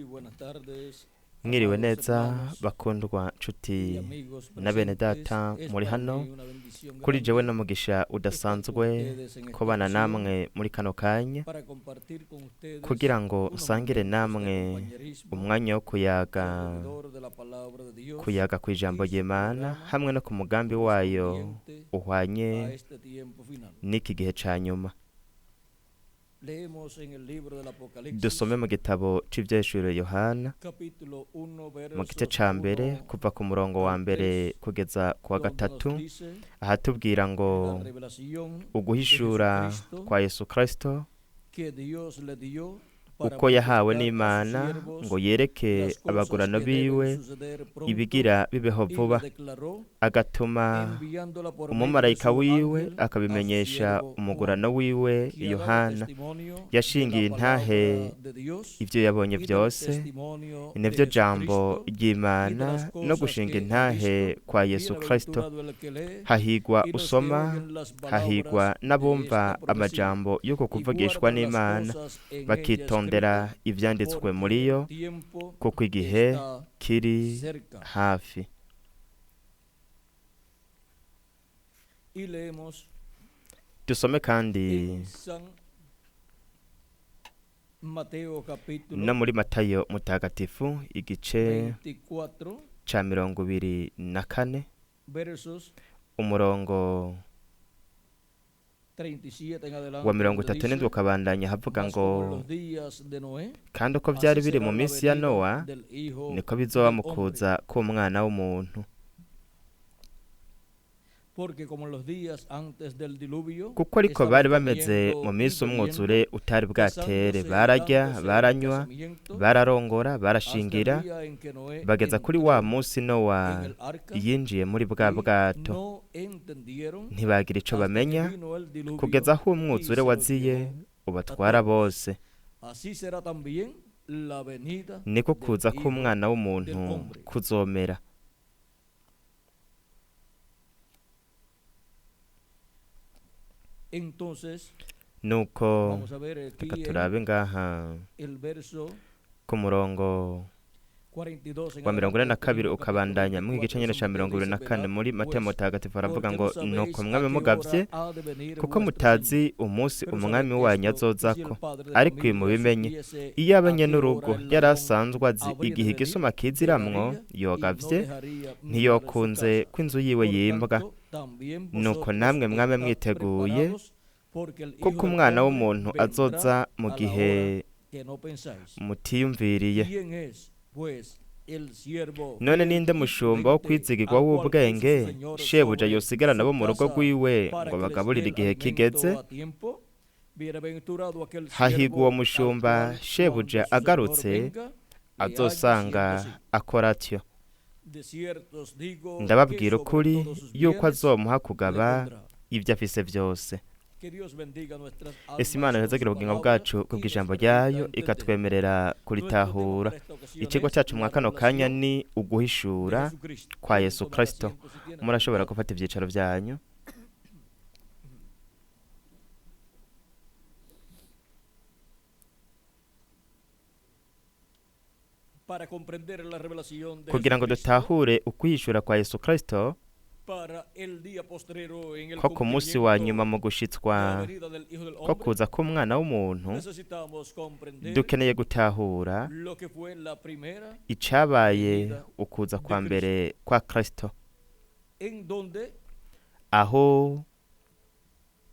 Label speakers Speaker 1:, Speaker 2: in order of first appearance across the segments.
Speaker 1: Buenas tardes,
Speaker 2: Mwiriwe
Speaker 1: amados
Speaker 2: neza
Speaker 1: hermanos
Speaker 2: bakundwa
Speaker 1: y
Speaker 2: nshuti
Speaker 1: amigos
Speaker 2: na bene
Speaker 1: presentes.
Speaker 2: data
Speaker 1: Es
Speaker 2: muri
Speaker 1: para
Speaker 2: hano
Speaker 1: mí una bendición
Speaker 2: kuri jewe
Speaker 1: grande
Speaker 2: n'umugisha
Speaker 1: estar con
Speaker 2: udasanzwe
Speaker 1: ustedes en esta
Speaker 2: kubana
Speaker 1: ocasión
Speaker 2: namwe muri kano kanya
Speaker 1: para compartir con ustedes
Speaker 2: kugira ngo
Speaker 1: unos
Speaker 2: nsangire
Speaker 1: momentos de
Speaker 2: namwe
Speaker 1: compañerismo
Speaker 2: umwanya wo kuyaga
Speaker 1: alrededor de la palabra de Dios
Speaker 2: kuyaga ku ijambo
Speaker 1: y su
Speaker 2: ry'Imana
Speaker 1: programa
Speaker 2: hamwe no ku mugambi wayo
Speaker 1: correspondiente
Speaker 2: uhwanye
Speaker 1: a este tiempo final.
Speaker 2: n'iki gihe ca nyuma.
Speaker 1: Leemos en el libro del Apocalipsis,
Speaker 2: Dusome mu gitabo c'Ivyahishuriwe Yohana
Speaker 1: capítulo 1,
Speaker 2: mu gice
Speaker 1: versos
Speaker 2: ca mbere
Speaker 1: 1
Speaker 2: kuva ku murongo wa
Speaker 1: al
Speaker 2: mbere
Speaker 1: 3,
Speaker 2: kugeza ku wa
Speaker 1: donde nos
Speaker 2: gatatu
Speaker 1: dice
Speaker 2: ahatubwira ngo
Speaker 1: la revelación de
Speaker 2: uguhishura
Speaker 1: Jesucristo
Speaker 2: kwa Yesu Kristo
Speaker 1: que Dios le dio para
Speaker 2: uko yahawe
Speaker 1: manifestar a sus
Speaker 2: n'Imana
Speaker 1: siervos
Speaker 2: ngo yereke
Speaker 1: las cosas
Speaker 2: abagurano
Speaker 1: que deben
Speaker 2: biwe
Speaker 1: suceder pronto,
Speaker 2: ibigira bibeho
Speaker 1: y
Speaker 2: vuba
Speaker 1: la declaró
Speaker 2: agatuma
Speaker 1: enviándola por medio de
Speaker 2: umumarayika
Speaker 1: su
Speaker 2: wiwe
Speaker 1: ángel a su
Speaker 2: akabimenyesha
Speaker 1: siervo Juan,
Speaker 2: umugurano wiwe
Speaker 1: que ha dado
Speaker 2: Yohana
Speaker 1: testimonio de la
Speaker 2: yashingiye intahe
Speaker 1: palabra de Dios
Speaker 2: ivyo yabonye
Speaker 1: y del
Speaker 2: vyose
Speaker 1: testimonio de
Speaker 2: nivyo jambo
Speaker 1: Jesucristo y de
Speaker 2: ry'Imana
Speaker 1: las
Speaker 2: no
Speaker 1: cosas
Speaker 2: gushinga
Speaker 1: que ha
Speaker 2: intahe
Speaker 1: visto.
Speaker 2: kwa Yesu Kristo.
Speaker 1: Bienaventurado el que lee
Speaker 2: Hahigwa
Speaker 1: y los que
Speaker 2: usoma
Speaker 1: oyen las
Speaker 2: hahigwa
Speaker 1: palabras de
Speaker 2: n'abumva
Speaker 1: esta profecía
Speaker 2: amajambo y'uko
Speaker 1: y
Speaker 2: kuvugishwa
Speaker 1: guardan las
Speaker 2: n'Imana
Speaker 1: cosas en ella
Speaker 2: bakitondera
Speaker 1: escritas,
Speaker 2: ivyanditswe
Speaker 1: porque
Speaker 2: muri
Speaker 1: el
Speaker 2: yo
Speaker 1: tiempo
Speaker 2: kuko igihe
Speaker 1: está
Speaker 2: kiri
Speaker 1: cerca.
Speaker 2: hafi.
Speaker 1: Y leemos
Speaker 2: Dusome kandi
Speaker 1: en San Mateo
Speaker 2: no
Speaker 1: capítulo
Speaker 2: muri Matayo mutagatifu igice
Speaker 1: 24,
Speaker 2: ca 24
Speaker 1: versos
Speaker 2: umurongo
Speaker 1: 37 en
Speaker 2: wa
Speaker 1: adelante,
Speaker 2: mirongo
Speaker 1: donde
Speaker 2: itatu n'indwi
Speaker 1: dice,
Speaker 2: ukabandanya havuga
Speaker 1: Mas
Speaker 2: ngo
Speaker 1: como en los días de Noé,
Speaker 2: kandi uko vyari
Speaker 1: así
Speaker 2: biri
Speaker 1: será
Speaker 2: mu
Speaker 1: la
Speaker 2: minsi ya
Speaker 1: venida
Speaker 2: Nowa
Speaker 1: del Hijo
Speaker 2: niko bizoba
Speaker 1: del
Speaker 2: mu
Speaker 1: Hombre.
Speaker 2: kuza k'umwana w'umuntu.
Speaker 1: Porque como en los días antes del diluvio,
Speaker 2: Kuko ariko
Speaker 1: estaban
Speaker 2: bari bameze
Speaker 1: comiendo
Speaker 2: mu
Speaker 1: y
Speaker 2: minsi
Speaker 1: bebiendo,
Speaker 2: umwuzure utari bwatere
Speaker 1: casándose y
Speaker 2: bararya
Speaker 1: dándose en
Speaker 2: baranywa
Speaker 1: casamiento,
Speaker 2: bararongora
Speaker 1: hasta el
Speaker 2: barashingira
Speaker 1: día en que Noé
Speaker 2: bageza kuri wa
Speaker 1: entró
Speaker 2: munsi Nowa
Speaker 1: en el arca
Speaker 2: yinjiye muri bwa
Speaker 1: y
Speaker 2: bwato
Speaker 1: no entendieron
Speaker 2: ntibagira ico
Speaker 1: hasta que
Speaker 2: bamenya
Speaker 1: vino el diluvio
Speaker 2: kugeza aho
Speaker 1: y
Speaker 2: umwuzure
Speaker 1: se los
Speaker 2: waziye
Speaker 1: llevó a
Speaker 2: ubatwara
Speaker 1: todos.
Speaker 2: bose.
Speaker 1: Así será también la venida
Speaker 2: Niko
Speaker 1: del
Speaker 2: kuza
Speaker 1: Hijo
Speaker 2: k'umwana w'umuntu
Speaker 1: del Hombre.
Speaker 2: kuzomera.
Speaker 1: Entonces,
Speaker 2: Nuko
Speaker 1: vamos a ver
Speaker 2: reka
Speaker 1: aquí en
Speaker 2: turabe ngaha
Speaker 1: el verso
Speaker 2: ku murongo
Speaker 1: 42 en
Speaker 2: wa mirongo ine
Speaker 1: adelante
Speaker 2: na
Speaker 1: de este
Speaker 2: kabiri
Speaker 1: mismo capítulo
Speaker 2: ukabandanya mu gice
Speaker 1: 24
Speaker 2: nyene
Speaker 1: de
Speaker 2: ca
Speaker 1: San Mateo
Speaker 2: mirongo ibiri
Speaker 1: dice,
Speaker 2: na kane
Speaker 1: velad
Speaker 2: muri Matayo
Speaker 1: pues,
Speaker 2: mutagatifu aravuga
Speaker 1: porque
Speaker 2: ngo
Speaker 1: no sabéis
Speaker 2: nuko
Speaker 1: a
Speaker 2: mwabe
Speaker 1: qué hora
Speaker 2: mugavye
Speaker 1: ha de venir
Speaker 2: kuko
Speaker 1: vuestro Señor.
Speaker 2: mutazi umunsi
Speaker 1: Pero
Speaker 2: umwami
Speaker 1: sabed
Speaker 2: wanyu
Speaker 1: esto, que si el
Speaker 2: azozako.
Speaker 1: padre de
Speaker 2: Ariko ibi
Speaker 1: familia
Speaker 2: mubimenye
Speaker 1: supiese
Speaker 2: iyo
Speaker 1: a
Speaker 2: aba
Speaker 1: qué hora
Speaker 2: nyenurugo
Speaker 1: el
Speaker 2: yari
Speaker 1: ladrón
Speaker 2: asanzwe azi
Speaker 1: habría de
Speaker 2: igihe
Speaker 1: venir,
Speaker 2: igisuma kiziramwo
Speaker 1: llegaría y no
Speaker 2: yogavye
Speaker 1: dejaría minar su
Speaker 2: ntiyokunze
Speaker 1: casa.
Speaker 2: ko inzu yiwe
Speaker 1: Por
Speaker 2: yimbwa.
Speaker 1: tanto, también
Speaker 2: Nuko
Speaker 1: vosotros
Speaker 2: namwe mwame
Speaker 1: estad
Speaker 2: mwiteguye
Speaker 1: preparados, porque el
Speaker 2: kuko
Speaker 1: Hijo del
Speaker 2: umwana
Speaker 1: Hombre
Speaker 2: w'umuntu
Speaker 1: vendrá
Speaker 2: azoza mu
Speaker 1: a la
Speaker 2: gihe
Speaker 1: hora que no pensáis.
Speaker 2: mutiyumviriye.
Speaker 1: ¿Quién es, pues, el siervo
Speaker 2: None
Speaker 1: fiel
Speaker 2: ninde
Speaker 1: y
Speaker 2: mushumba wo
Speaker 1: prudente,
Speaker 2: kwizigirwa
Speaker 1: al cual puso su
Speaker 2: w'ubwenge
Speaker 1: señor
Speaker 2: shebuja
Speaker 1: sobre
Speaker 2: yosigarana
Speaker 1: su
Speaker 2: bo mu rugo
Speaker 1: casa
Speaker 2: rwiwe
Speaker 1: para
Speaker 2: ngo
Speaker 1: que les dé
Speaker 2: bagaburire
Speaker 1: el
Speaker 2: igihe kigeze?
Speaker 1: alimento a tiempo? Bienaventurado aquel
Speaker 2: Hahigwa uwo
Speaker 1: siervo al
Speaker 2: mushumba
Speaker 1: cual
Speaker 2: shebuja
Speaker 1: cuando su señor
Speaker 2: agarutse
Speaker 1: venga le halle
Speaker 2: azosanga
Speaker 1: haciendo así.
Speaker 2: akora atyo.
Speaker 1: De cierto os digo que
Speaker 2: Ndababwira
Speaker 1: sobre
Speaker 2: ukuri
Speaker 1: todos sus
Speaker 2: yuko
Speaker 1: bienes
Speaker 2: azomuha
Speaker 1: le
Speaker 2: kugaba
Speaker 1: pondrá.
Speaker 2: ibyo afise vyose.
Speaker 1: Que Dios bendiga nuestras
Speaker 2: Ese Imana
Speaker 1: almas con
Speaker 2: ihezagira
Speaker 1: su
Speaker 2: ubugingo
Speaker 1: palabra
Speaker 2: bwacu
Speaker 1: y nos
Speaker 2: kubw'ijambo
Speaker 1: permita
Speaker 2: ryayo
Speaker 1: entender.
Speaker 2: ikatwemerera
Speaker 1: Nuestro tema
Speaker 2: kuritahura.
Speaker 1: para esta ocasión
Speaker 2: Icigwa
Speaker 1: es
Speaker 2: cacu mwa
Speaker 1: la
Speaker 2: kano kanya
Speaker 1: revelación
Speaker 2: ni
Speaker 1: de
Speaker 2: uguhishura
Speaker 1: Jesucristo.
Speaker 2: kwa
Speaker 1: Pueden
Speaker 2: Yesu
Speaker 1: tomar
Speaker 2: Kristo.
Speaker 1: asiento si tienen
Speaker 2: Murashobora
Speaker 1: voluntad.
Speaker 2: gufata ivyicaro vyanyu.
Speaker 1: Para comprender la revelación de
Speaker 2: Kugira ngo
Speaker 1: Jesucristo
Speaker 2: dutahure ukwihishura kwa Yesu Kristo
Speaker 1: para el día postrero en el
Speaker 2: ko ku munsi wa nyuma
Speaker 1: cumplimiento
Speaker 2: mu
Speaker 1: de la
Speaker 2: gushitswa
Speaker 1: venida del Hijo del
Speaker 2: ko
Speaker 1: Hombre,
Speaker 2: kuza k'umwana w'umuntu
Speaker 1: necesitamos comprender
Speaker 2: dukeneye gutahura
Speaker 1: lo que fue la primera
Speaker 2: icabaye
Speaker 1: venida
Speaker 2: ukuza
Speaker 1: de
Speaker 2: kwa
Speaker 1: Cristo,
Speaker 2: mbere kwa Kristo
Speaker 1: en donde
Speaker 2: aho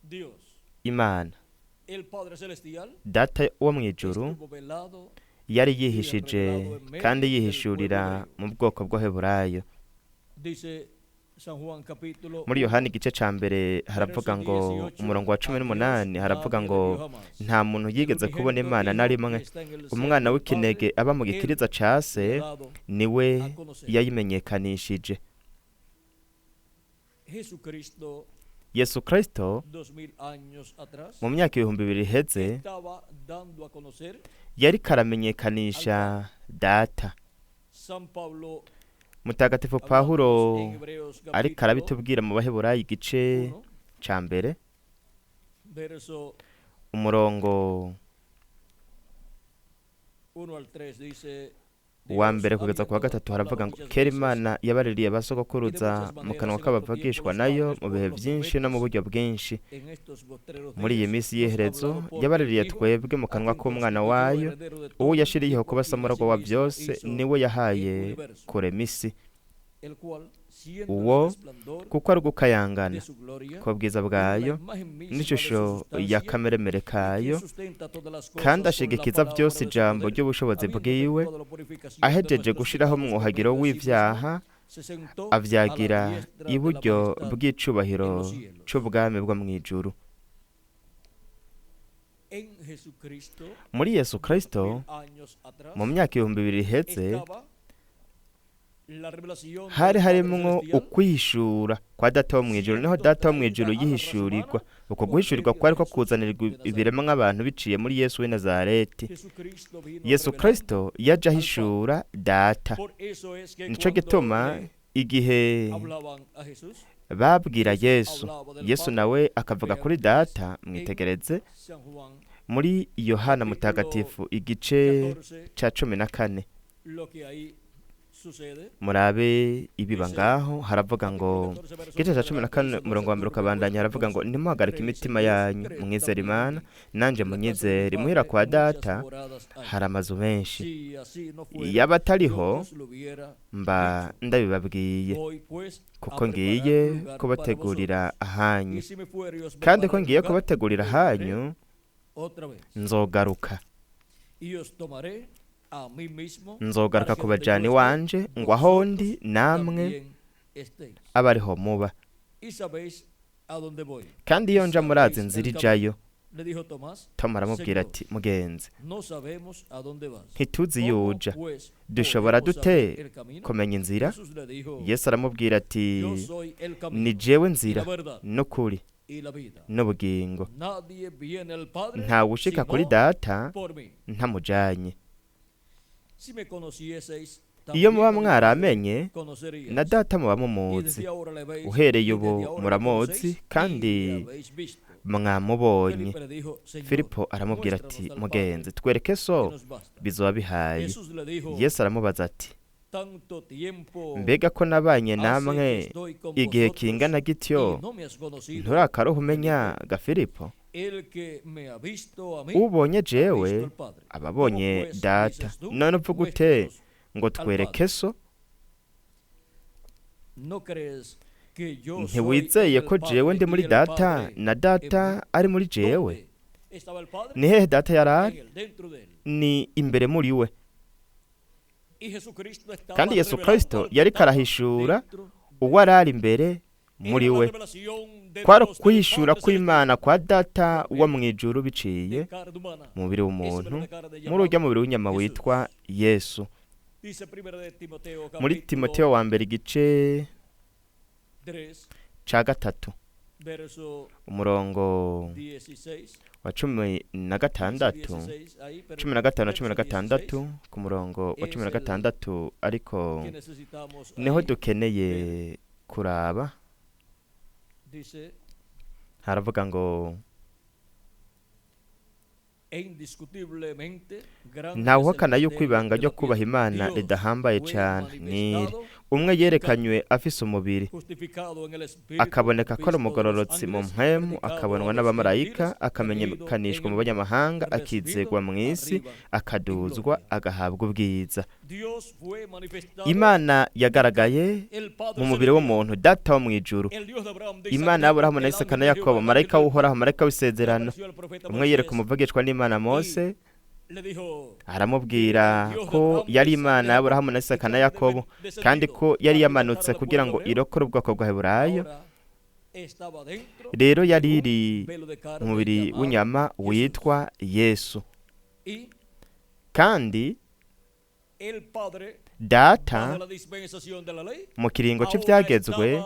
Speaker 1: Dios,
Speaker 2: Imana
Speaker 1: el Padre Celestial,
Speaker 2: Data wo mw'ijuru
Speaker 1: estuvo velado
Speaker 2: yari
Speaker 1: y
Speaker 2: yihishije
Speaker 1: revelado en medio
Speaker 2: kandi
Speaker 1: del pueblo
Speaker 2: yihishurira
Speaker 1: hebreo.
Speaker 2: mu bwoko bw'Abaheburayo.
Speaker 1: Dice San Juan capítulo
Speaker 2: Muri
Speaker 1: 1,
Speaker 2: Yohana igice ca mbere haravuga
Speaker 1: verso
Speaker 2: ngo
Speaker 1: 18,
Speaker 2: umurongo wa cumi
Speaker 1: a Dios
Speaker 2: n'umunani haravuga
Speaker 1: nadie
Speaker 2: ngo
Speaker 1: le vio jamás.
Speaker 2: nta muntu
Speaker 1: El
Speaker 2: yigeze kubona
Speaker 1: unigénito
Speaker 2: Imana na
Speaker 1: Hijo que
Speaker 2: rimwe
Speaker 1: está en el seno
Speaker 2: umwana
Speaker 1: del
Speaker 2: w'ikinege
Speaker 1: Padre,
Speaker 2: aba mu
Speaker 1: Él
Speaker 2: gikiriza ca
Speaker 1: le
Speaker 2: se
Speaker 1: ha dado
Speaker 2: niwe
Speaker 1: a conocer.
Speaker 2: yayimenyekanishije.
Speaker 1: Jesucristo,
Speaker 2: Yesu Kristo
Speaker 1: 2000 años atrás,
Speaker 2: mu myaka 2000 iheze
Speaker 1: estaba dando a conocer
Speaker 2: yariko
Speaker 1: al
Speaker 2: aramenyekanisha
Speaker 1: Padre.
Speaker 2: Data.
Speaker 1: San Pablo,
Speaker 2: Mutagatifu Pawulo
Speaker 1: hablándonos en Hebreos
Speaker 2: ariko
Speaker 1: capítulo
Speaker 2: arabitubwira mu Baheburayo igice
Speaker 1: 1,
Speaker 2: ca mbere
Speaker 1: verso
Speaker 2: umurongo Uwa mbere kugeza ku wa gatatu haravuga ngo kera Imana yabaririye abasogokuruza mu kanwa k'abavugishwa nayo mu bihe byinshi no mu buryo bwinshi. Muri iyi minsi y'iherezo yabaririye twebwe mu kanwa k'umwana wayo, uwo yashiriyeho kuba samuragwa wa byose, niwe yahaye kurema isi, uwo kuko ari ugukayangana k'ubwiza bwayo n'ishusho ya kameremere kayo, kandi ashigikiza byose ijambo ry'ubushobozi bwiwe, ahejeje gushiraho umwuhagiro w'ivyaha, avyagira iburyo bw'icubahiro c'ubwami bwo mw'ijuru. Muri Yesu Kristo, mu myaka 2000 iheze, hari harimwo ukwihishura kwa Data wo mw'ijuru. Niho Data wo mw'ijuru yihishurirwa. Uko guhishurirwa kwari ko kuzanirwa ibiremwa nk'abantu biciye muri Yesu w'i Nazareti. Yesu Kristo yaje ahishura Data. Nico gituma igihe babwira Yesu, Yesu nawe akavuga kuri Data. Mwitegereze muri Yohana Mutagatifu igice ca 14, murabe ibiba ngaho. Haravuga ngo igice ca 14 umurongo wa mbere ukabandanya, haravuga ngo ntimuhagarike imitima yanyu, mwizere Imana nanje munyizere. Muhira kwa Data hari amazu menshi, yaba atariho mba ndabibabwiye, kuko ngiye kubategurira ahanyu. Kandi ko ngiye kubategurira ahanyu, nzogaruka kubajana iwanje, ngo aho ndi namwe abe ariho muba. Kandi iyo nja murazi inzira ijayo. Toma aramubwira ati mugenzi, ntituzi iyo uja, dushobora dute kumenya inzira? Yesu aramubwira ati ni jewe nzira n'ukuri n'ubugingo, ntawe ushika kuri Data ntamujanye. Iyo muba mwaramenye na Data muba mumuzi, uhereye ubu muramuzi kandi mwamubonye. Filipo aramubwira ati mugenzi, twereke so bizoba bihaye. Yesu aramubaza ati mbega ko nabanye namwe igihe kingana gityo, nturakaruha umenya ga Filipo? Ubonye jewe ababonye Data, none uvuga ute ngo twereke so? Ntiwizeye ko jewe ndi muri Data na Data ari muri jewe? Ni hehe Data yari ari? Ni imbere muri we. Kandi Yesu Kristo yariko arahishura uwo arari imbere muri we. Kwari kwihishura kw'Imana kwa Data wo mw'ijuru biciye mu mubiri w'umuntu, muri urya mubiri w'inyama witwa Yesu. Muri Timoteyo wa mbere igice ca 3 umurongo wa 16, 15 na 16, ku murongo wa 16, ariko niho dukeneye kuraba. Haravuga ngo ntawuhakana yuko ibanga ryo kubaha Imana ridahambaye cane niri umwe yerekanywe afise umubiri, akaboneka ko ari umugororotsi mu mpwemu, akabonwa n'abamarayika, akamenyekanishwa mu banyamahanga, akizegwa mu isi, akaduzwa, agahabwa ubwiza. Imana yagaragaye mu mubiri w'umuntu, Data wo mw'ijuru, Imana y'Aburahamu na Isaka na Yakobo, marayika w'Uhoraho, marayika w'isezerano. Umwe yereka umuvugishwa n'Imana Mose, aramubwira ko yari Imana y'Aburahamu na Isaka na Yakobo, kandi ko yari yamanutse kugira ngo irokore ubwoko bwa Heburayo. Rero yari iri mu mubiri w'inyama witwa Yesu. Kandi Data mu kiringo c'ivyagezwe,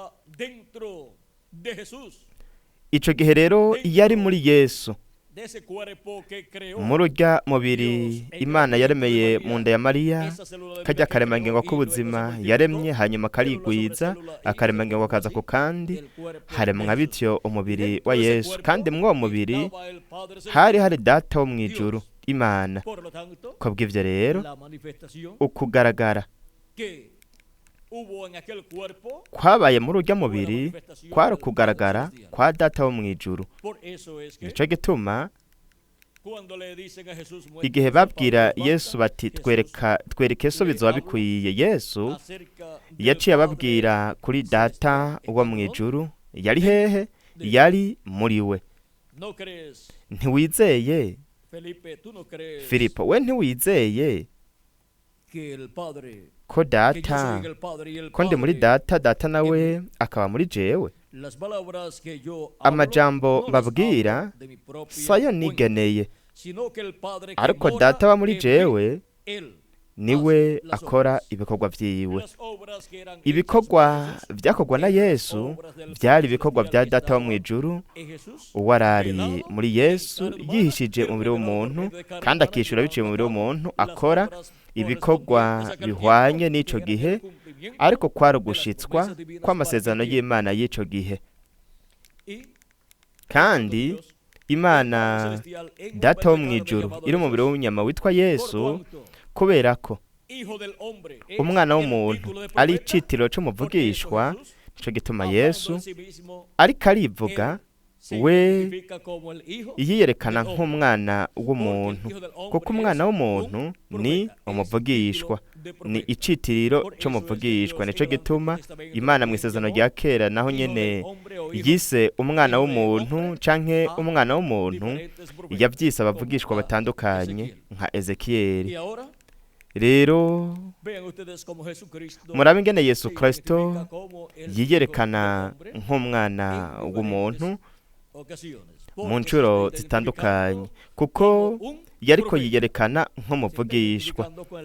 Speaker 2: ico gihe rero yari muri Yesu, muri urya mubiri Imana yaremeye mu nda ya Mariya, kajya karemangingo k'ubuzima yaremye, hanyuma karigwiza, akaremangingo kaza ku kandi, haremwa bityo umubiri wa Yesu. Kandi mw'uwo mubiri hari hari Data wo mw'ijuru, Imana. Kubw'ivyo rero, ukugaragara kwabaye muri urya mubiri kwari ukugaragara kwa Data wo mw'ijuru. Nico gituma igihe babwira Yesu bati twereka twereke so bizoba bikwiye, Yesu yaciye ababwira kuri Data wo mw'ijuru. Yari hehe? Yari muri we. Ntiwizeye Filipo, we ntiwizeye ko Data, ko ndi muri Data, Data nawe akaba muri jewe? Amajambo mbabwira sayo nigeneye, ariko Data wa muri jewe niwe akora ibikorwa vyiwe. Ibikorwa vyakorwa na Yesu vyari ibikorwa vya Data wo mw'ijuru, uwo arari muri Yesu yihishije umubiri w'umuntu kandi akishura biciye mu mubiri w'umuntu, akora ibikorwa bihwanye n'ico gihe, ariko kwari ugushitswa kw'amasezerano y'Imana y'ico gihe. Kandi Imana Data wo mw'ijuru iri umubiri w'inyama witwa Yesu, kubera ko umwana w'umuntu ari icitiro c'umuvugishwa, nico gituma Yesu ariko arivuga we yiyerekana nk'umwana w'umuntu, kuko umwana w'umuntu ni umuvugishwa, ni icitiriro c'umuvugishwa. Nico gituma Imana mu isezerano rya kera naho nyene yise umwana w'umuntu canke umwana w'umuntu, yavyise abavugishwa batandukanye nka Ezekiyeli. Rero murabe ingene Yesu Kristo yiyerekana nk'umwana w'umuntu mu ncuro zitandukanye, kuko yariko yiyerekana nk'umuvugishwa,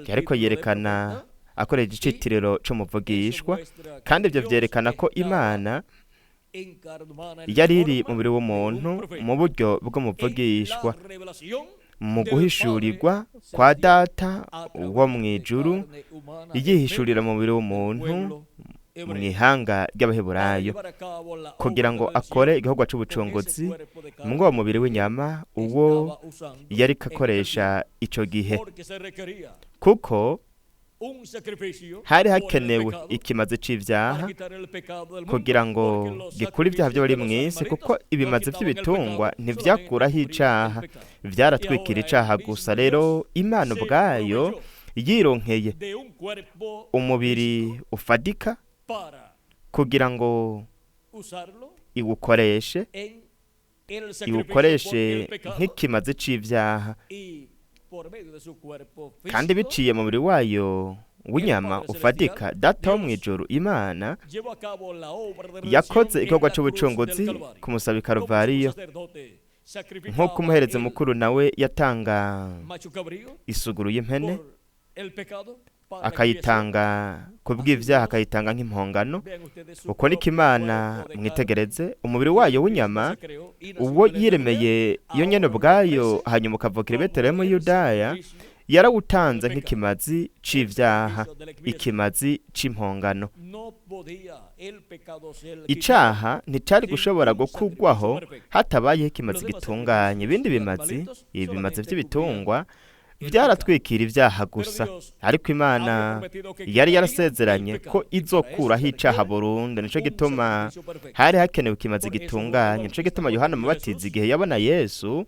Speaker 2: yariko yerekana akoresheje icitiriro c'umuvugishwa, kandi ivyo vyerekana ko Imana yari iri mu mubiri w'umuntu mu buryo bw'umuvugishwa, mu guhishurirwa kwa Data wo mw'ijuru, yihishurira mu mubiri w'umuntu mw'ihanga ry'Abaheburayo, kugira ngo akore igikorwa c'ubucunguzi mw'uwo mubiri w'inyama uwo yariko akoresha ico gihe, kuko hari hakenewe ikimazi c'ivyaha kugira ngo gikure ibyaha by'abari mw'isi, kuko ibimazi vy'ibitungwa ntivyakuraho icaha, vyaratwikira icaha gusa. Rero Imana ubwayo yironkeye umubiri ufadika kugira ngo iwukoreshe nk'ikimazi c'ivyaha, kandi biciye mu mubiri wayo w'inyama ufadika, Data wo mw'ijuru Imana yakoze igikorwa c'ubucunguzi ku musaba i Karuvariyo, nk'uko umuherezi mukuru nawe yatanga isuguru y'impene akayitanga ku bw'ivyaha, akayitanga nk'impongano. Uko niko Imana, mwitegereze, umubiri wayo w'inyama uwo yiremeye yo nyene ubwayo, hanyuma ukavukira i Betelehemu Yudaya, yarawutanze nk'ikimazi c'ivyaha, ikimazi c'impongano. Icaha nticari gushobora gukugwaho hatabayeho ikimazi gitunganye. Ibindi bimazi, ibimazi vy'ibitungwa vyaratwikira ivyaha gusa, ariko Imana yari yarasezeranye ko izokuraho icaha burundu. Nico gituma hari hakenewe ikimazi gitunganye. Nico gituma Yohana Mubatizi igihe yabona Yesu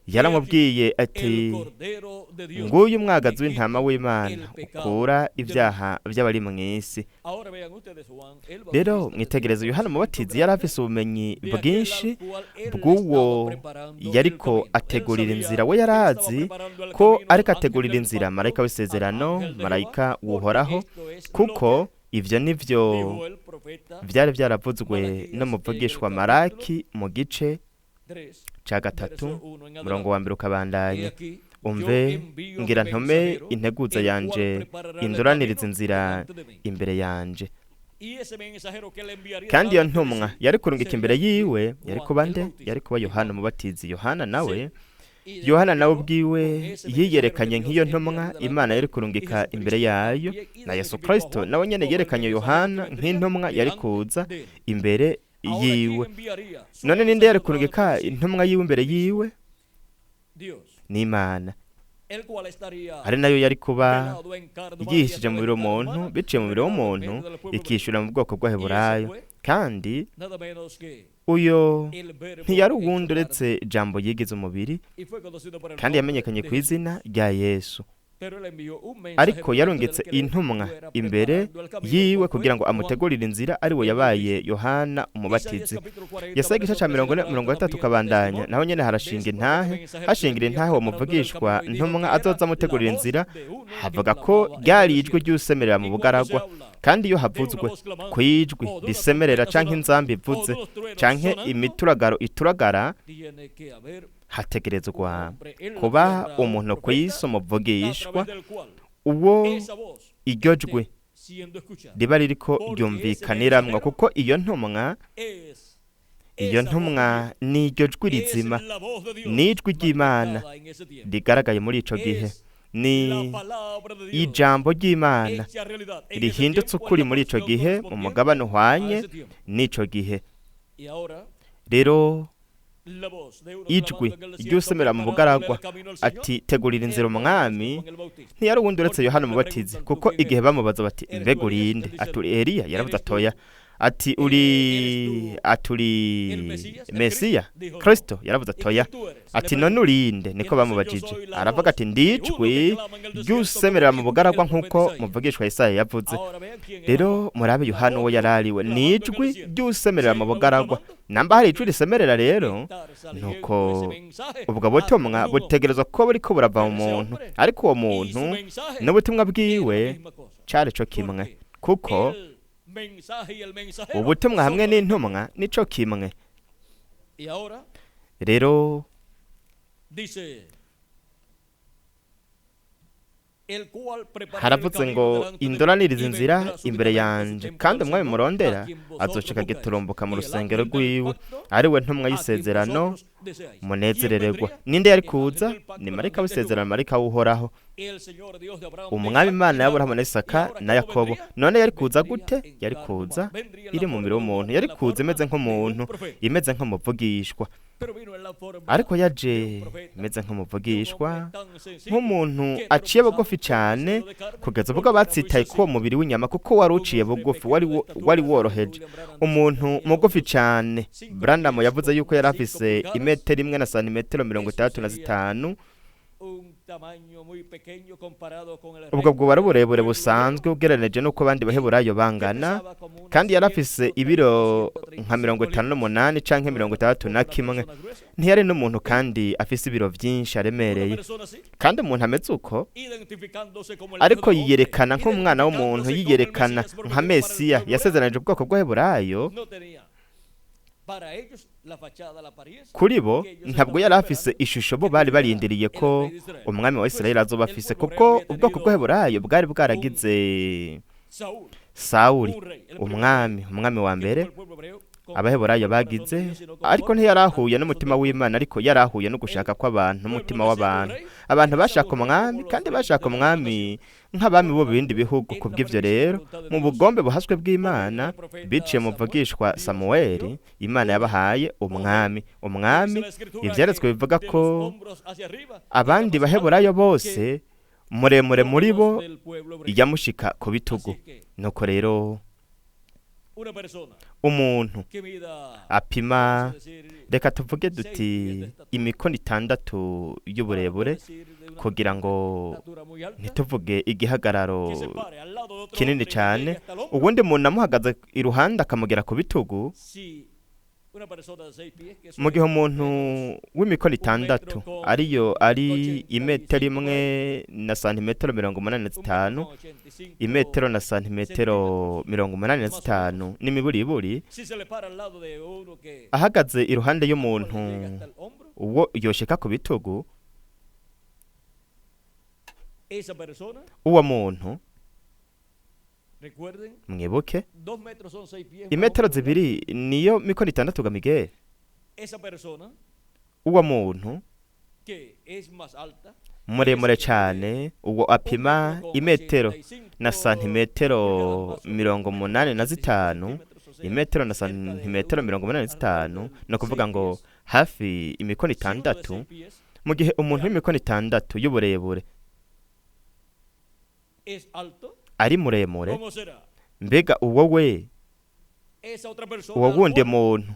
Speaker 2: yaramubwiye ati nguyu umwagazi w'intama w'Imana ukura ibyaha by'abari mw'isi. Rero mwitegereze, Yohana Mubatizi yari afise ubumenyi bwinshi bw'uwo yariko ategurira inzira. We yarazi ko ariko ategurira inzira marayika w'isezerano, marayika wuhoraho, kuko ivyo nivyo vyari vyaravuzwe n'umuvugishwa Maraki mu gice ca 3 murongo wa 1 ukabandanya. Umve, ngira ntume integuza yanje induraniriza inzira imbere yanje. Kandi iyo ntumwa yari kurungika imbere yiwe yari kuba nde? Yari kuba Yohana Umubatizi. Yohana nawe ubwiwe yiyerekanye nk'iyo ntumwa Imana yari kurungika imbere yayo, na Yesu Kristo nawe nyene yerekanye Yohana nk'intumwa yari kuza imbere yiwe. None ninde yari kurungika intumwa yiwe imbere yiwe? N'Imana, ari nayo yari kuba yihishije mu mubiri w'umuntu, biciye mu mubiri w'umuntu, ikishyura mu bwoko bw'Abaheburayo. Kandi uyo ntiyari uwundi uretse Jambo yigize umubiri, kandi yamenyekanye ku izina rya Yesu. Ariko yarungitse intumwa imbere yiwe kugira ngo amutegurire inzira, ari we yabaye Yohana Umubatizi. Yesaya igice ca 40:30 kabandanya, naho nyene harashinga intahe, hashingira intahe uwo muvugishwa ntumwa azoza amutegurira inzira. Havuga ko ryari ijwi ry'usemerera mu bugaragwa. Kandi iyo havuzwe ku ijwi risemerera, canke inzamba ivuze, canke imituragaro ituragara, hategerezwa kuba umuntu ku isi umuvugishwa uwo iryo jwi riba ririko ryumvikaniramwo, kuko iyo ntumwa ni iryo jwi rizima, ni ijwi ry'Imana rigaragaye muri ico gihe, ni ijambo ry'Imana rihindutse ukuri muri ico gihe, mu mugabane uhwanye n'ico gihe. Rero ijwi ry'usemera mu bugaragwa ati: "Tegurira inzira Umwami", ntiyari uwundi uretse Yohana Umubatizi. Kuko igihe bamubaza bati: "Mbega urinde?" Ati: "Uri Eliya?" Yaravuze atoya. Ati: "Uri?" Ati: "Uri Mesiya, Kristo?" Yaravuze atoya. Ati: "None urinde?" Niko bamubajije. Aravuga ati: "Ndijwi ry'usemerera mu bugaragwa, nk'uko muvugishwa Yesaya yavuze." Rero murabe Yohana uwo yarariwe: ni ijwi ry'usemerera mu bugaragwa. Namba hari ijwi risemerera rero, nuko ubwo butumwa butegerezwa kuba buriko burava mu muntu, ariko uwo muntu n'ubutumwa bwiwe cari co kimwe, kuko ubutumwa hamwe n'intumwa nico kimwe. Rero haravuze ngo: "Indoraniriza inzira imbere yanje, kandi Umwami murondera azoshika giturumbuka mu rusengero rwiwe, ari we ntumwa y'isezerano munezerererwa." Ninde yari kuza? Ni marayika w'isezerano, marayika w'Uhoraho, Umwami Imana y'Aburahamu na Isaka na Yakobo. None yari kuza gute? Yari kuza iri mu mubiri w'umuntu, yari kuza imeze nk'umuntu, imeze nk'umuvugishwa. Ariko yaje imeze nk'umuvugishwa, nk'umuntu aciye bugufi cyane, kugeza ubwo batsitaye ko uwo mubiri w'inyama, kuko wari uciye bugufi, wari woroheje, umuntu mugufi cyane. Branham yavuze yuko yari afise imetero 1 na santimetero 65. Ubwo bwoba ari uburebure busanzwe ugereranije n'uko abandi Baheburayo bangana. Kandi yari afise ibiro nka 58 canke 61. Ntiyari n'umuntu kandi afise ibiro vyinshi aremereye. Kandi umuntu ameze uko, ariko yiyerekana nk'umwana w'umuntu, yiyerekana nka Mesiya yasezeranije ubwoko bw'Abaheburayo, kuri bo ntabwo yari afise ishusho bo bari barindiriye ko umwami wa Isirayeli azoba afise, kuko ubwoko bw'Abaheburayo bwari bwaragize Sawuli umwami, umwami wa mbere Abaheburayo bagize. Ariko ntiyarahuye n'umutima w'Imana, ariko yarahuye no gushaka kw'abantu, n'umutima w'abantu. Abantu bashaka umwami, kandi bashaka umwami nk'abami bo bindi bihugu. Kubw'ivyo rero, mu bugombe buhaswe bw'Imana, biciye mu muvugishwa Samuweli, Imana yabahaye umwami. Umwami ivyanditswe bivuga ko abandi Baheburayo bose, muremure muri bo yamushika ku bitugu. Nuko rero umuntu apima, reka tuvuge duti, imikono 6 y'uburebure, kugira ngo ntituvuge igihagararo kinini cyane, ubundi muntu amuhagaze iruhande akamugera ku bitugu. Mu gihe umuntu w'imikono 6, ariyo ari imetero 1 na santimetero 85, imetero na santimetero 85 n'imiburiburi, ahagaze iruhande y'umuntu uwo yosheka ku bitugu, uwo muntu, mwibuke, imetero 2 niyo mikono 6 gamigere, uwo muntu muremure cyane, uwo apima imetero na santimetero 85, imetero na santimetero 85, ni ukuvuga ngo hafi imikono 6. Mu gihe umuntu w'imikono 6 y'uburebure
Speaker 1: es alto,
Speaker 2: ari muremure,
Speaker 1: ¿cómo será
Speaker 2: mbega uwo we
Speaker 1: esa otra persona
Speaker 2: uwo
Speaker 1: al
Speaker 2: wundi
Speaker 1: cual
Speaker 2: muntu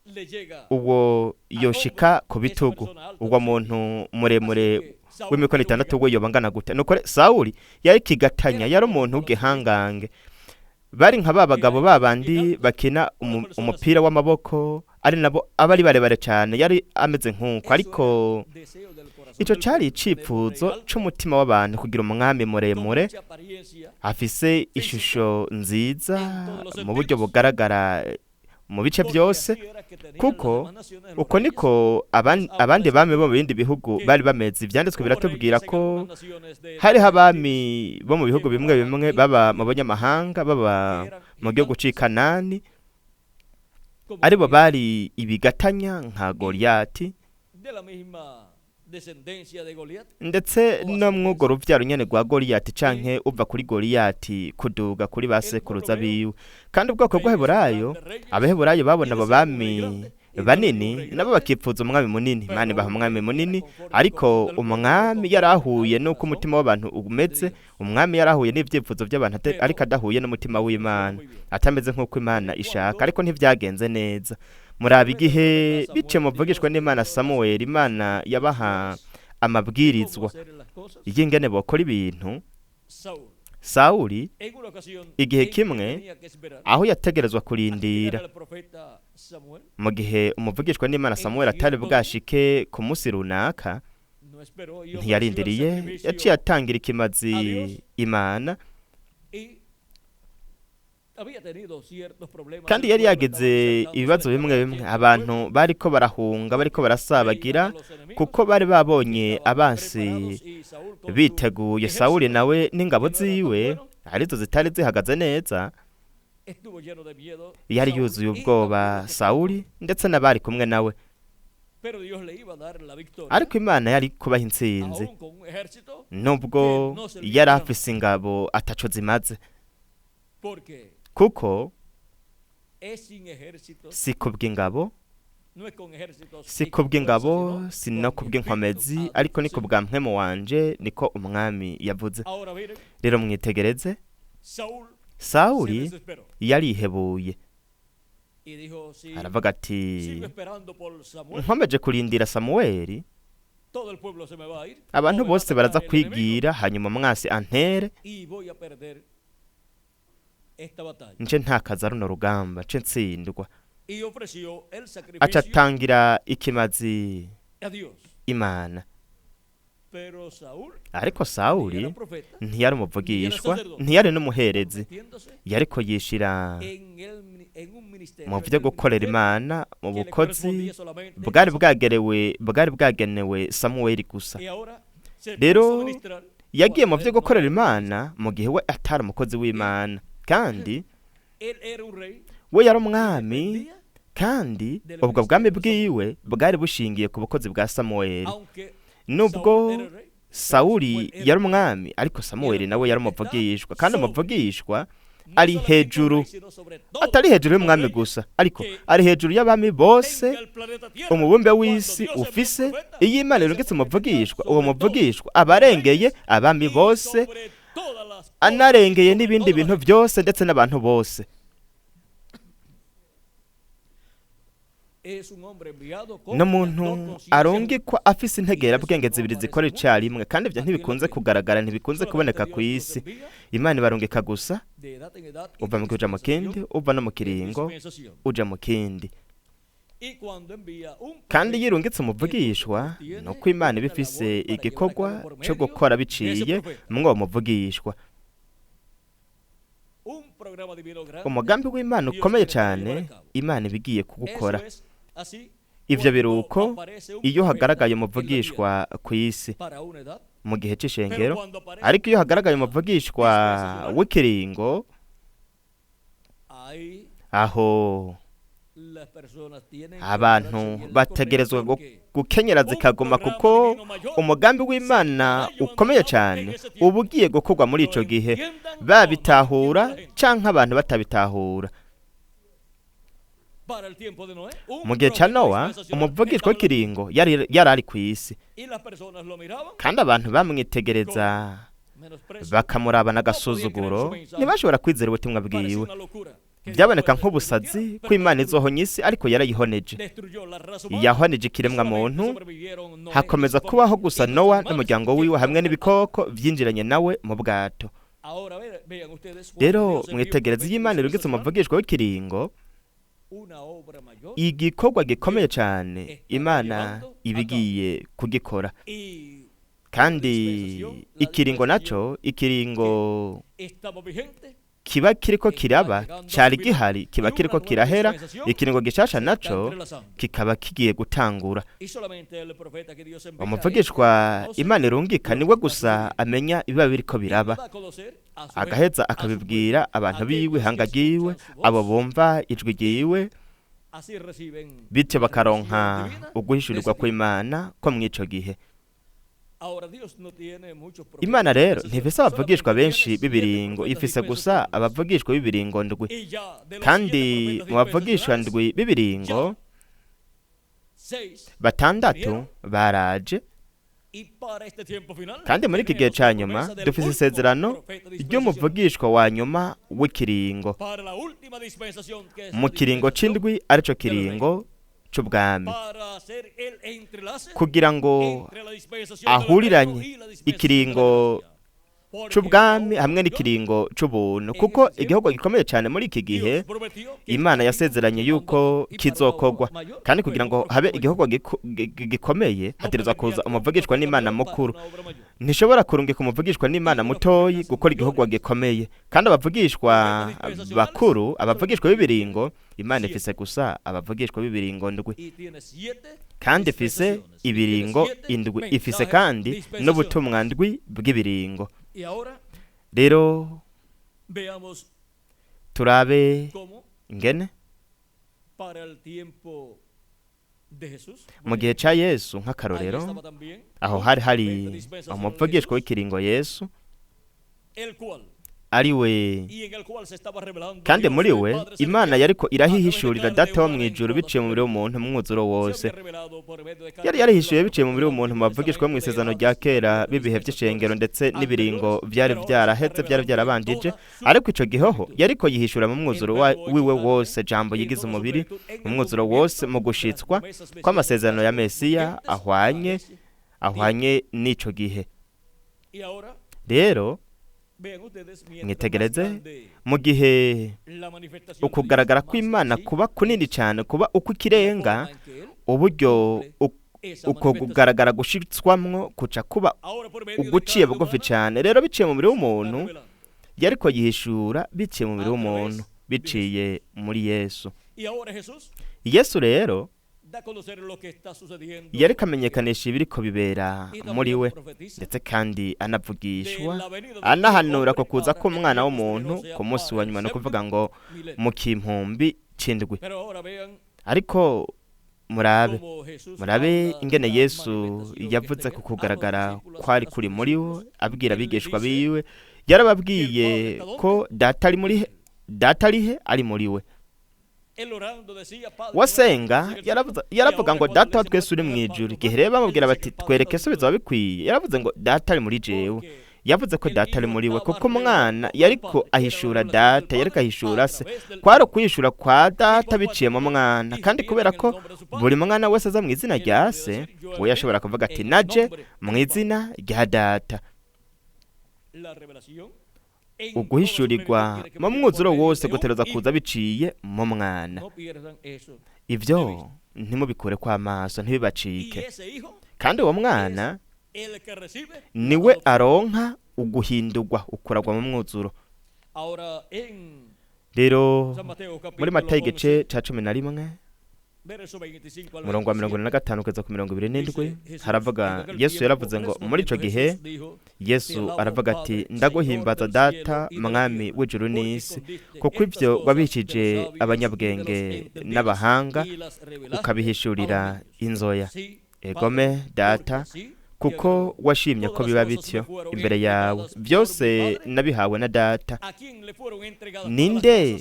Speaker 1: le llega?
Speaker 2: uwo yoshika ku bitugu, uwo muntu muremure
Speaker 1: Así que Saúl
Speaker 2: w'imikono
Speaker 1: era un
Speaker 2: 6 we yoba angana gute? Nuko Sawuli yari kigatanya, yari umuntu w'igihangange. Bari nka ba bagabo babandi bakina umupira w'amaboko, ari nabo aba ari barebare cyane, yari ameze nk'uko.
Speaker 1: Eso
Speaker 2: Ariko
Speaker 1: era deseo del corazón
Speaker 2: ico
Speaker 1: del
Speaker 2: cari
Speaker 1: pueblo, tener un rey
Speaker 2: icifuzo
Speaker 1: alto,
Speaker 2: c'umutima w'abantu, kugira umwami
Speaker 1: con
Speaker 2: muremure
Speaker 1: mucha apariencia,
Speaker 2: afise ishusho nziza mu buryo bugaragara mu bice
Speaker 1: porque
Speaker 2: byose,
Speaker 1: así era que tenían las
Speaker 2: kuko
Speaker 1: demás naciones los
Speaker 2: uko
Speaker 1: reyes.
Speaker 2: niko abandi bami bo mu bindi bihugu bari bameze. Ivyanditswe
Speaker 1: Hubo reyes
Speaker 2: biratubwira
Speaker 1: en
Speaker 2: ko
Speaker 1: algunas naciones de
Speaker 2: hariho
Speaker 1: gentiles
Speaker 2: abami bo mu bihugu
Speaker 1: que
Speaker 2: bimwe
Speaker 1: moraban
Speaker 2: bimwe
Speaker 1: en
Speaker 2: baba mu banyamahanga, baba
Speaker 1: que eran
Speaker 2: mu gihugu
Speaker 1: gigantes
Speaker 2: c'i Kanani,
Speaker 1: como
Speaker 2: aribo
Speaker 1: Goliat,
Speaker 2: bari ibigatanya nka Goliyati,
Speaker 1: de la misma descendencia de Goliat,
Speaker 2: ndetse
Speaker 1: o
Speaker 2: no mw'urwo
Speaker 1: ascendencia.
Speaker 2: ruvyaro nyene rwa Goliyati canke uva kuri Goliyati kuduga kuri ba
Speaker 1: El pueblo
Speaker 2: sekuruza
Speaker 1: hebreo
Speaker 2: biwe. Kandi ubwoko
Speaker 1: veía ese plan
Speaker 2: bw'Abaheburayo,
Speaker 1: de reyes
Speaker 2: Abaheburayo
Speaker 1: y
Speaker 2: babona abo
Speaker 1: deseaba un rey
Speaker 2: bami
Speaker 1: grande, y Dios le dio un
Speaker 2: banini,
Speaker 1: rey
Speaker 2: nabo
Speaker 1: grande,
Speaker 2: bakipfuza umwami munini.
Speaker 1: pero
Speaker 2: Imana ibaha
Speaker 1: un
Speaker 2: umwami
Speaker 1: rey que era
Speaker 2: munini,
Speaker 1: conforme al
Speaker 2: ariko
Speaker 1: corazón del pueblo,
Speaker 2: umwami
Speaker 1: conforme
Speaker 2: yarahuye
Speaker 1: al
Speaker 2: n'uko
Speaker 1: corazón
Speaker 2: umutima w'abantu
Speaker 1: de
Speaker 2: umeze.
Speaker 1: Dios.
Speaker 2: Umwami yarahuye n'ivyifuzo by'abantu, ariko
Speaker 1: Pero
Speaker 2: adahuye n'umutima
Speaker 1: no funcionó
Speaker 2: w'Imana,
Speaker 1: muy bien.
Speaker 2: atameze nk'uko Imana
Speaker 1: Miren
Speaker 2: ishaka,
Speaker 1: cuando
Speaker 2: ariko ntivyagenze neza. Muraba
Speaker 1: por medio del
Speaker 2: igihe
Speaker 1: profeta
Speaker 2: biciye
Speaker 1: Samuel,
Speaker 2: mu buvugishwa
Speaker 1: Dios le
Speaker 2: n'Imana
Speaker 1: dio las
Speaker 2: Samuel, Imana yabaha
Speaker 1: instrucciones de cómo
Speaker 2: amabwirizwa
Speaker 1: hacer las cosas.
Speaker 2: y'ingene bokora ibintu.
Speaker 1: Saúl,
Speaker 2: Sawuli
Speaker 1: en una ocasión
Speaker 2: igihe
Speaker 1: en que
Speaker 2: kimwe
Speaker 1: tenía que esperar
Speaker 2: aho yategerezwa
Speaker 1: hasta que
Speaker 2: kurindira
Speaker 1: llegara el profeta Samuel,
Speaker 2: mu gihe umuvugishwa n'Imana
Speaker 1: en
Speaker 2: Samuel atari
Speaker 1: cierto día
Speaker 2: bwashike ku munsi runaka,
Speaker 1: no esperó y ofreció el
Speaker 2: ntiyarindiriye, yaciye
Speaker 1: sacrificio
Speaker 2: atangira ikimazi
Speaker 1: a Dios
Speaker 2: Imana.
Speaker 1: y había tenido ciertos problemas.
Speaker 2: Kandi
Speaker 1: El
Speaker 2: yari
Speaker 1: pueblo
Speaker 2: yagize
Speaker 1: estaba desertando, se
Speaker 2: ibibazo
Speaker 1: le
Speaker 2: bimwe
Speaker 1: estaba
Speaker 2: bimwe,
Speaker 1: yendo el
Speaker 2: abantu
Speaker 1: pueblo,
Speaker 2: bariko barahunga, bariko
Speaker 1: veían
Speaker 2: barasabagira,
Speaker 1: a los enemigos
Speaker 2: kuko bari
Speaker 1: que
Speaker 2: babonye
Speaker 1: estaban
Speaker 2: abansi
Speaker 1: preparados y Saúl con su
Speaker 2: biteguye. Sawuli
Speaker 1: ejército,
Speaker 2: nawe n'ingabo
Speaker 1: que no era tan
Speaker 2: ziwe
Speaker 1: bueno,
Speaker 2: arizo zitari zihagaze neza,
Speaker 1: estuvo lleno de miedo
Speaker 2: yari
Speaker 1: Saúl
Speaker 2: yuzuye
Speaker 1: y
Speaker 2: ubwoba
Speaker 1: también los que estaban con
Speaker 2: Sawuli
Speaker 1: él.
Speaker 2: ndetse n'abari kumwe nawe.
Speaker 1: Pero Dios le iba a dar la victoria,
Speaker 2: Ariko Imana yari kubaha intsinzi,
Speaker 1: aún con un ejército
Speaker 2: nubwo
Speaker 1: que no servía
Speaker 2: yari
Speaker 1: para nada,
Speaker 2: afise ingabo ataco zimaze,
Speaker 1: porque
Speaker 2: kuko
Speaker 1: es sin ejércitos,
Speaker 2: si kubw'ingabo,
Speaker 1: no es con ejércitos
Speaker 2: si
Speaker 1: ni con fuerza,
Speaker 2: kubw'ingabo,
Speaker 1: sino
Speaker 2: si no
Speaker 1: con mi espíritu,
Speaker 2: kubw'inkomezi,
Speaker 1: ha dicho
Speaker 2: ariko
Speaker 1: el
Speaker 2: ni
Speaker 1: Señor.
Speaker 2: kubwa mpwemu wanje, niko umwami yavuze.
Speaker 1: Ahora miren,
Speaker 2: Rero mwitegereze,
Speaker 1: Saúl se
Speaker 2: Sawuli
Speaker 1: desesperó
Speaker 2: yarihebuye,
Speaker 1: y dijo: si
Speaker 2: aravuga ati
Speaker 1: sigo esperando por Samuel,
Speaker 2: nkomeje kurindira Samuweli,
Speaker 1: todo el pueblo se me va a ir, o
Speaker 2: abantu
Speaker 1: me va a
Speaker 2: bose baraza
Speaker 1: atacar el enemigo
Speaker 2: kwigira, hanyuma mwasi antere,
Speaker 1: y voy a perder esta batalla.
Speaker 2: nce ntakaza runo rugamba, nce ntsindwa.
Speaker 1: Y ofreció el
Speaker 2: Aca
Speaker 1: sacrificio
Speaker 2: atangira ikimazi
Speaker 1: a Dios.
Speaker 2: Imana.
Speaker 1: Pero Saúl
Speaker 2: Ariko
Speaker 1: ni era
Speaker 2: Sawuli
Speaker 1: profeta,
Speaker 2: ntiyari
Speaker 1: ni era
Speaker 2: umuvugishwa,
Speaker 1: sacerdote,
Speaker 2: ntiyari n'umuherezi,
Speaker 1: metiéndose
Speaker 2: yariko yishira
Speaker 1: en en un ministerio,
Speaker 2: mu
Speaker 1: en
Speaker 2: vyo
Speaker 1: el
Speaker 2: gukorera
Speaker 1: ministerio
Speaker 2: Imana, mu
Speaker 1: que le
Speaker 2: bukozi
Speaker 1: correspondía solamente a
Speaker 2: bwari
Speaker 1: Samuel.
Speaker 2: bwagerewe, bwari bwagenewe Samuweli gusa.
Speaker 1: Y ahora se puso a
Speaker 2: Rero
Speaker 1: ministrar
Speaker 2: yagiye mu
Speaker 1: cuando
Speaker 2: vyo
Speaker 1: él no
Speaker 2: gukorera
Speaker 1: era
Speaker 2: Imana
Speaker 1: ministro.
Speaker 2: mu gihe we atari umukozi
Speaker 1: Y
Speaker 2: w'Imana, kandi
Speaker 1: él era un rey
Speaker 2: we yari
Speaker 1: que
Speaker 2: umwami,
Speaker 1: dependía
Speaker 2: kandi
Speaker 1: del
Speaker 2: ubwo bwami
Speaker 1: ministerio de Samuel.
Speaker 2: bwiwe bwari bushingiye ku bukozi bwa Samuweli.
Speaker 1: Aunque
Speaker 2: Nubwo
Speaker 1: Saúl era rey, pero
Speaker 2: Sawuli
Speaker 1: Samuel era
Speaker 2: yari
Speaker 1: profeta.
Speaker 2: umwami, ariko
Speaker 1: Y el
Speaker 2: Samuweli nawe yari
Speaker 1: profeta está
Speaker 2: umuvugishwa, kandi
Speaker 1: sobre,
Speaker 2: umuvugishwa
Speaker 1: no
Speaker 2: ari
Speaker 1: solamente un
Speaker 2: hejuru,
Speaker 1: rey, sino sobre
Speaker 2: atari
Speaker 1: todos
Speaker 2: hejuru
Speaker 1: los
Speaker 2: y'umwami
Speaker 1: reyes
Speaker 2: gusa, ariko
Speaker 1: que
Speaker 2: ari hejuru y'abami bose
Speaker 1: tenga el planeta Tierra.
Speaker 2: umubumbe
Speaker 1: Cuando
Speaker 2: w'isi
Speaker 1: Dios envía un
Speaker 2: ufise.
Speaker 1: profeta,
Speaker 2: Iyo Imana
Speaker 1: ese
Speaker 2: irungitse
Speaker 1: profeta está
Speaker 2: umuvugishwa, uwo
Speaker 1: sobre todos
Speaker 2: muvugishwa aba
Speaker 1: los
Speaker 2: arengeye
Speaker 1: reyes
Speaker 2: abami
Speaker 1: y
Speaker 2: bose,
Speaker 1: sobre todas las cosas y
Speaker 2: anarengeye
Speaker 1: sobre
Speaker 2: n'ibindi
Speaker 1: toda la
Speaker 2: bintu
Speaker 1: gente.
Speaker 2: byose ndetse n'abantu bose.
Speaker 1: Es un hombre enviado con las dos
Speaker 2: N'umuntu
Speaker 1: conciencias
Speaker 2: arungikwa
Speaker 1: juntas.
Speaker 2: afise
Speaker 1: Y eso
Speaker 2: integerabwenge
Speaker 1: no
Speaker 2: zibiri
Speaker 1: aparece
Speaker 2: zikora
Speaker 1: mucho
Speaker 2: icarimwe, kandi ivyo
Speaker 1: aquí en la
Speaker 2: ntibikunze
Speaker 1: tierra.
Speaker 2: kugaragara, ntibikunze
Speaker 1: Solamente
Speaker 2: kuboneka ku
Speaker 1: Dios los
Speaker 2: isi.
Speaker 1: envía
Speaker 2: Imana ibarungika gusa
Speaker 1: de edad en edad y
Speaker 2: uva
Speaker 1: de
Speaker 2: mu gihe uja mu kindi,
Speaker 1: dispensación
Speaker 2: uva no mu
Speaker 1: en
Speaker 2: kiringo
Speaker 1: dispensación.
Speaker 2: uja mu kindi.
Speaker 1: Y cuando envía un
Speaker 2: Kandi iyo
Speaker 1: profeta,
Speaker 2: irungitse
Speaker 1: entonces
Speaker 2: umuvugishwa,
Speaker 1: tiene
Speaker 2: nuko Imana iba
Speaker 1: una
Speaker 2: ifise
Speaker 1: labor para llevar a cabo
Speaker 2: igikorwa
Speaker 1: por
Speaker 2: co
Speaker 1: medio
Speaker 2: gukora
Speaker 1: de ese
Speaker 2: biciye
Speaker 1: profeta.
Speaker 2: mw'uwo muvugishwa.
Speaker 1: Un programa divino grande
Speaker 2: Umugambi w'Imana
Speaker 1: Dios
Speaker 2: ukomeye
Speaker 1: tiene para llevar
Speaker 2: cane,
Speaker 1: a cabo.
Speaker 2: Imana iba igiye kuwukora.
Speaker 1: Eso es así
Speaker 2: Ivyo
Speaker 1: cuando
Speaker 2: biruko
Speaker 1: aparece un
Speaker 2: iyo
Speaker 1: profeta
Speaker 2: hagaragaye
Speaker 1: en la tierra
Speaker 2: umuvugishwa kw'isi
Speaker 1: para una edad,
Speaker 2: mu gihe
Speaker 1: pero
Speaker 2: c'ishengero,
Speaker 1: cuando aparece
Speaker 2: ariko
Speaker 1: un
Speaker 2: iyo hagaragaye
Speaker 1: profeta
Speaker 2: umuvugishwa
Speaker 1: dispensacional,
Speaker 2: w'ikiringo,
Speaker 1: ahí
Speaker 2: aho
Speaker 1: las personas tienen que
Speaker 2: abantu
Speaker 1: agarrarse bien la correa
Speaker 2: bategerezwa
Speaker 1: porque
Speaker 2: gukenyera
Speaker 1: un
Speaker 2: zikaguma,
Speaker 1: programa
Speaker 2: kuko
Speaker 1: divino mayor
Speaker 2: umugambi
Speaker 1: se
Speaker 2: w'Imana
Speaker 1: está llevando a
Speaker 2: ukomeye
Speaker 1: cabo en
Speaker 2: cane
Speaker 1: ese tiempo.
Speaker 2: uba ugiye gukorwa muri
Speaker 1: Lo
Speaker 2: ico gihe,
Speaker 1: entiendan o no lo entienda la gente.
Speaker 2: babitahura canke abantu batabitahura. Mu gihe ca Nowa, umuvugishwa w'ikiringo yari ari ku isi, kandi abantu bamwitegereza bakamurabana agasuzuguro, ntibashobora kwizera ubutumwa bwiwe. Byaboneka nk'ubusazi ko Imana izohonya isi, ariko yarayihoneje. Yahoneje ikiremwa muntu, hakomeza kubaho gusa Nowa n'umuryango wiwe hamwe n'ibikoko vyinjiranye nawe mu bwato. Rero mwitegereze iyo Imana irungitse umuvugishwa w'ikiringo, igikorwa gikomeye cyane Imana ibigiye kugikora. Kandi ikiringo naco, ikiringo kiba kiriko kiraba cari gihari, kiba kiriko kirahera, ikiringo gishasha naco kikaba kigiye gutangura. Umuvugishwa Imana irungika niwe gusa amenya ibiba biriko biraba, agaheza akabibwira abantu biwe, ihanga ryiwe, abo bumva ijwi ryiwe, bityo bakaronka uguhishurirwa kw'Imana ko mw'ico gihe. Imana rero ntifise abavugishwa benshi b'ibiringo, ifise gusa abavugishwa b'ibiringo ndwi. Kandi mu bavugishwa ndwi b'ibiringo, 6 baraje. Kandi muri iki gihe ca nyuma dufise isezerano ry'umuvugishwa wa nyuma w'ikiringo, mu kiringo c'indwi, arico kiringo c'ubwami, kugira ngo ahuriranye ikiringo c'ubwami hamwe n'ikiringo c'ubuntu, kuko igihugu gikomeye cyane muri iki gihe Imana yasezeranye yuko kizokorwa. Kandi kugira ngo habe igihugu gikomeye hategerezwa kuza umuvugishwa n'Imana mukuru. Ntishobora kurungika umuvugishwa n'Imana mutoyi gukora igihugu gikomeye. Kandi abavugishwa bakuru, abavugishwa b'ibiringo, Imana ifise gusa abavugishwa b'ibiringo ndwi, kandi ifise ibiringo indwi, ifise kandi n'ubutumwa ndwi bw'ibiringo. Rero turabe ingene mu gihe ca Yesu nk'akarorero, aho hari hari umuvugishwa w'ikiringo Yesu, ari we, kandi muri we Imana yariko irahihishurira Data wo mw'ijuru biciye mu mubiri w'umuntu mu mwuzuro wose. Yari yarihishuye biciye mu mubiri w'umuntu mu bavugishwa mu isezerano rya kera b'ibihe vy'ishengero ndetse n'ibiringo vyari vyaraheze, vyari vyarabanjije, ariko ico gihoho yariko yihishura mu mwuzuro wiwe wose, Jambo yigize umubiri, mu mwuzuro wose, mu gushitswa kw'amasezerano ya Mesiya ahwanye n'ico gihe. Rero mwitegereze mu gihe ukugaragara kw'Imana kuba kunini cyane, kuba uko ikirenga, uburyo uko kugaragara gushitswamwo kuca kuba uguciye bugufi cyane. Rero biciye mu mubiri w'umuntu yariko yihishura, biciye mu mubiri w'umuntu, biciye muri Yesu. Yesu rero yariko amenyekanisha ibiriko bibera muri we, ndetse kandi anavugishwa anahanura ko kuza k'umwana w'umuntu ku munsi wa nyuma, no kuvuga ngo mu kimpumbi c'indwi. Ariko murabe ingene Yesu yavuze ku kugaragara kwari kuri muri we, abwira abigishwa biwe. Yarababwiye ko Data ari muri Data ari he ari muri we. Wasenga yaravuga ngo Data wa twese uri mu ijuru. Igihe rero bamubwira bati twereke se bizaba bikwiye, yaravuze ngo Data ari muri jewe. Yavuze ko Data ari muri we, kuko umwana yariko ahishura Data, yariko ahishura se. Kwari ukwihishura kwa Data biciye mu mwana, kandi kubera ko buri mwana wese aza mu izina rya se, we yashobora kuvuga ati naje mu izina rya Data. Uguhishurirwa mu mwuzuro wose gutereza kuza biciye mu mwana. Ibyo ntimubikure kw'amaso, ntibibacike. Kandi uwo mwana niwe aronka uguhindurwa, ukuragwa mu mwuzuro. Rero muri Matayo igice ca 11 umurongo wa 45 kugeza ku 27 haravuga, Yesu yaravuze ngo muri ico gihe Yesu aravuga ati ndaguhimbaza Data mwami w'ijuru n'isi, kuko ivyo wabishije abanyabwenge n'abahanga ukabihishurira inzoya. Egome Data, kuko washimye ko biba bityo imbere yawe, byose nabihawe na Data. Ninde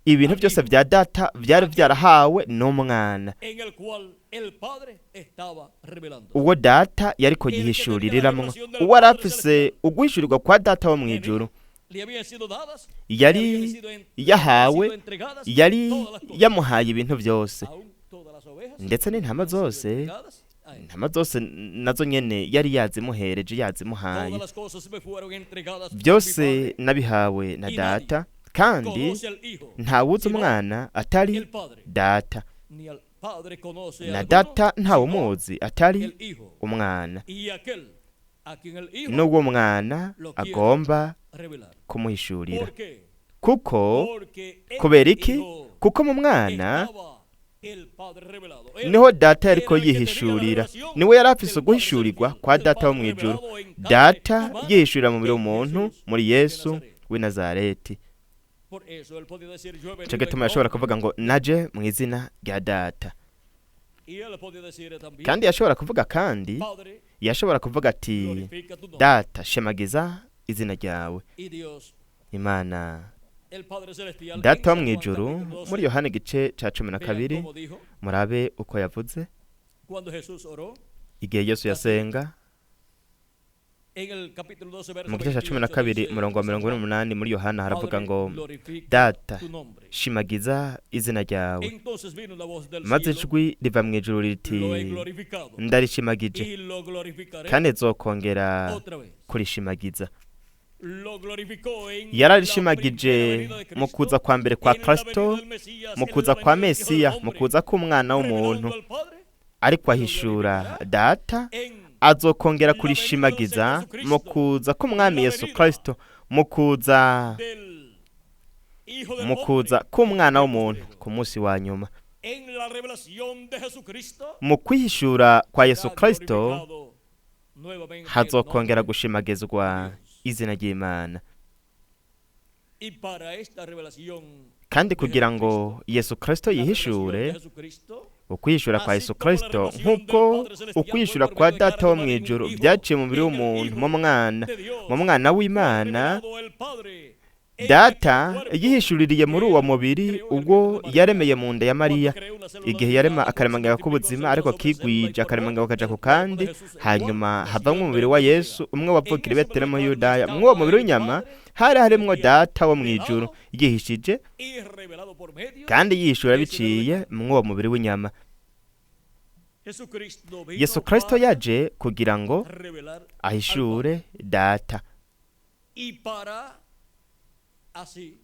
Speaker 2: Ibintu byose vya Data vyari vyarahawe n'umwana,
Speaker 1: en el cual el Padre estaba revelando.
Speaker 2: Uwo Data yariko yihishuririramwo, uwo yari afise uguhishurirwa kwa Data wo mw'ijuru.
Speaker 1: Le habían sido dadas,
Speaker 2: Yari
Speaker 1: le habían sido
Speaker 2: yahawe,
Speaker 1: sido entregadas
Speaker 2: yari
Speaker 1: todas las cosas.
Speaker 2: yamuhaye ibintu byose,
Speaker 1: Aún todas las ovejas
Speaker 2: ndetse n'intama
Speaker 1: han sido
Speaker 2: zose,
Speaker 1: entregadas a él.
Speaker 2: intama zose nazo nyene yari yazimuhereje, yazimuhaye.
Speaker 1: Todas las cosas me fueron entregadas por mi
Speaker 2: Byose
Speaker 1: Padre.
Speaker 2: nabihawe na Data, kandi
Speaker 1: Conoce al Hijo,
Speaker 2: ntawuzi
Speaker 1: sino
Speaker 2: umwana atari
Speaker 1: el Padre.
Speaker 2: Data,
Speaker 1: Ni al Padre conoce
Speaker 2: na
Speaker 1: alguno,
Speaker 2: Data
Speaker 1: sino
Speaker 2: ntawumuzi atari
Speaker 1: el Hijo.
Speaker 2: umwana,
Speaker 1: Y aquel a quien el Hijo
Speaker 2: n'uwo mwana agomba
Speaker 1: revelar.
Speaker 2: kumuhishurira.
Speaker 1: ¿Por qué?
Speaker 2: Kuko
Speaker 1: Porque en
Speaker 2: kubera
Speaker 1: el
Speaker 2: iki?
Speaker 1: Hijo
Speaker 2: Kuko mu mwana
Speaker 1: estaba el Padre revelado. Él
Speaker 2: niho Data yariko
Speaker 1: era el que tenía la
Speaker 2: yihishurira,
Speaker 1: revelación
Speaker 2: niwe yari afise
Speaker 1: del Padre
Speaker 2: uguhishurirwa
Speaker 1: celestial,
Speaker 2: kwa
Speaker 1: del
Speaker 2: Data wo
Speaker 1: Padre
Speaker 2: mw'ijuru,
Speaker 1: revelado en carne
Speaker 2: Data
Speaker 1: humana
Speaker 2: yihishurira mu mubiri
Speaker 1: en
Speaker 2: w'umuntu
Speaker 1: Jesús
Speaker 2: muri
Speaker 1: de
Speaker 2: Yesu
Speaker 1: Nazaret.
Speaker 2: w'i Nazareti.
Speaker 1: Por eso él podía decir, yo he
Speaker 2: Ico
Speaker 1: venido en
Speaker 2: gituma yashobora
Speaker 1: nombre.
Speaker 2: kuvuga ngo naje mu izina rya Data.
Speaker 1: Y él podía decir también,
Speaker 2: Kandi yashobora kuvuga, kandi
Speaker 1: Padre,
Speaker 2: yashobora kuvuga ati
Speaker 1: glorifica tu nombre.
Speaker 2: Data, shemagiza izina ryawe.
Speaker 1: Y Dios,
Speaker 2: Imana
Speaker 1: el Padre celestial, en
Speaker 2: Data wo
Speaker 1: San Juan
Speaker 2: mw'ijuru,
Speaker 1: capítulo 12,
Speaker 2: muri Yohana igice ca cumi na
Speaker 1: vean
Speaker 2: kabiri,
Speaker 1: cómo dijo,
Speaker 2: murabe uko yavuze
Speaker 1: cuando Jesús oró,
Speaker 2: igihe Yesu yasenga
Speaker 1: en el capítulo 12, verso
Speaker 2: mu gice ca cumi na
Speaker 1: 28,
Speaker 2: kabiri
Speaker 1: dice
Speaker 2: umurongo wa
Speaker 1: San
Speaker 2: mirongo ine
Speaker 1: Juan,
Speaker 2: n'umunani muri Yohana haravuga
Speaker 1: Padre,
Speaker 2: ngo
Speaker 1: glorifica
Speaker 2: Data,
Speaker 1: tu nombre.
Speaker 2: shimagiza izina ryawe.
Speaker 1: Entonces vino la voz del
Speaker 2: Maze
Speaker 1: cielo,
Speaker 2: ijwi riva mu ijuru riti
Speaker 1: lo he glorificado
Speaker 2: ndarishimagije
Speaker 1: y lo glorificaré
Speaker 2: kandi nzokongera
Speaker 1: otra vez.
Speaker 2: kurishimagiza.
Speaker 1: Lo glorificó en la primera
Speaker 2: Yararishimagije
Speaker 1: venida de
Speaker 2: mu
Speaker 1: Cristo,
Speaker 2: kuza kwa mbere kwa
Speaker 1: en la
Speaker 2: Kristo,
Speaker 1: venida del Mesías,
Speaker 2: mu
Speaker 1: en
Speaker 2: kuza
Speaker 1: la
Speaker 2: kwa
Speaker 1: venida del Hijo del
Speaker 2: Mesiya, mu
Speaker 1: Hombre,
Speaker 2: kuza k'umwana w'umuntu,
Speaker 1: revelando al Padre
Speaker 2: ariko ahishura Data,
Speaker 1: en
Speaker 2: azokongera kurishimagiza mu kuza k'umwami Yesu Kristo, mu kuza
Speaker 1: del Hijo del
Speaker 2: mu kuza
Speaker 1: Hombre,
Speaker 2: k'umwana w'umuntu ku munsi wa nyuma.
Speaker 1: en la revelación de Jesucristo,
Speaker 2: Mu kwihishura kwa Yesu
Speaker 1: será
Speaker 2: Kristo
Speaker 1: glorificado nuevamente el
Speaker 2: hazokongera
Speaker 1: nombre
Speaker 2: gushimagizwa
Speaker 1: de Dios.
Speaker 2: izina ry'Imana.
Speaker 1: Y para esta revelación
Speaker 2: Kandi
Speaker 1: de
Speaker 2: kugira ngo
Speaker 1: Jesucristo,
Speaker 2: Yesu Kristo
Speaker 1: la revelación de
Speaker 2: yihishure,
Speaker 1: Jesucristo,
Speaker 2: ukwihishura kwa
Speaker 1: así
Speaker 2: Yesu
Speaker 1: como la
Speaker 2: Kristo
Speaker 1: revelación del
Speaker 2: nk'uko
Speaker 1: Padre Celestial fue
Speaker 2: ukwihishura
Speaker 1: por
Speaker 2: kwa
Speaker 1: medio de
Speaker 2: Data
Speaker 1: carne
Speaker 2: wo mu
Speaker 1: humana en un
Speaker 2: ijuru
Speaker 1: Hijo,
Speaker 2: byaciye mu mubiri
Speaker 1: en el
Speaker 2: w'umuntu,
Speaker 1: Hijo
Speaker 2: mu mwana,
Speaker 1: de Dios,
Speaker 2: mu mwana
Speaker 1: fue
Speaker 2: w'Imana,
Speaker 1: revelado el Padre en aquel
Speaker 2: Data
Speaker 1: cuerpo
Speaker 2: yihishuririye muri
Speaker 1: que
Speaker 2: uwo
Speaker 1: él
Speaker 2: mubiri
Speaker 1: creó en el
Speaker 2: ubwo
Speaker 1: vientre de María.
Speaker 2: yaremeye mu nda ya
Speaker 1: Cuando
Speaker 2: Mariya,
Speaker 1: creó una célula
Speaker 2: igihe yarema
Speaker 1: delgada que se
Speaker 2: akaremangingo
Speaker 1: multiplicó
Speaker 2: k'ubuzima
Speaker 1: célula
Speaker 2: ariko
Speaker 1: sobre célula y
Speaker 2: kigwija
Speaker 1: formó
Speaker 2: akaremangingo kaja
Speaker 1: el
Speaker 2: ku
Speaker 1: cuerpo de
Speaker 2: kandi,
Speaker 1: Jesús, el cual
Speaker 2: hanyuma
Speaker 1: nació
Speaker 2: havamwo
Speaker 1: en
Speaker 2: umubiri wa
Speaker 1: Belén de
Speaker 2: Yesu
Speaker 1: Judea.
Speaker 2: umwe
Speaker 1: En
Speaker 2: wavukira i
Speaker 1: ese
Speaker 2: Betelehemu
Speaker 1: momento
Speaker 2: Yudaya.
Speaker 1: estaba
Speaker 2: Mw'uwo mubiri
Speaker 1: el
Speaker 2: w'inyama
Speaker 1: Padre
Speaker 2: hari harimwo
Speaker 1: celestial
Speaker 2: Data wo mw'ijuru
Speaker 1: velado
Speaker 2: yihishije,
Speaker 1: y revelado por medio
Speaker 2: kandi yihishura
Speaker 1: de ese
Speaker 2: biciye
Speaker 1: verbo.
Speaker 2: mw'uwo mubiri w'inyama.
Speaker 1: Jesucristo vino
Speaker 2: Yesu Kristo
Speaker 1: para
Speaker 2: yaje kugira ngo
Speaker 1: revelar al Padre
Speaker 2: ahishure Data
Speaker 1: y para así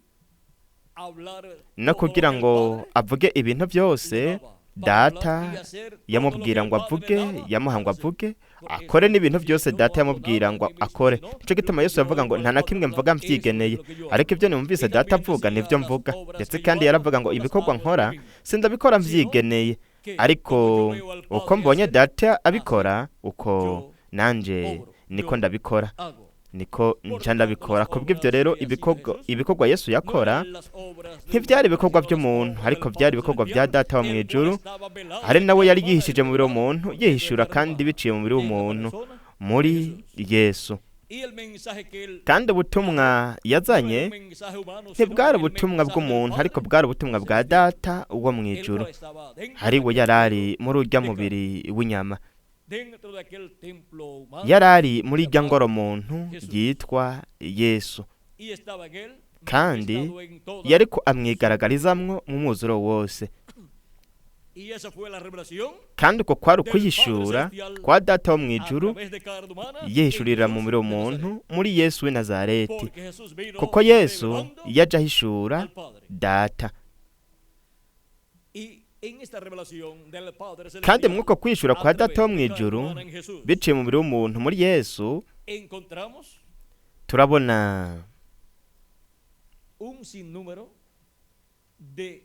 Speaker 1: hablar
Speaker 2: no
Speaker 1: todo lo
Speaker 2: kugira
Speaker 1: que el
Speaker 2: ngo
Speaker 1: Padre
Speaker 2: avuge ibintu
Speaker 1: le
Speaker 2: byose
Speaker 1: daba, para hablar
Speaker 2: Data
Speaker 1: y hacer todo lo que
Speaker 2: yamubwira
Speaker 1: el
Speaker 2: ngo
Speaker 1: Padre
Speaker 2: avuge,
Speaker 1: le daba
Speaker 2: yamuha ngo
Speaker 1: hacer.
Speaker 2: avuge,
Speaker 1: Por eso
Speaker 2: akore n'ibintu
Speaker 1: decía,
Speaker 2: byose
Speaker 1: yo no
Speaker 2: Data
Speaker 1: hago
Speaker 2: yamubwira
Speaker 1: nada
Speaker 2: ngo
Speaker 1: de mí mismo,
Speaker 2: akore.
Speaker 1: sino
Speaker 2: Nico
Speaker 1: lo
Speaker 2: gituma
Speaker 1: que
Speaker 2: Yesu
Speaker 1: yo
Speaker 2: yavuga ngo
Speaker 1: oigo
Speaker 2: nta
Speaker 1: al
Speaker 2: na
Speaker 1: Padre
Speaker 2: kimwe
Speaker 1: hablar,
Speaker 2: mvuga
Speaker 1: eso es
Speaker 2: mvyigeneye,
Speaker 1: lo que yo
Speaker 2: ariko
Speaker 1: hablo.
Speaker 2: ibyo numvise
Speaker 1: Y
Speaker 2: Data
Speaker 1: también
Speaker 2: avuga
Speaker 1: decía,
Speaker 2: nivyo
Speaker 1: las
Speaker 2: mvuga.
Speaker 1: obras
Speaker 2: Ndetse
Speaker 1: que yo
Speaker 2: kandi
Speaker 1: hago,
Speaker 2: yaravuga ngo
Speaker 1: las
Speaker 2: ibikorwa
Speaker 1: hago yo
Speaker 2: nkora
Speaker 1: mismo,
Speaker 2: sindabikora
Speaker 1: sino
Speaker 2: mvyigeneye,
Speaker 1: que
Speaker 2: ariko
Speaker 1: como yo veo al
Speaker 2: uko
Speaker 1: Padre
Speaker 2: mbonye
Speaker 1: hacer,
Speaker 2: Data
Speaker 1: así
Speaker 2: abikora uko
Speaker 1: yo
Speaker 2: nanje
Speaker 1: obro,
Speaker 2: niko
Speaker 1: yo
Speaker 2: ndabikora,
Speaker 1: hago.
Speaker 2: niko
Speaker 1: Por
Speaker 2: nca
Speaker 1: tanto,
Speaker 2: ndabikora.
Speaker 1: las
Speaker 2: Kubw'ivyo
Speaker 1: obras
Speaker 2: rero
Speaker 1: que hacía
Speaker 2: ibikorwa
Speaker 1: Jesús
Speaker 2: ibikorwa Yesu
Speaker 1: no
Speaker 2: yakora
Speaker 1: eran las obras de un
Speaker 2: ntivyari
Speaker 1: hombre,
Speaker 2: ibikorwa
Speaker 1: sino las
Speaker 2: by'umuntu,
Speaker 1: obras
Speaker 2: ariko
Speaker 1: del
Speaker 2: vyari
Speaker 1: Padre
Speaker 2: ibikorwa vya
Speaker 1: celestial,
Speaker 2: Data wo
Speaker 1: el cual
Speaker 2: mw'ijuru,
Speaker 1: estaba velado
Speaker 2: hari
Speaker 1: en
Speaker 2: nawe yari
Speaker 1: carne humana,
Speaker 2: yihishije mu mubiri
Speaker 1: revelado
Speaker 2: w'umuntu,
Speaker 1: por medio de
Speaker 2: yihishura
Speaker 1: carne
Speaker 2: kandi
Speaker 1: humana
Speaker 2: biciye mu mubiri
Speaker 1: en la
Speaker 2: w'umuntu
Speaker 1: persona de
Speaker 2: muri
Speaker 1: Jesús.
Speaker 2: Yesu.
Speaker 1: Y el mensaje que él
Speaker 2: Kandi ubutumwa
Speaker 1: no era
Speaker 2: yazanye
Speaker 1: un mensaje humano, sino
Speaker 2: ntibwari
Speaker 1: el
Speaker 2: ubutumwa
Speaker 1: mensaje del
Speaker 2: bw'umuntu, ariko
Speaker 1: Padre
Speaker 2: bwari ubutumwa bwa
Speaker 1: celestial,
Speaker 2: Data wo
Speaker 1: el
Speaker 2: mw'ijuru,
Speaker 1: cual estaba dentro de
Speaker 2: ari we
Speaker 1: aquel
Speaker 2: yari
Speaker 1: templo
Speaker 2: ari muri urya
Speaker 1: de carne,
Speaker 2: mubiri w'inyama,
Speaker 1: dentro de aquel templo humano
Speaker 2: yari ari muri irya
Speaker 1: llamado
Speaker 2: ngoro muntu
Speaker 1: Jesús.
Speaker 2: yitwa Yesu,
Speaker 1: Y estaba en él
Speaker 2: kandi
Speaker 1: manifestado en toda
Speaker 2: yariko
Speaker 1: su
Speaker 2: amwigaragarizamwo mu mwuzuro wose.
Speaker 1: Y esa fue la revelación
Speaker 2: Kandi uko kwari
Speaker 1: del Padre
Speaker 2: ukwihishura
Speaker 1: celestial
Speaker 2: kwa Data wo
Speaker 1: a
Speaker 2: mw'ijuru
Speaker 1: través de carne humana en
Speaker 2: yihishurira mu
Speaker 1: Jesús
Speaker 2: mubiri
Speaker 1: de Nazaret.
Speaker 2: w'umuntu muri Yesu w'i Nazareti,
Speaker 1: Porque Jesús vino
Speaker 2: kuko Yesu
Speaker 1: revelando
Speaker 2: yaje ahishura
Speaker 1: al Padre.
Speaker 2: Data.
Speaker 1: Y en esta revelación del Padre
Speaker 2: Kandi
Speaker 1: celestial
Speaker 2: mw'uko kwihishura
Speaker 1: a
Speaker 2: kwa
Speaker 1: través
Speaker 2: Data wo
Speaker 1: de carne
Speaker 2: mw'ijuru
Speaker 1: humana en Jesús
Speaker 2: biciye mu mubiri w'umuntu muri Yesu,
Speaker 1: encontramos
Speaker 2: turabona
Speaker 1: un sinnúmero de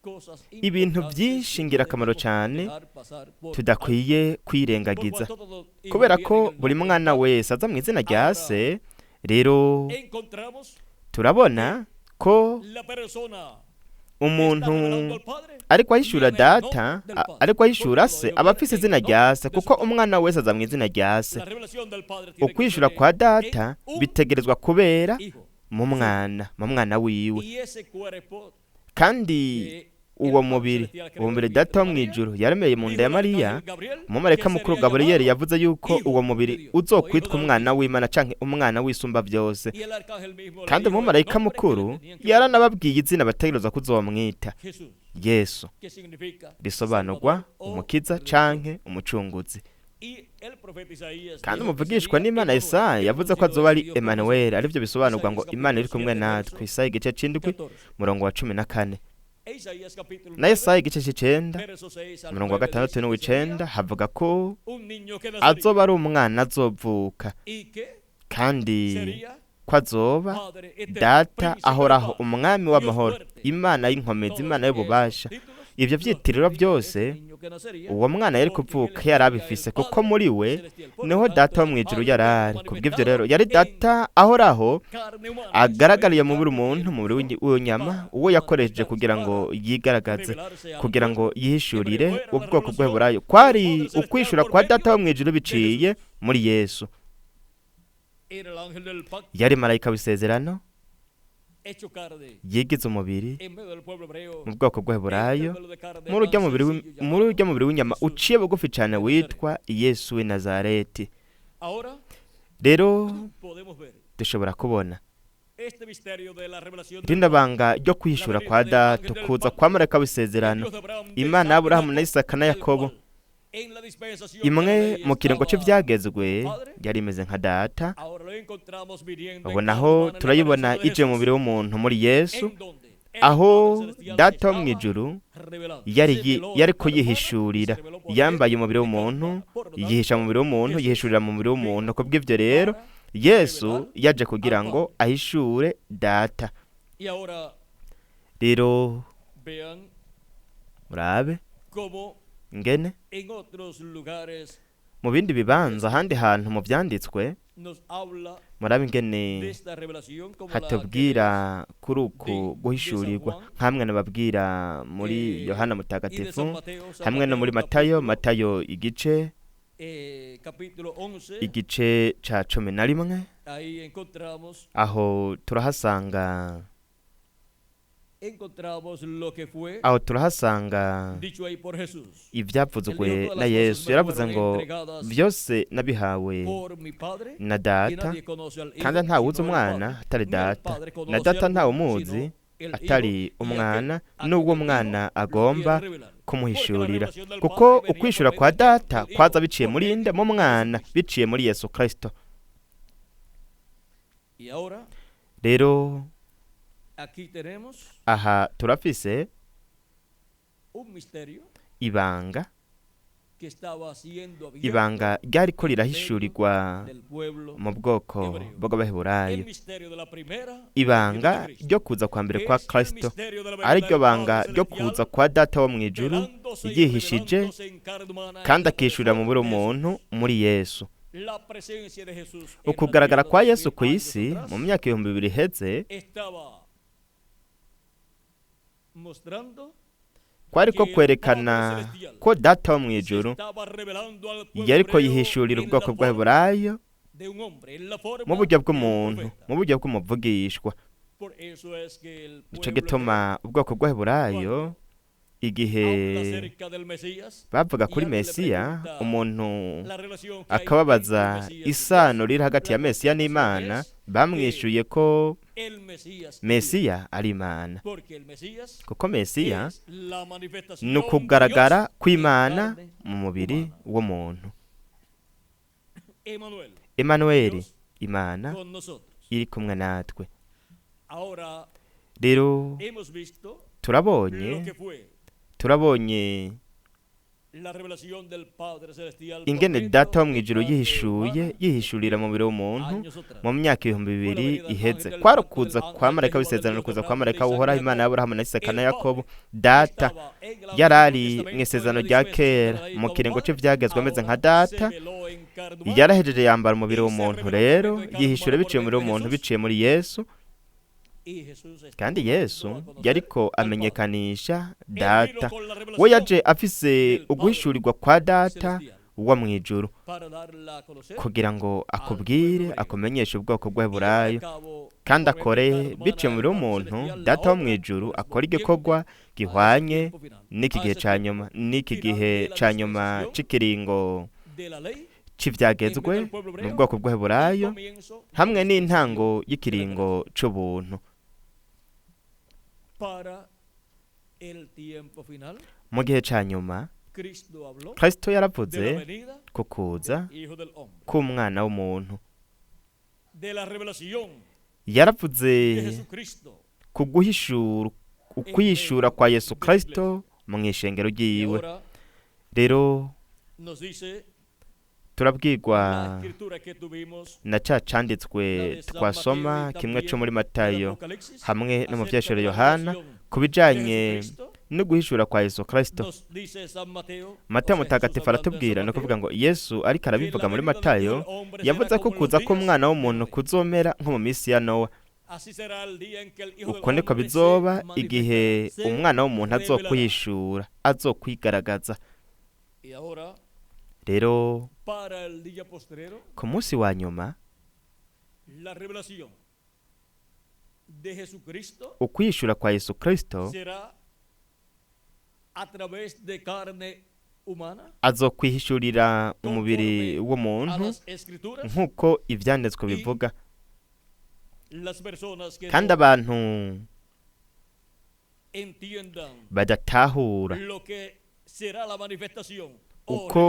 Speaker 1: cosas
Speaker 2: ibintu
Speaker 1: importantes
Speaker 2: byinshi
Speaker 1: que no
Speaker 2: ngirakamaro
Speaker 1: debemos
Speaker 2: cyane
Speaker 1: dejar pasar por alto.
Speaker 2: tudakwiye
Speaker 1: Por
Speaker 2: kwirengagiza,
Speaker 1: cuanto todo hijo
Speaker 2: kubera
Speaker 1: viene
Speaker 2: ko
Speaker 1: en el
Speaker 2: buri
Speaker 1: nombre del
Speaker 2: mwana
Speaker 1: Padre.
Speaker 2: wese aza mu izina rya
Speaker 1: Ahora
Speaker 2: se. Rero
Speaker 1: encontramos
Speaker 2: turabona ko
Speaker 1: la persona que está
Speaker 2: umuntu
Speaker 1: revelando al Padre
Speaker 2: ariko ahishura
Speaker 1: viene en el nombre
Speaker 2: Data,
Speaker 1: del Padre.
Speaker 2: ariko
Speaker 1: Porque
Speaker 2: ahishura
Speaker 1: todo
Speaker 2: se,
Speaker 1: hijo
Speaker 2: aba
Speaker 1: viene
Speaker 2: afise
Speaker 1: en
Speaker 2: izina
Speaker 1: el
Speaker 2: rya
Speaker 1: nombre
Speaker 2: se,
Speaker 1: de su
Speaker 2: kuko
Speaker 1: Padre.
Speaker 2: umwana wese aza mu izina rya se.
Speaker 1: La revelación del Padre tiene que
Speaker 2: Ukwishura
Speaker 1: suceder
Speaker 2: kwa
Speaker 1: en
Speaker 2: Data
Speaker 1: un
Speaker 2: bitegerezwa kubera
Speaker 1: hijo
Speaker 2: mu
Speaker 1: suyo.
Speaker 2: mwana, mu mwana wiwe.
Speaker 1: Y ese cuerpo
Speaker 2: Kandi uwo mubiri, uwo mubiri Data wo mu ijuru yaremeye mu nda ya Mariya, umumarayika mukuru Gaburiyeli yavuze yuko uwo mubiri uzokwitwa umwana w'Imana canke umwana w'isumba byose. Kandi umumarayika mukuru yaranababwiye izina bategerezwa kuzomwita, Yesu, risobanurwa umukiza canke umucunguzi. Kandi umuvugishwa n'Imana Yesaya yavuze ko azoba ari Emanuweli, arivyo bisobanurwa ngo Imana iri kumwe natwe. Isaya igice c'indwi murongo wa 14. Na Yesaya igice c'icenda umurongo wa 6 n'uw'icenda havuga ko azoba ari umwana azovuka, kandi ko azoba Data ahoraho, umwami w'amahoro, Imana y'inkomezi, Imana y'ububasha. Ivyo vyitiriro byose uwo mwana yari kuvuka yari abifise, kuko muri we niho Data wo mu ijuru yari ari. Kubw'ivyo rero yari Data ahoraho agaragariye mu buri muntu, mu mubiri w'inyama, uwo yakoresheje kugira ngo yigaragaze, kugira ngo yihishurire ubwoko bw'Abaheburayo. Kwari ukwishura kwa Data wo mu ijuru biciye muri Yesu. Yari marayika w'isezerano yigize umubiri mu bwoko bw'Abaheburayo, muri urya mubiri w'inyama uciye bugufi cyane witwa Yesu w'i Nazareti. Rero dushobora kubona rino banga ryo kwihishura kwa Data, kuza kwa marayika w'isezerano, Imana y'Aburahamu na Isaka na Yakobo. Imwe mu kiringo cy'ibyagezwe yari imeze nka Data, ubu naho turayibona ije mu mubiri w'umuntu muri Yesu, aho Data wo mu ijuru yari kuyihishurira. Yambaye umubiri w'umuntu, yihisha mu mubiri w'umuntu, yihishurira mu mubiri w'umuntu. Kubw'ibyo rero Yesu yaje kugira ngo ahishure Data. Rero murabe ngene mu bindi bibanza, ahandi hantu mu byanditswe, murabe ingene hatubwira kuri uku guhishurirwa, nk'amwe nababwira muri Yohana Mutagatifu, hamwe no muri Matayo, Matayo igice ca 11, aho turahasanga ibyavuzwe na Yesu. Yaravuze ngo byose nabihawe na Data, kandi ntawuzi umwana atari Data, na Data ntawumuzi atari umwana, n'ubwo umwana agomba kumuhishurira. Kuko ukwishura kwa Data kwaza biciye muri nde? Mu mwana, biciye muri Yesu Kristo. Rero aha turafise ibanga, ibanga ryariko rirahishurirwa mu bwoko bw'Abaheburayo, ibanga ryo kuza kwa mbere kwa Kristo, ariryo banga ryo kuza kwa Data wo mu ijuru yihishije kandi akishurira mu buri muntu muri Yesu. Ukugaragara kwa Yesu ku isi mu myaka 2000 iheze kwariko kwerekana ko Data wo mu ijuru yariko yihishurira ubwoko bw'Abaheburayo mu buryo bw'umuntu, mu buryo bw'umuvugishwa. Nico gituma ubwoko bw'Abaheburayo igihe bavuga kuri Mesiya, umuntu akababaza isano riri hagati ya Mesiya n'Imana, bamwishuye ko Mesiya ari Imana, kuko Mesiya ni ukugaragara kw'Imana mu mubiri w'umuntu. Emanuweli, Imana iri kumwe natwe. Rero turabonye ingene Data wo mu ijuru yihishuye, yihishurira mu mubiri w'umuntu mu myaka 2000 iheze. Kwari ukuza kwa marayika w'isezerano, kuza kwa marayika w'Uhoraho, Imana y'Aburahamu na Isaka na Yakobo. Data yarari mu isezerano rya kera, mu kiringo cy'ivyagezwe ameze nka Data, yarahejeje yambara umubiri w'umuntu. Rero yihishura biciye mu mubiri w'umuntu, biciye muri Yesu. Kandi Yesu yariko amenyekanisha Data. We yaje afise uguhishurirwa kwa Data wo mu ijuru, kugira ngo akubwire akumenyeshe ubwoko bw'Abaheburayo, kandi akore biciye mu mubiri w'umuntu. Data wo mu ijuru akora igikorwa gihwanye n'iki gihe ca nyuma, n'iki gihe ca nyuma c'ikiringo c'ivyagezwe mu bwoko bw'Abaheburayo, hamwe n'intango y'ikiringo c'ubuntu. Mu gihe ca nyuma, Kristo yaravuze ku kuza k'umwana w'umuntu, yaravuze ku guhishura ukwihishura kwa Yesu Kristo mu ishengero ryiwe. Rero turabwirwa na ca canditswe twasoma kimwe co muri Matayo hamwe no mu vyashuro Yohana ku bijanye no guhishura kwa Yesu Kristo. Matayo mutagatifu aratubwira, no kuvuga ngo Yesu ariko arabivuga muri Matayo, yavuze ko kuza k'umwana w'umuntu kuzomera nko mu minsi ya Nowa. Uko niko bizoba igihe umwana w'umuntu azokwihishura, azokwigaragaza. Rero ku munsi wa nyuma, ukwihishura kwa Yesu Kristo azokwihishurira umubiri w'umuntu nk'uko ivyanditswe bivuga, kandi abantu badatahura uko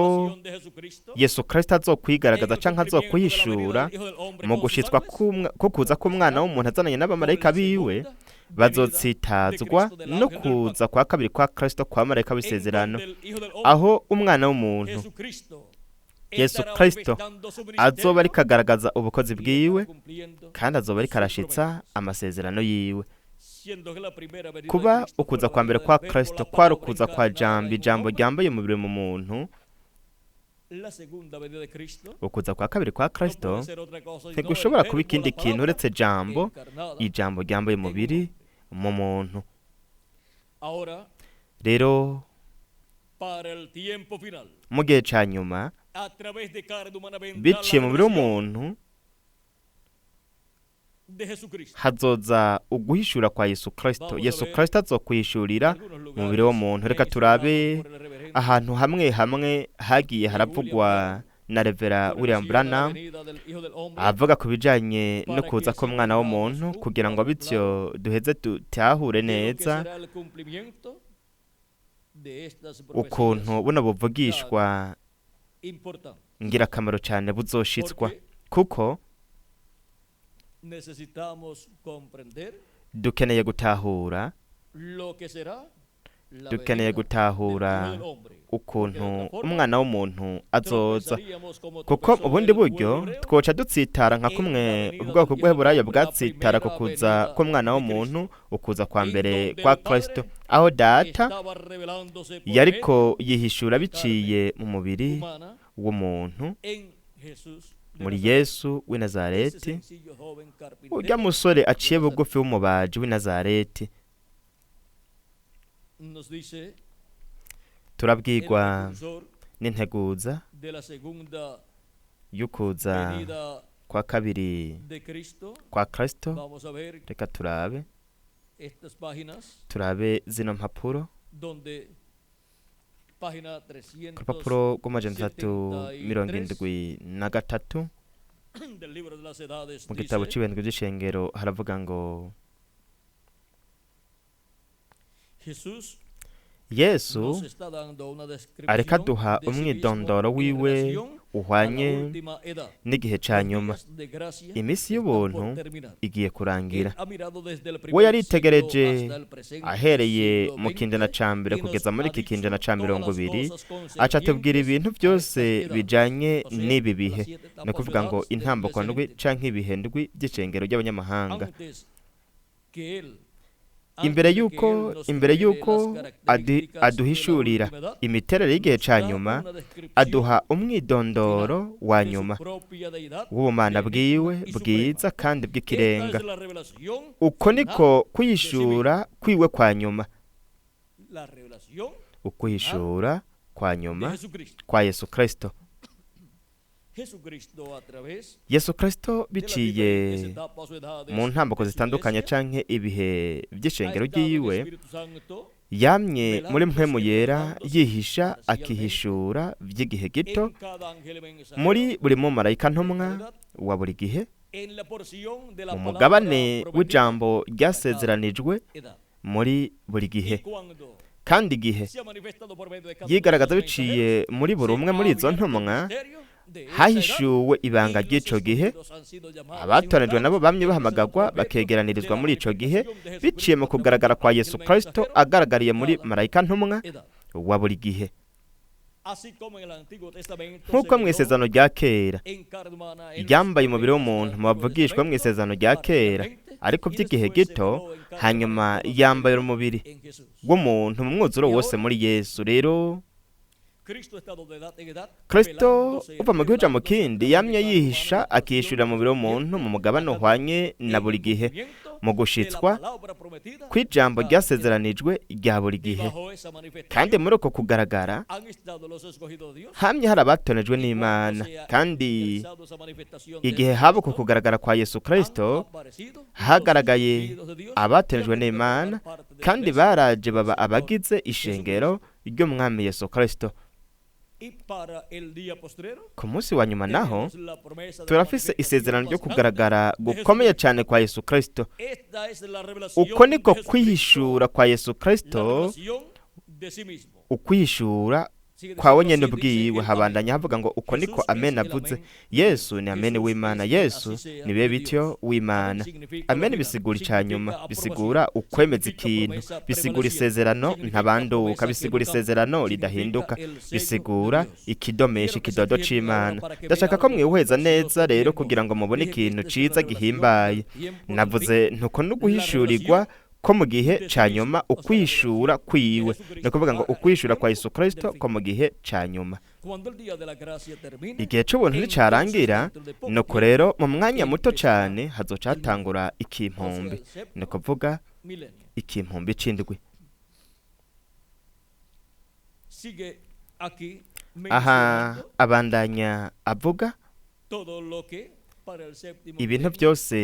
Speaker 2: Yesu Kristo azokwigaragaza canke azokwihishura mu gushitswa ko kuza k'umwana w'umuntu azananye n'abamarayika biwe, bazotsitazwa no kuza kwa kabiri kwa Kristo kwa marayika w'isezerano, aho umwana w'umuntu Yesu Kristo azoba ariko agaragaza ubukozi bwiwe, kandi azoba ariko arashitsa amasezerano yiwe. Kuba ukuza kwa mbere kwa Kristo kwari ukuza kwa jambo, ijambo ryambaye umubiri mu muntu, ukuza kwa kabiri kwa Kristo ntigushobora kuba ikindi kintu uretse jambo, ijambo ryambaye umubiri mu muntu. Rero mu gihe ca nyuma, biciye mu mubiri w'umuntu, hazoza uguhishura kwa Yesu Kristo. Yesu Kristo azokwihishurira mu mubiri w'umuntu. Reka turabe ahantu hamwe hamwe hagiye haravugwa na Revera William Branham avuga ku bijanye no kuza k'umwana w'umuntu, kugira ngo bityo duheze dutahure neza ukuntu buno buvugishwa ngirakamaro cyane buzoshitswa, kuko dukeneye gutahura, dukeneye gutahura ukuntu umwana w'umuntu azoza, kuko ubundi buryo twoca dutsitara nka kumwe ubwoko bw'Abaheburayo bwatsitara ku kuza k'umwana w'umuntu, ukuza kwa mbere kwa Kristo, aho Data yariko yihishura biciye mu mubiri w'umuntu muri Yesu w'i Nazareti, urya musore aciye bugufi w'umubaji w'i Nazareti. Turabwirwa n'integuza y'ukuza kwa kabiri kwa Kristo. Reka turabe zino mpapuro. Ku rupapuro rw'amajana 373 mu gitabo c'ibendwe vy'ishengero haravuga ngo Yesu areka aduha umwidondoro wiwe uhwanye n'igihe ca nyuma. Iminsi y'ubuntu igiye kurangira. We yaritegereje ahereye mu kinjana ca mbere kugeza muri iki kinjana ca 20, aca atubwira ibintu byose bijanye n'ibi bihe, ni ukuvuga ngo intambako ndwi canke ibihe ndwi by'icengero ry'abanyamahanga. Imbere yuko aduhishurira imiterere y'igihe ca nyuma, aduha umwidondoro wa nyuma w'ubumana bwiwe bwiza kandi bw'ikirenga. Uko niko kwihishura kwiwe kwa nyuma, ukwihishura kwa nyuma kwa Yesu Kristo. Yesu Kristo biciye mu ntambuko zitandukanye canke ibihe by'ishengero ryiwe, yamye muri mpwemu yera yihisha akihishura by'igihe gito muri buri mumarayika ntumwa wa buri gihe, mu mugabane w'ijambo ryasezeranijwe muri buri gihe. Kandi igihe yigaragaza biciye muri buri umwe muri izo ntumwa, hahishuwe ibanga ry'ico gihe. Abatoranijwe nabo bamye bahamagagwa bakegeranirizwa muri ico gihe biciye mu kugaragara kwa Yesu Kristo agaragariye muri marayika ntumwa wa buri gihe. Nk'uko mu isezerano rya kera ryambaye umubiri w'umuntu mu bavugishwa mu isezerano rya kera, ariko by'igihe gito, hanyuma yambaye umubiri w'umuntu mu mwuzuro wose muri Yesu. Rero Kristo uva mu gihugu mu kindi yamye yihisha akishurira umubiri w'umuntu mu mugabane uhwanye na buri gihe, mu gushitswa kw'ijambo ryasezeranijwe rya buri gihe. Kandi muri uko kugaragara hamye hari abatonejwe n'Imana. Kandi igihe haba uko kugaragara kwa Yesu Kristo, hagaragaye abatonejwe n'Imana, kandi baraje baba abagize ishengero ry'Umwami Yesu Kristo. Ku munsi wa nyuma naho turafise isezerano ryo kugaragara gukomeye cyane kwa Yesu Kristo. Uko niko kwihishura kwa Yesu Kristo, ukwihishura kwa nyene ubwiwe. Habandanya havuga ngo uko niko amen avuze. Yesu ni amen w'Imana, Yesu ni bibe bityo w'Imana. Amen bisigura icanyuma, bisigura ukwemeza ikintu, bisigura isezerano ntabanduka, bisigura isezerano ridahinduka, bisigura ikidomesha ikidodo c'Imana. Ndashaka ko mwihweza neza rero kugira ngo mubone ikintu ciza gihimbaye. Navuze ntuko no guhishurirwa ko mu gihe ca nyuma, ukwishura kwiwe, ni ukuvuga ngo ukwishura kwa Yesu Kristo ko mu gihe ca nyuma. Igihe c'ubuntu nicarangira, nuko rero mu mwanya muto cane hazoca hatangura ikimpumbi, ni ukuvuga ikimpumbi c'indwi. Aha abandanya avuga ibintu byose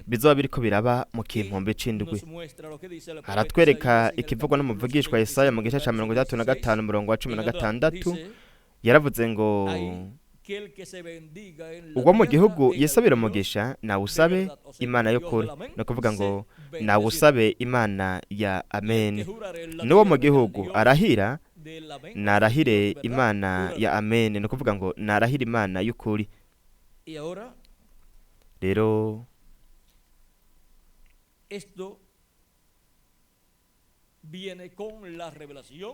Speaker 2: bizoba biriko biraba mu kimpumbi c'indwi. Haratwereka ikivugwa n'umuvugishwa Yesaya mu gice ca 35 umurongo wa 16. Yaravuze ngo ubwo mu gihugu yisabira umugisha nawusabe Imana y'ukuri, ni ukuvuga ngo nawusabe Imana ya amen. N'uwo mu gihugu arahira narahire Imana ya amen, ni ukuvuga ngo narahire Imana y'ukuri. Rero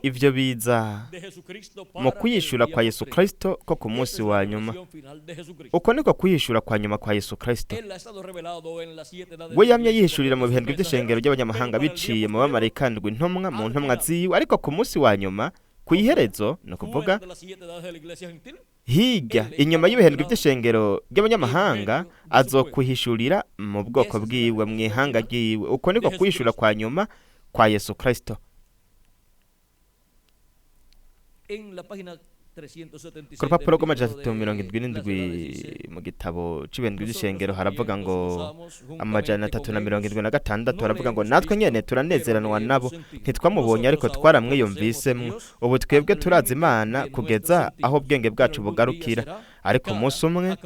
Speaker 2: ivyo biza mu kwiyishura kwa Yesu Kristo ko ku munsi wa nyuma. Uko niko kwiyishura kwa nyuma kwa Yesu Kristo. We yamye yihishurira mu bihendwe by'ishengero ry'abanyamahanga biciye mu bamarayika ndwi intumwa mu ntumwa ziwe, ariko ku munsi wa nyuma ku iherezo, ni ukuvuga hirya inyuma y'ibihendwe by'ishengero ry'abanyamahanga, azokwihishurira mu bwoko bwiwe, mu ihanga ryiwe. Uko niko kwihishura kwa nyuma kwa Yesu Kristo. Ku rupapuro rw'amajana 377 mu gitabo c'ibendwi by'ishengero haravuga ngo 376, haravuga ngo natwe nyene turanezeranwa nabo, ntitwamubonye ariko twaramwiyumvisemwo. Ubu twebwe turazi Imana kugeza aho ubwenge bwacu bugarukira, ariko umunsi umwe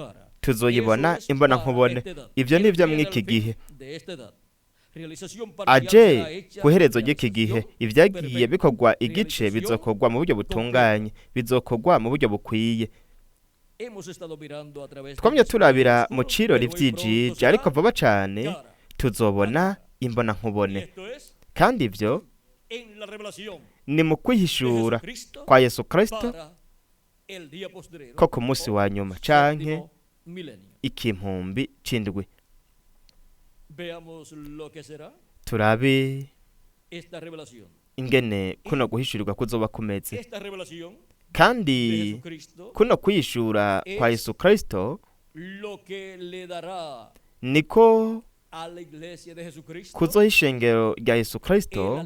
Speaker 2: tuzoyibona imbona nkubone. Ivyo nivyo mw'iki gihe aje ku iherezo ry'iki gihe. Ibyagiye bikorwa igice bizokorwa mu buryo butunganye, bizokorwa mu buryo bukwiye. Twamye turabira mu cirori vy'ijiji, ariko vuba cane tuzobona imbona nkubone. Kandi ivyo ni mu kwihishura kwa Yesu Kristo ko ku munsi wa nyuma, canke ikimpumbi c'indwi. Turabe ingene kuno guhishurirwa kuzoba kumeze. Kandi kuno kwihishura kwa Yesu Kristo niko Kuzoha ishengero rya Yesu Kristo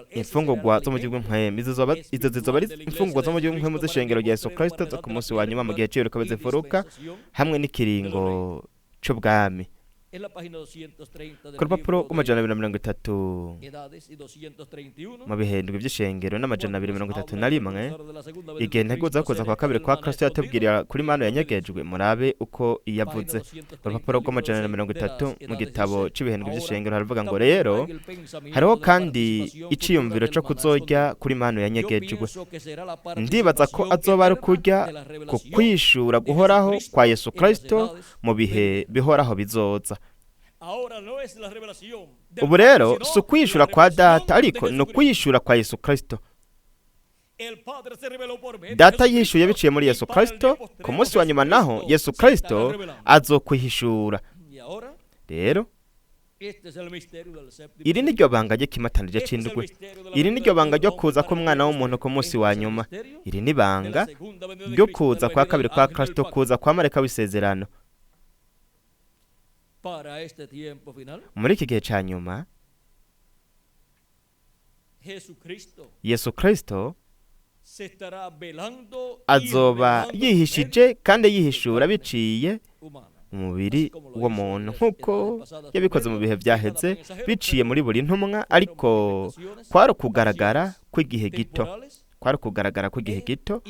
Speaker 2: imfungurwa zo mu gihugu mpwemu. Izo zizoba ari imfungurwa zo mu gihugu mpwemu z'ishengero rya Yesu Kristo zo ku munsi wa nyuma mu gihe cy'iheruka bizifuruka hamwe n'ikiringo c'ubwami. Ku rupapuro rw'amajana 230 mu bihindwe by'ishengero n'amajana 231, igihe nteguza kuza kwa kabiri kwa Kristo yatubwirira kuri mano yanyegejwe, murabe uko yavuze. Urupapuro rw'amajana 30 mu gitabo c'ibihindwe by'ishengero haravuga ngo: rero hariho kandi iciyumviro co kuzorya kuri mano yanyegejwe. Ndibaza ko azoba ari kurya ku kwishura guhoraho kwa Yesu Kristo mu bihe bihoraho bizoza. Ubu rero si ukwishura kwa Data, ariko ni ukwishura kwa Yesu Kristo. Data yishuye biciye muri Yesu Kristo. Ku munsi wa nyuma naho Yesu Kristo azokwihishura. Rero iri ni ryo banga ry'ikimatanije c'indwi, iri ni ryo banga ryo kuza k'umwana w'umuntu ku munsi wa nyuma, iri ni banga ryo kuza kwa kabiri kwa Kristo, kuza kwa marayika w'isezerano. Muri iki gihe ca nyuma Yesu Kristo azoba yihishije kandi yihishura biciye umubiri w'umuntu, nk'uko yabikoze mu bihe byaheze biciye muri buri ntumwa, ariko kwari ukugaragara kw'igihe gito, kwari ukugaragara kw'igihe gito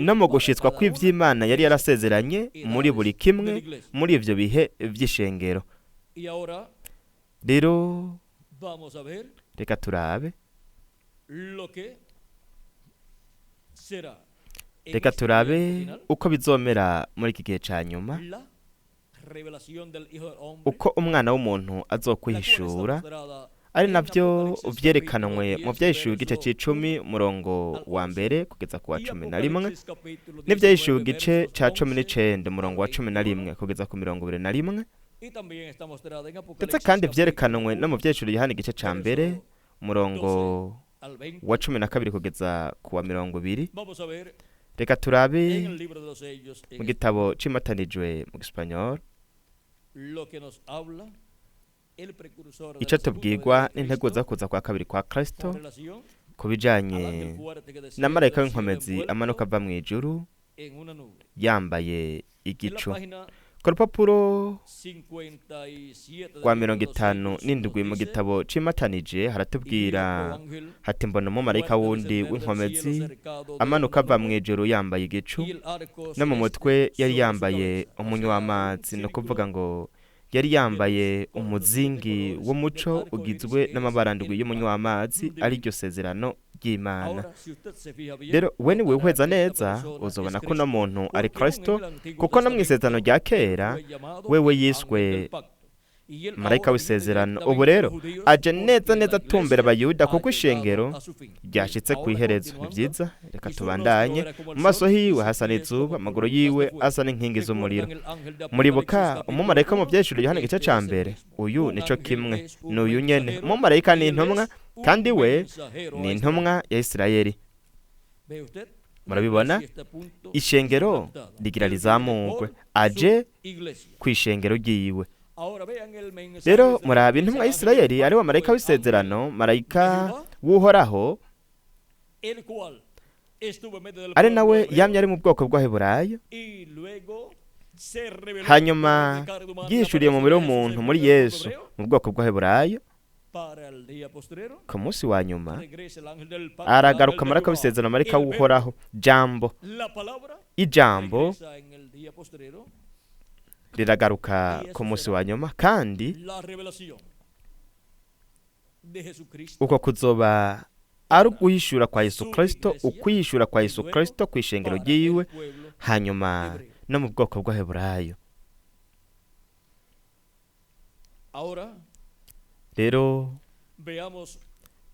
Speaker 2: no mu gushitswa kw'ivy'Imana yari yarasezeranye muri buri kimwe muri ivyo bihe vy'ishengero. Rero reka turabe, reka turabe uko bizomera muri iki gihe ca nyuma, uko umwana w'umuntu azokwihishura, ari navyo vyerekanwe mu vyahishuwe igice c'icumi umurongo wa mbere kugeza ku wa 11, n'ivyahishuwe igice ca 19 umurongo wa 11 kugeza ku 21, ndetse kandi vyerekanwe no mu vyahishuwe Yohana igice ca mbere umurongo wa 12 kugeza ku wa 20. Reka turabe mu gitabo c'imatanijwe mu gisipanyol ico tubwirwa n'integuza kuza kwa kabiri kwa Kristo ku bijanye na marayika w'inkomezi amanuka ava mw'ijuru yambaye igicu. Ku rupapuro rwa 57 mu gitabo c'imatanije haratubwira hati: mbona umumarayika wundi w'inkomezi amanuka ava mw'ijuru yambaye igicu, no mu mutwe yari yambaye umunywa w'amazi, ni ukuvuga ngo yari yambaye umuzingi w'umuco ugizwe n'amabara ndwi y'umunywa w'amazi, ari ryo sezerano ry'Imana. Rero we ni wihweza neza uzobona ko uno muntu ari Kristo, kuko no mu isezerano rya kera wewe yiswe marayika w'isezerano. Ubu rero aje neza neza atumbera abayuda, kuko ishengero ryashitse ku iherezo. Ni byiza, reka tubandanye. Mu maso hiwe hasa n'izuba, amaguru yiwe asa n'inkingi z'umuriro. Muribuka umumarayika mu vyeshuro Yohana igice ca mbere? Uyu nico kimwe, ni uyu nyene. Umumarayika ni intumwa, kandi we ni intumwa ya Isirayeli. Murabibona, ishengero rigira rizamurwe, aje ku ishengero ryiwe. Rero muraba intumwa y'Isirayeli ari wa marayika w'isezerano, marayika w'Uhoraho, ari nawe yamye ari mu bwoko bw'Abaheburayo, hanyuma yihishuriye mu mubiri w'umuntu muri Yesu mu bwoko bw'Abaheburayo. Ku munsi wa nyuma aragaruka marayika w'isezerano, marayika w'Uhoraho, jambo, ijambo riragaruka ku munsi wa nyuma, kandi uko kuzoba ari uguhishura kwa Yesu Kristo, ukwihishura kwa Yesu Kristo ku ishengero ryiwe, hanyuma no mu bwoko bw'Abaheburayo. Rero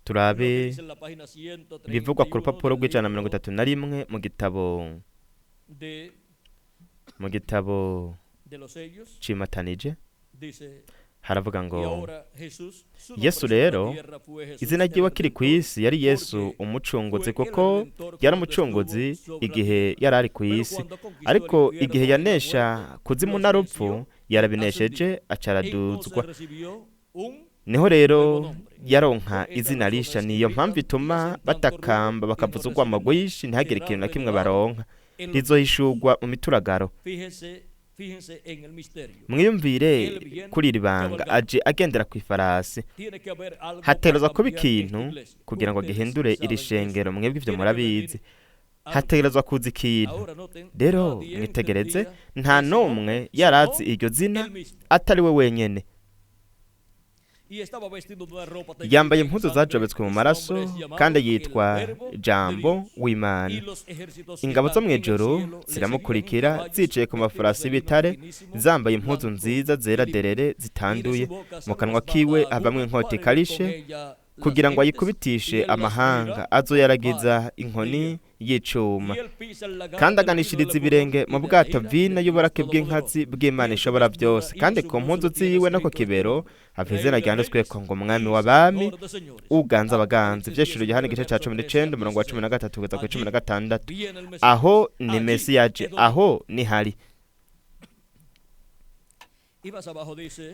Speaker 2: turabe ibivugwa ku rupapuro rw'ijana 31 mu gitabo cimatanije. Haravuga ngo Yesu rero, izina ryiwe akiri ku isi yari Yesu umucunguzi, kuko yari umucunguzi igihe yari ari ku isi. Ariko igihe yanesha kuzimu na rupfu, yarabinesheje acaraduzwa, niho rero yaronka izina risha. Niyo mpamvu ituma batakamba bakavuza urwamo rwinshi, ntihagire ikintu na kimwe baronka. Rizohishurwa mu mituragaro. Mwiyumvire kuri iri banga: aje agendera ku ifarasi. Hategerezwa kuba ikintu kugira ngo gihindure iri shengero. Mwebwe ivyo murabizi, hategerezwa kuza ikintu. Rero mwitegereze, nta n'umwe yarazi iryo zina atari we wenyene. Yambaye impuzu zajobetswe mu maraso, kandi yitwa Jambo w'Imana. Ingabo zo mu ijuru ziramukurikira zicaye ku mafarasi y'ibitare, zambaye impuzu nziza zera derere zitanduye. Mu kanwa kiwe havamwo inkota ikarishe kugira ngo ayikubitishe amahanga, azoyaragiza inkoni y'icuma. Kandi aganishiriza ibirenge mu bwato vino y'uburake bw'inkazi bw'Imana ishobora byose. Kandi ku mpuzu ziwe no ku kibero hava izina ryanditsweko ngo Umwami w'abami, Uganza abaganza. Ivyeshuro Yohana igice ca 19, umurongo wa 13 kugeza ku 16. Aho ni Mesiya aje, aho ni hari.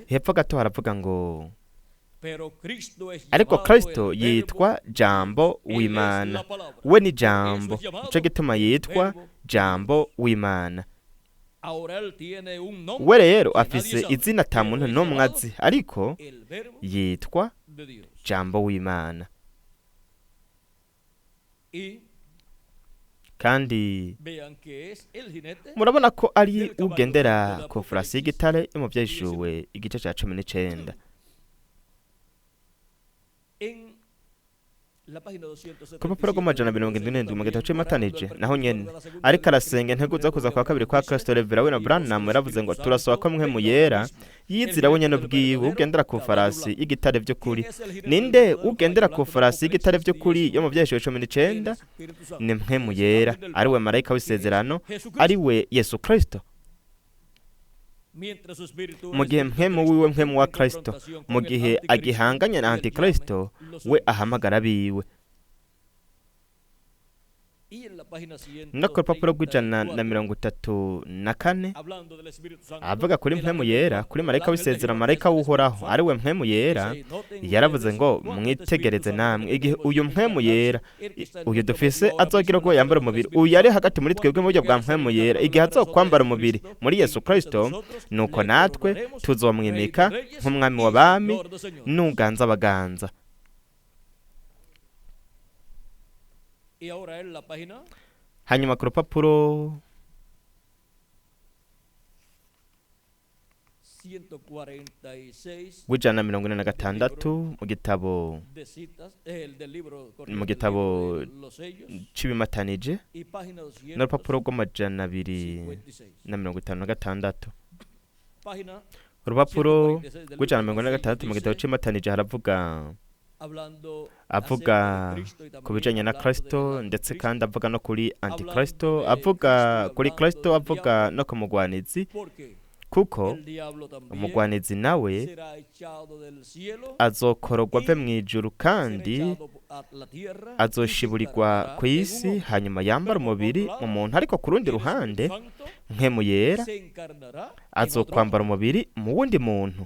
Speaker 2: Hepfo gato haravuga ngo ariko Kristo yitwa Jambo w'Imana, we ni Jambo, nico gituma yitwa Jambo w'Imana. We rero afise izina ata muntu n'umwe azi, ariko yitwa Jambo w'Imana. Kandi murabona ko ari ugendera ku farasi y'igitare yo mu Vyahishuwe igice ca 19. Ku rupapuro rw'amajana 77 mu gitabo c'imatanije naho nyene, ariko arasenga integuza kuza kwa kabiri kwa Kristo, Revera Wino Branham yaravuze ngo turasaba ko mwe muyera yizira we nyene ubwiwe, ugendera ku farasi y'igitare vy'ukuri. Ninde ugendera ku farasi y'igitare vy'ukuri yo mu Vyahishuwe 19? Ni mwe muyera, ari we marayika w'isezerano, ari we Yesu Kristo. Mu gihe mpwemu wiwe, mpwemu wa Kristo, mu gihe agihanganye na Antikristo, we ahamagara abiwe. No ku rupapuro rw'ijana na 34, avuga kuri mpwemu yera, kuri marayika w'isezerano, marayika w'Uhoraho, ari we mpwemu yera, yaravuze ngo mwitegereze namwe igihe uyu mpwemu yera, uyu dufise, azogira ubwo yambara umubiri, uyu ari hagati muri twebwe mu buryo bwa mpwemu yera, igihe azokwambara umubiri muri Yesu Kristo, nuko natwe tuzomwimika nk'Umwami w'abami n'Uganza abaganza. Hanyuma ku rupapuro rw'ijana na 46 mu gitabo c'ibimatanije, n'urupapuro rw'amajana 256, urupapuro rw'ijana na 46 mu gitabo c'imatanije, haravuga, avuga ku bijanye na Kristo, ndetse kandi avuga no kuri Antikristo, avuga kuri Kristo, avuga no ku mugwanizi, kuko umugwanizi nawe azokorogwa ave mu ijuru, kandi azoshiburirwa ku isi, hanyuma yambara umubiri mu muntu. Ariko ku rundi ruhande, mpwemu yera azokwambara umubiri mu wundi muntu.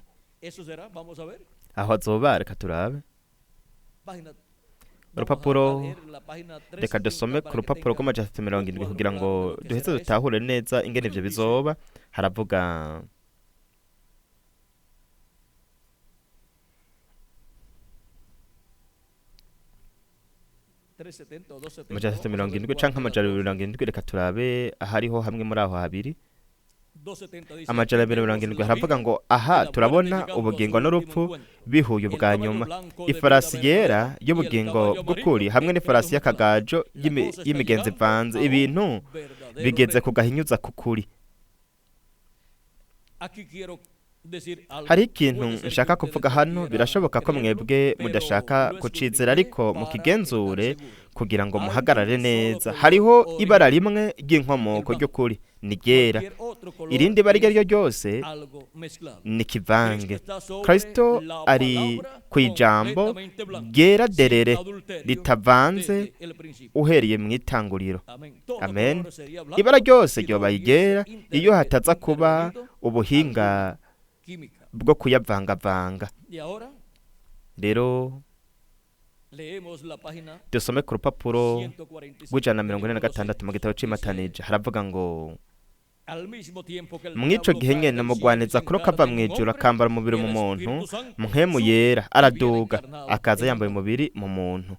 Speaker 2: Aho azoba, reka turabe urupapuro. Reka dusome ku rupapuro rw'amajana 370 kugira ngo duheze dutahure neza ingene ivyo bizoba. Haravuga 370 canke 270. Reka turabe ahariho hamwe muri aho habiri. 270, haravuga ngo aha turabona ubugingo n'urupfu bihuye ubwa nyuma, ifarasi yera y'ubugingo bw'ukuri hamwe n'ifarasi y'akagajo y'imigenzo ivanze. Ibintu bigeze ku gahinyuza k'ukuri. Hari ikintu nshaka kuvuga hano. Birashoboka ko mwebwe mudashaka kucizera, ariko mukigenzure kugira ngo muhagarare neza. Hariho ibara rimwe ry'inkomoko ry'ukuri, ni ryera. Irindi bara iryo ari ryo ryose ni kivange. Kristo ari ku ijambo ryera derere ritavanze uhereye mu itanguriro. Amen. Ibara ryose ryobaye iryera iyo hataza kuba ubuhinga bwo kuyavangavanga. Rero dusome ku rupapuro rw'146 mu gitabo c'imatanije. Haravuga ngo mw'ico gihe nyene umugwaniza kuroka ava mw'ijuru akambara umubiri mu muntu, mpwemu yera araduga akaza yambaye umubiri mu muntu.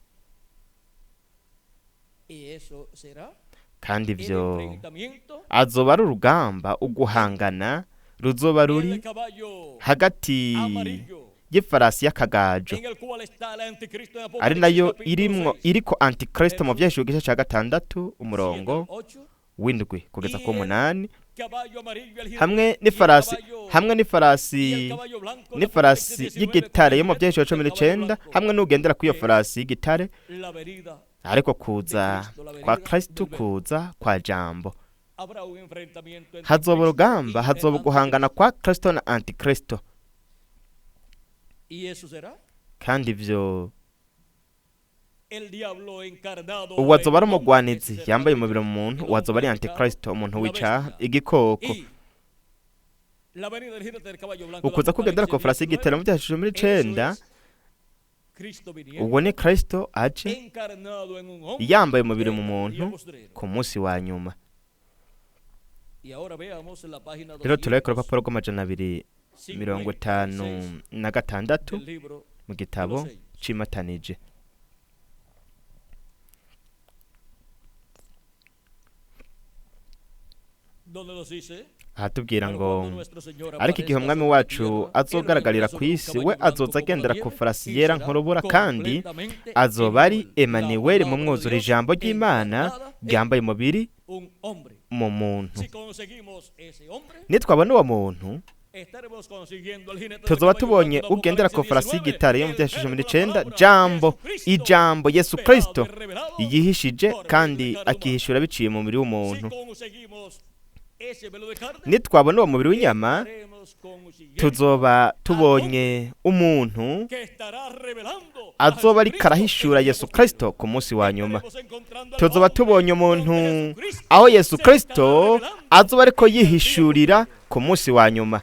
Speaker 2: Kandi ivyo azoba ari urugamba, uguhangana ruzoba ruri hagati y'ifarasi y'akagajo, ari nayo irimwo iriko antikristo mu Vyahishuriwe igice ca 6 umurongo w'7 kugeza ku 8, hamwe n'ifarasi y'igitare yo mu Vyahishuriwe 19, hamwe n'ugendera kw'iyo farasi y'igitare. Ariko kuza kwa Kristo, kuza kwa jambo, hazoba urugamba, hazoba guhangana kwa Kristo na antikristo. Kandi ivyo uwo azoba ari umugwanizi yambaye umubiri mu muntu, uwo azoba ari antikristo, umuntu w'icaha, igikoko. Ukuza kugendera ku farasi y'igitare mu Vyahishuriwe 19, uwo ni Kristo aje yambaye umubiri mu muntu ku munsi wa nyuma. Rero turabe ku rupapuro rw'256 mu gitabo c'imatanije. Ahatubwira ngo ariko igihe umwami wacu azogaragarira ku isi, we azoza agendera ku farasi yera nk'urubura, kandi azoba ari Emanuweli mu mwuzuro, ijambo ry'Imana ryambaye umubiri mu muntu. Nitwabona uwo muntu, tuzoba tubonye ugendera ku farasi y'igitare yo mu Vyahishuriwe 19, jambo, ijambo Yesu Kristo yihishije kandi akihishura biciye mu mubiri w'umuntu. Nitwabona uwo mubiri w'inyama, tuzoba tubonye umuntu azoba ariko arahishura Yesu Kristo ku munsi wa nyuma. Tuzoba tubonye umuntu aho Yesu Kristo azoba ariko yihishurira ku munsi wa nyuma.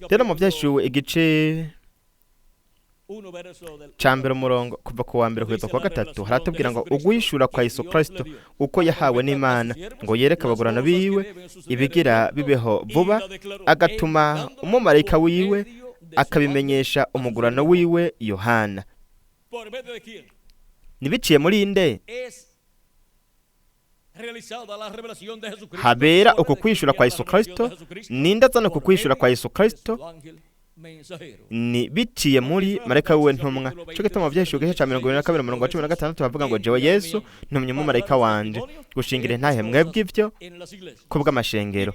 Speaker 2: Rero mu Vyahishuriwe igice ca 1 umurongo kuva ku wa 1 kugeza ku wa 3, haratubwira ngo uguhishura kwa Yesu Kristo uko yahawe n'Imana ngo yereke abagurano biwe ibigira bibeho vuba, agatuma umumarayika wiwe akabimenyesha umugurano wiwe Yohana. Nibiciye muri nde habera uku kwishura kwa Yesu Kristo? Ninde azana uku kwishura kwa Yesu Kristo? Ni biciye muri marayika wiwe ntumwa. Cyo gituma mu Vyahishuriwe igice ca 22 umurongo wa 16 bavuga ngo jewe Yesu ntumye umumarayika wanje gushingira intahe mwebwe ivyo kubw'amashengero.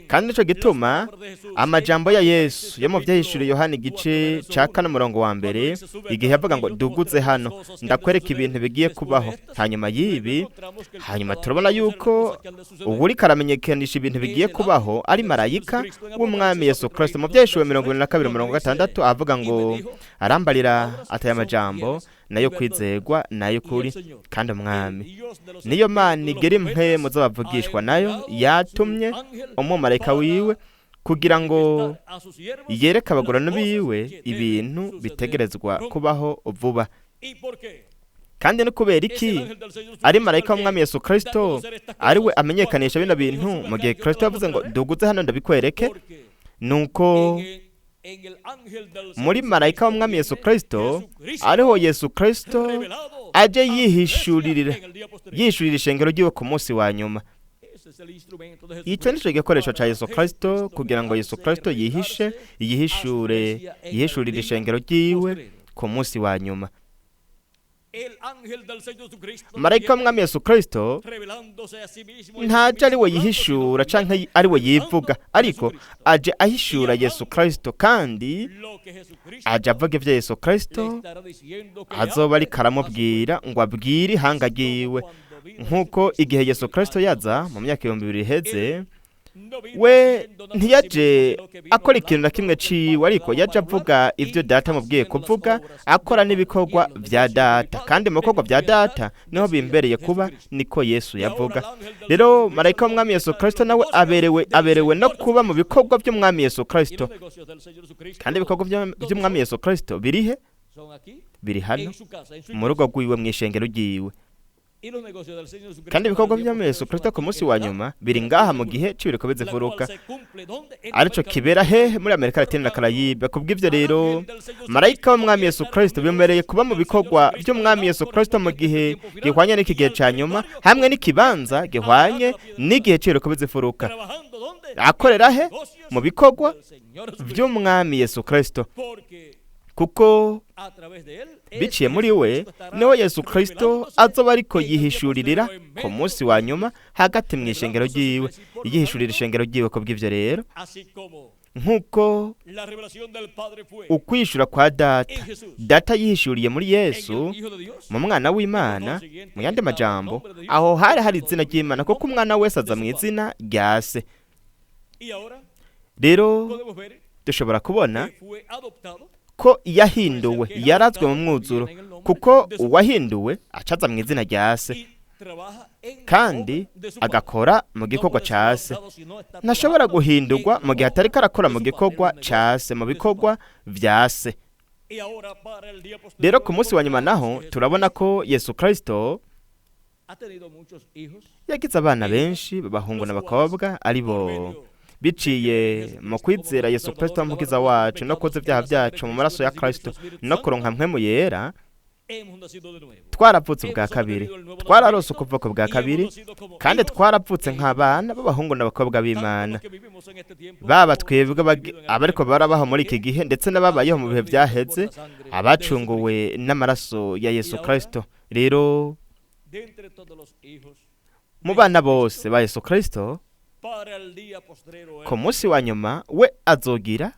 Speaker 2: Kandi nico gituma amajambo ya Yesu yo mu Vyahishuriwe Yohana igice ca 4 umurongo wa 1, igihe yavuga ngo duguze hano ndakwereka ibintu bigiye kubaho hanyuma y'ibi. Hanyuma turabona yuko uwuriko aramenyekanisha ibintu bigiye kubaho ari marayika w'umwami Yesu Kristo. Mu Vyahishuriwe 22 umurongo 6 avuga ngo arambarira ataya amajambo nayo kwizegwa nayo kuri, kandi umwami niyo Mana igera impwemu z'abavugishwa nayo yatumye umumarayika wiwe kugira ngo yereke abagurano biwe ibintu bitegerezwa kubaho vuba. Kandi no kubera iki ari marayika w'umwami Yesu Kristo ari we amenyekanisha bino bintu, mu gihe Kristo yavuze ngo duguze hano ndabikwereke? Nuko muri marayika w'umwami Yesu Kristo ariho Yesu Kristo aje yihishurira ishengero ryiwe ku munsi wa nyuma. Icyo nico gikoresho ca Yesu Kristo kugira ngo Yesu Kristo yihishe, yihishure, yihishurire ishengero ryiwe ku munsi wa nyuma. Marayika w'umwami Yesu Kristo ntaje ari we yihishura canke ari we yivuga, ariko aje ahishura Yesu Kristo, kandi aje avuga ivyo Yesu Kristo azoba ariko aramubwira ngo abwire ihanga ryiwe. Nk'uko igihe Yesu Kristo yaza mu myaka 2000 iheze, we ntiyaje akora ikintu na kimwe ciwe, ariko yaje avuga ibyo data amubwiye kuvuga, akora n'ibikorwa vya data, kandi mu bikorwa vya data niho bimbereye kuba, niko Yesu yavuga. Rero marayika w'umwami Yesu Kristo nawe aberewe no kuba mu bikorwa by'umwami Yesu Kristo. Kandi ibikorwa by'umwami Yesu Kristo birihe? Biri hano mu rugo rwiwe, mu ishengero ryiwe. Kandi ibikorwa by'umwami Yesu Kristo ku munsi wa nyuma biri ngaha mu gihe c'ibiriko bizivuruka, arico kibera hehe? Muri Amerika Latine na Karayibe. Kubw'ivyo rero marayika w'umwami Yesu Kristo bimereye kuba mu bikorwa by'umwami Yesu Kristo mu gihe gihwanye n'iki gihe ca nyuma, hamwe n'ikibanza gihwanye n'igihe c'ibiriko bizifuruka. Akorera he? Mu bikorwa by'umwami Yesu Kristo, kuko biciye muri we niho Yesu Kristo azoba ariko yihishuririra ku munsi wa nyuma hagati mu ishengero ryiwe, yihishurira ishengero ryiwe. Kubw'ivyo rero, nk'uko ukwishura kwa data, data yihishuriye muri Yesu mu mwana w'Imana, mu yandi majambo aho hari hari izina ry'Imana, kuko umwana wese aza mu izina rya se. Rero dushobora kubona ko yahinduwe, yarazwe mu mwuzuro, kuko uwahinduwe acaza mu izina rya se kandi agakora mu gikorwa ca se. Ntashobora guhindurwa mu gihe atariko arakora mu gikorwa ca se, mu bikorwa vya se. Rero ku munsi wa nyuma naho turabona ko Yesu Kristo yagize abana benshi b'abahungu n'abakobwa, ari bo biciye mu kwizera Yesu Kristo umukiza wacu, no koza ibyaha byacu mu maraso ya Kristo, no kuronka mpwemu yera, twaravutse ubwa kabiri, twararose ukuvuka bwa kabiri, kandi twaravutse nk'abana b'abahungu n'abakobwa b'Imana. Baba twebwe abariko barabaho muri iki gihe, ndetse n'ababayeho mu bihe byaheze, abacunguwe n'amaraso ya Yesu Kristo. Rero mu bana bose ba Yesu Kristo, ku munsi wa nyuma we azogira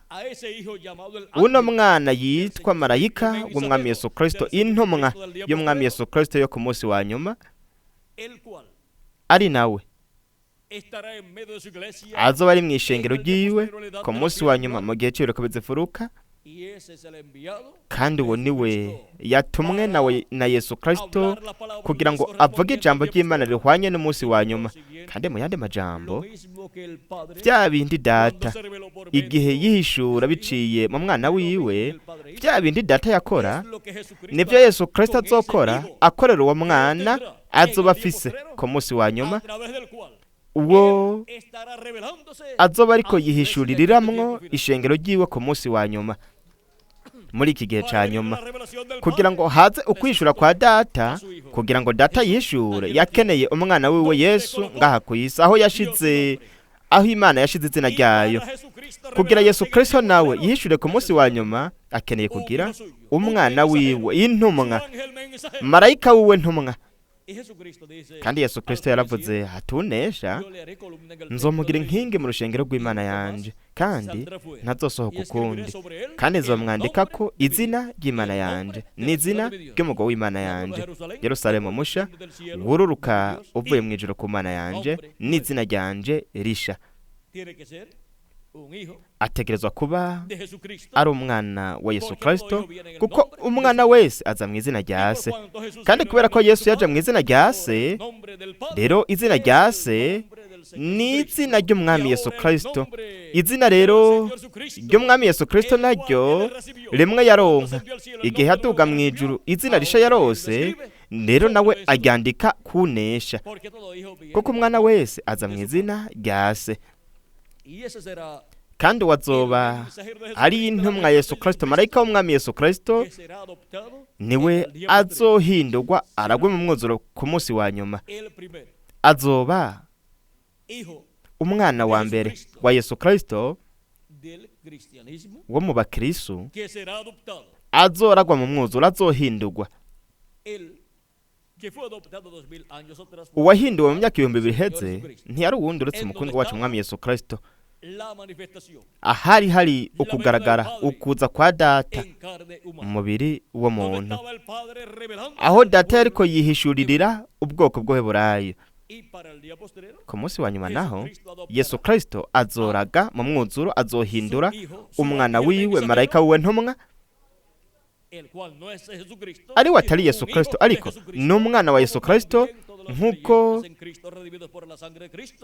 Speaker 2: uno mwana yitwa marayika w'umwami Yesu Kristo, intumwa y'umwami Yesu Kristo yo ku munsi wa nyuma, ari nawe azoba ari mu ishengero ryiwe ku munsi wa nyuma mu gihe c'ibiriko bizifuruka. Kandi uwo niwe yatumwe nawe na Yesu Kristo kugira ngo avuge ijambo ry'Imana rihwanye n'umunsi wa nyuma. Kandi mu yandi majambo, vya bindi data igihe yihishura biciye mu mwana wiwe, vya bindi data yakora nivyo Yesu Kristo azokora akorera uwo mwana azoba afise ku munsi wa nyuma, uwo azoba ariko yihishuririramwo ishengero ryiwe ku munsi wa nyuma muri iki gihe ca nyuma, kugira ngo haze ukwishura kwa data. Kugira ngo data yishure, yakeneye umwana wiwe Yesu ngaha ku isi, aho yashize, aho Imana yashize izina ryayo. Kugira Yesu Kristo nawe yihishure ku munsi wa nyuma, akeneye kugira umwana wiwe intumwa, marayika wiwe ntumwa. Kandi Yesu Kristo yaravuze, hatunesha nzomugira inkingi mu rushengero rw'Imana yanje, kandi ntazosohoka ukundi, kandi nzomwandika ko izina ry'Imana yanje n'izina ry'umugabo w'Imana yanje, Yerusalemu musha wururuka uvuye mu ijuru ku Mana yanje, n'izina ryanje risha. Ategerezwa kuba ari umwana wa Yesu Kristo, kuko umwana wese aza mu izina rya se. Kandi kubera ko Yesu yaje mu izina rya se, rero izina rya se ni izina ry'umwami Yesu Kristo. Izina rero ry'umwami Yesu Kristo naryo rimwe yaronka igihe yaduga mu ijuru, izina risha yarose, rero nawe aryandika kunesha, kuko umwana wese aza mu izina rya se. Kandi wazoba ari intumwa Yesu Kristo, marayika w'umwami Yesu Kristo, niwe azohindurwa aragwe mu mwuzuro ku munsi wa nyuma. Azoba umwana wa mbere wa Yesu Kristo wo mu bakristo, azoragwa mu mwuzuro, azohindurwa. Uwahinduwe mu myaka 2000 iheze ntiyari uwundi uretse umukundwa wacu umwami Yesu Kristo. Ahari hari ukugaragara ukuza kwa Data mu mubiri w'umuntu, aho Data yariko yihishuririra ubwoko bw'Abaheburayo. Ku munsi wa nyuma naho Yesu Kristo azoraga mu mwuzuro, azohindura umwana wiwe marayika wiwe ntumwa, ari we atari Yesu Kristo ariko ni umwana wa Yesu Kristo, nk'uko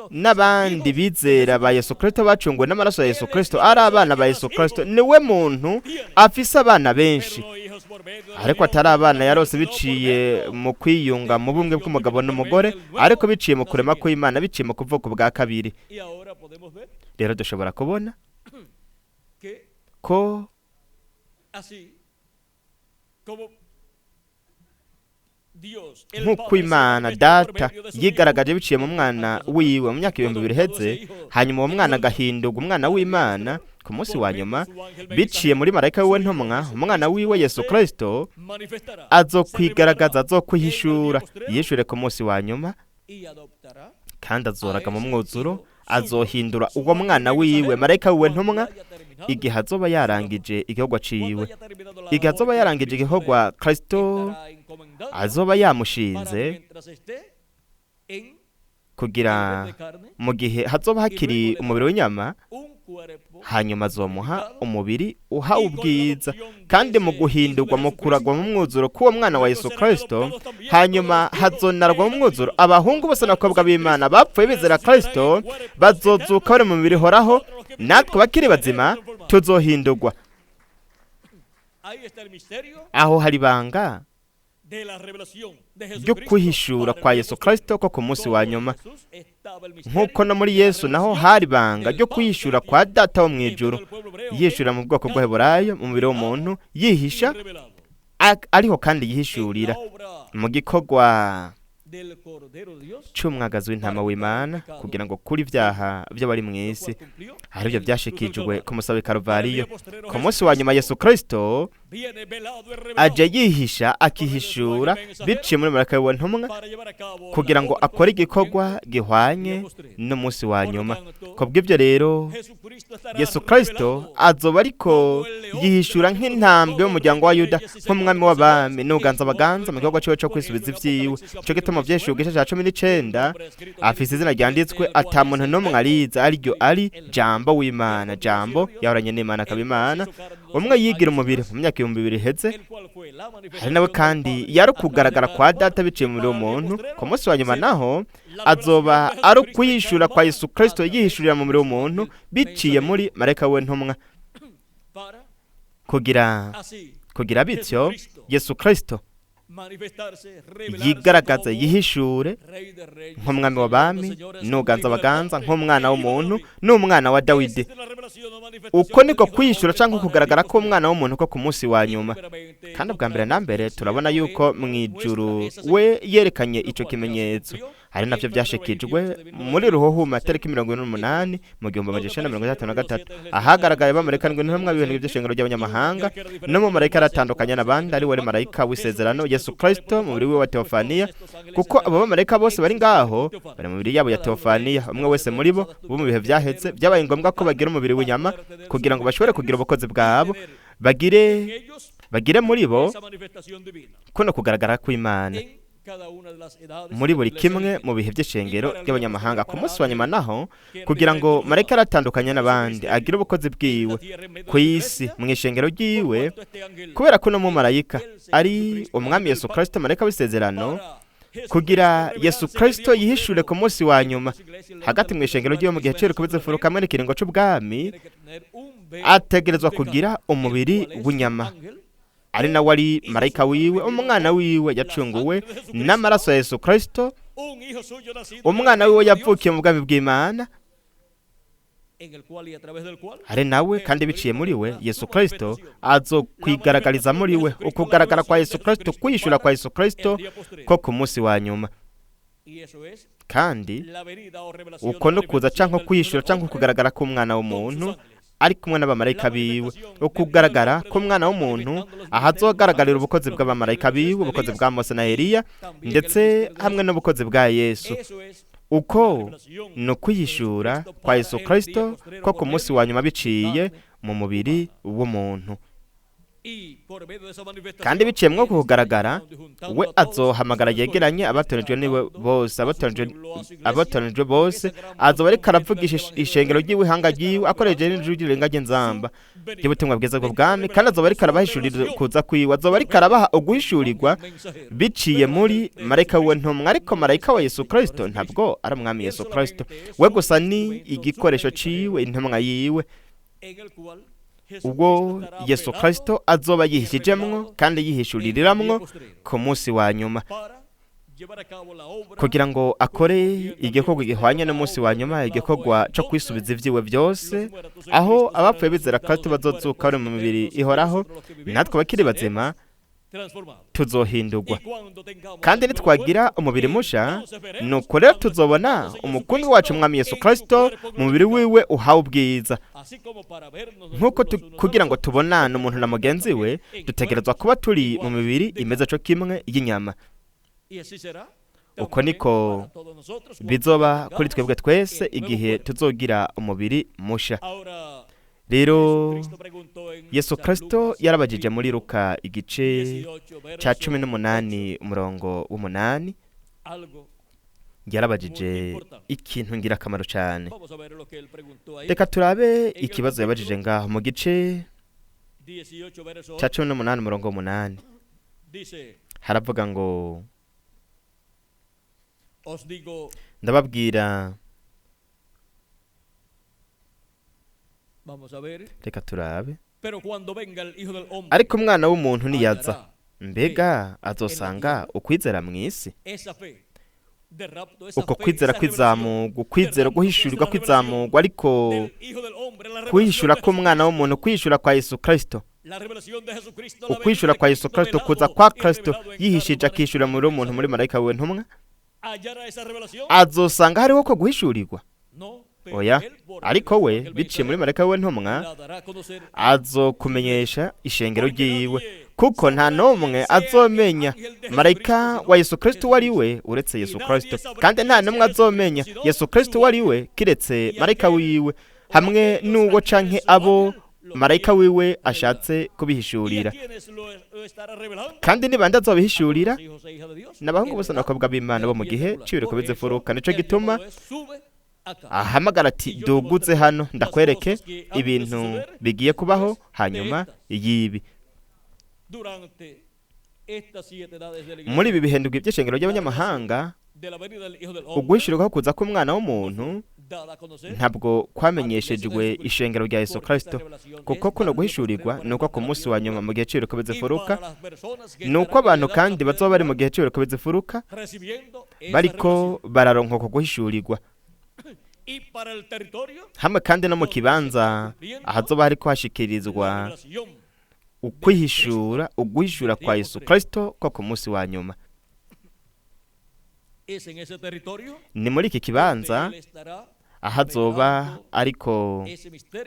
Speaker 2: n'abandi bizera ba Yesu Kristo bacunguwe n'amaraso ya Yesu Kristo ari abana ba Yesu Kristo. Niwe muntu afise abana benshi, ariko atari abana yarose biciye mu kwiyunga mu bumwe bw'umugabo n'umugore, ariko biciye mu kurema kw'Imana, biciye mu kuvuka bwa kabiri. Rero dushobora kubona ko nk'uko Imana Data yigaragaje biciye mu mwana wiwe mu myaka 2000 iheze, hanyuma uwo mwana agahindurwa umwana w'Imana ku munsi wa nyuma biciye muri marayika wiwe ntumwa, umwana wiwe Yesu Kristo azokwigaragaza, azokwihishura, yishure ku munsi wa nyuma, kandi azoraga mu mwuzuro, azohindura uwo mwana wiwe marayika wiwe ntumwa igihe azoba yarangije igikorwa ciwe, igihe azoba yarangije igikorwa Kristo azoba yamushinze, kugira mu gihe hazoba hakiri umubiri w'inyama, hanyuma azomuha umubiri uhawe ubwiza, kandi mu guhindurwa mu kuragwa mu mwuzuro k'uwo mwana wa Yesu Kristo, hanyuma hazonarwa mu mwuzuro abahungu bose n'abakobwa b'Imana bapfuye bizera Kristo bazozuka bari mu mubiri ihoraho, natwe bakiri bazima tuzohindurwa. Aho hari ibanga ryo kwihishura kwa Yesu Kristo ko ku munsi wa nyuma, nk'uko no muri Yesu naho hari ibanga ryo kwihishura kwa Data wo mu ijuru, yihishurira mu bwoko bw'Abaheburayo mu mubiri w'umuntu, yihisha ariho kandi yihishurira mu gikorwa c'umwagazi w'intama w'Imana, kugira ngo kuri ibyaha by'abari mu isi, aribyo byashikijwe ku musaraba w'i Karuvariyo. Ku munsi wa nyuma Yesu Kristo aje yihisha akihishura biciye muri marayika wiwe ntumwa, kugira ngo akore igikorwa gihwanye n'umunsi wa nyuma. Kubw'ibyo rero Yesu Kristo azoba ariko yihishura nk'intambwe y'umuryango wa Yuda, nk'umwami w'abami n'uganza abaganza mu gikorwa ciwe co kwisubiza ivyiwe. Nico gituma vyeshuwe igice ca 19 afise izina ryanditswe ata muntu n'umwe arizi, ariryo ari Jambo w'Imana. Jambo yahoranye n'Imana akaba Imana, umwe yigira umubiri mu myaka 2000 iheze, hari nawe kandi yari ukugaragara kwa Data biciye mu mubiri w'umuntu. Ku munsi wa nyuma naho azoba ari ukwihishura kwa Yesu Kristo yihishurira mu mubiri w'umuntu biciye muri marayika we ntumwa, kugira bityo Yesu Kristo yigaragaze, yihishure nk'umwami w'abami n'uganza abaganza, nk'umwana w'umuntu n'umwana wa Dawidi. Uko niko kwihishura cyangwa kugaragara k'umwana w'umuntu ko ku munsi wa nyuma. Kandi ubwa mbere na mbere turabona yuko mu ijuru we yerekanye ico kimenyetso, ari navyo byashikijwe muri Ruhuhuma tariki 48 mu 1963, ahagaragaye bamarayika ndwi n'intumwa b'ibintu by'ishengero ry'abanyamahanga, no mu marayika aratandukanye n'abandi, ari we marayika w'isezerano Yesu Kristo mu mubiri wiwe wa Teofaniya, kuko abo bamarayika bose bari ngaho bari mu mibiri yabo ya Teofaniya. Umwe wese muri bo bo mu bihe vyaheze byabaye ngombwa ko bagira umubiri w'inyama kugira ngo bashobore kugira ubukozi bwabo, bagire muri bo kuno kugaragara kw'Imana muri buri kimwe mu bihe by'ishengero ry'abanyamahanga. Ku munsi wa nyuma naho, kugira ngo marayika aratandukanye n'abandi agire ubukozi bwiwe ku isi mu ishengero ryiwe, kubera ko no mu marayika ari umwami Yesu Kristo, marayika w'isezerano, kugira Yesu Kristo yihishure ku munsi wa nyuma hagati mu ishengero ryiwe mu gihe c'urukubizo imfuruka hamwe n'ikiringo c'ubwami, ategerezwa kugira umubiri w'inyama, ari nawe ari marayika wiwe, umwana wiwe yacunguwe n'amaraso ya Yesu Kristo, umwana wiwe yavukiye mu bwami bw'Imana, ari nawe kandi biciye muri we Yesu Kristo azokwigaragariza muri we ukugaragara kwa Yesu Kristo, kwishura kwa Yesu Kristo ko ku munsi wa nyuma. Kandi uko no kuza canke kwishura canke kugaragara k'umwana w'umuntu ari kumwe n'abamarayika biwe. Ukugaragara k'umwana w'umuntu ahazogaragarira ubukozi bw'abamarayika biwe, ubukozi bwa Mose na Eliya, ndetse hamwe n'ubukozi bwa Yesu. Uko ni ukwihishura kwa Yesu Kristo ko ku munsi wa nyuma biciye mu mubiri w'umuntu. Kandi biciye mwo kugaragara, we azohamagara yegeranye abatoranijwe niwe bose, abatoranijwe bose. Azoba ariko aravugisha ishengero ry'iwe, ihanga ryiwe, akoresheje n'ijwi ry'irenga ry'inzamba ry'ubutumwa bwiza bw'ubwami, kandi azoba ariko arabahishurira kuza kwiwe. Azoba ariko arabaha uguhishurirwa biciye muri marayika wiwe ntumwa. Ariko marayika wa Yesu Kristo ntabwo ari umwami Yesu Kristo, we gusa ni igikoresho ciwe, intumwa yiwe, ubwo Yesu Kristo azoba yihishijemwo kandi yihishuriramwo ku munsi wa nyuma, kugira ngo akore igikorwa gihwanye n'umunsi wa nyuma, igikorwa cyo kwisubiza ibyiwe byose, aho abapfuye bizera Kristo bazozuka bari mu mibiri ihoraho, natwe abakiri bazima tuzohindurwa. Kandi nitwagira umubiri musha, nuko rero tuzobona umukunzi wacu umwami Yesu Kristo mu mubiri wiwe uhawe ubwiza. Nk'uko kugira ngo tubonane umuntu na mugenzi we, dutegerezwa kuba turi mu mibiri imeze co kimwe y'inyama. Uko niko bizoba kuri twebwe twese igihe tuzogira umubiri musha. Rero Yesu Kristo yarabajije muri Luka igice ca 18 umurongo w'8, yarabajije ikintu ngirakamaro cyane. Reka turabe ikibazo yabajije ngaho mu gice ca 18 umurongo w'8. Haravuga ngo: ndababwira. Reka turabe. Ariko umwana w'umuntu niyaza, mbega azosanga ukwizera mu isi? Uko kwizera kwizamugwa, ukwizera guhishurirwa kwizamugwa, ariko kwihishura k'umwana w'umuntu, kwihishura kwa Yesu Kristo, ukwishura kwa Yesu Kristo, kuza kwa Kristo yihishije akishura muri umuntu muri marayika wiwe ntumwa, azosanga hariho ko guhishurirwa? Oya, ariko we biciye muri marayika wiwe ntumwa azokumenyesha ishengero ryiwe, kuko nta n'umwe azomenya marayika wa Yesu Kristo uwo ari we uretse Yesu Kristo, kandi nta n'umwe azomenya Yesu Kristo uwo ari we kiretse marayika wiwe, hamwe n'uwo canke abo marayika wiwe ashatse kubihishurira. Kandi ni bande azobihishurira? N'abahungu bose n'abakobwa b'Imana bo mu gihe c'ibiriko bizifuruka. Nico gituma ahamagara ati: duguze hano ndakwereke ibintu bigiye kubaho hanyuma y'ibi. Muri ibi bihendugwa iby'ishengero ry'abanyamahanga, uguhishurirwa kuza k'umwana w'umuntu ntabwo kwamenyeshejwe ishengero rya Yesu Kristo, kuko kuno guhishurirwa ni uko ku munsi wa nyuma mu gihe c'ibiriko bizifuruka, ni uko abantu kandi bazoba bari mu gihe c'ibiriko bizifuruka bariko bararonka uko guhishurirwa, hamwe kandi no mu kibanza ahazoba hariko hashikirizwa ukwihishura, uguhishura kwa Yesu Kristo ko ku munsi wa nyuma. Ni muri iki kibanza ahazoba ariko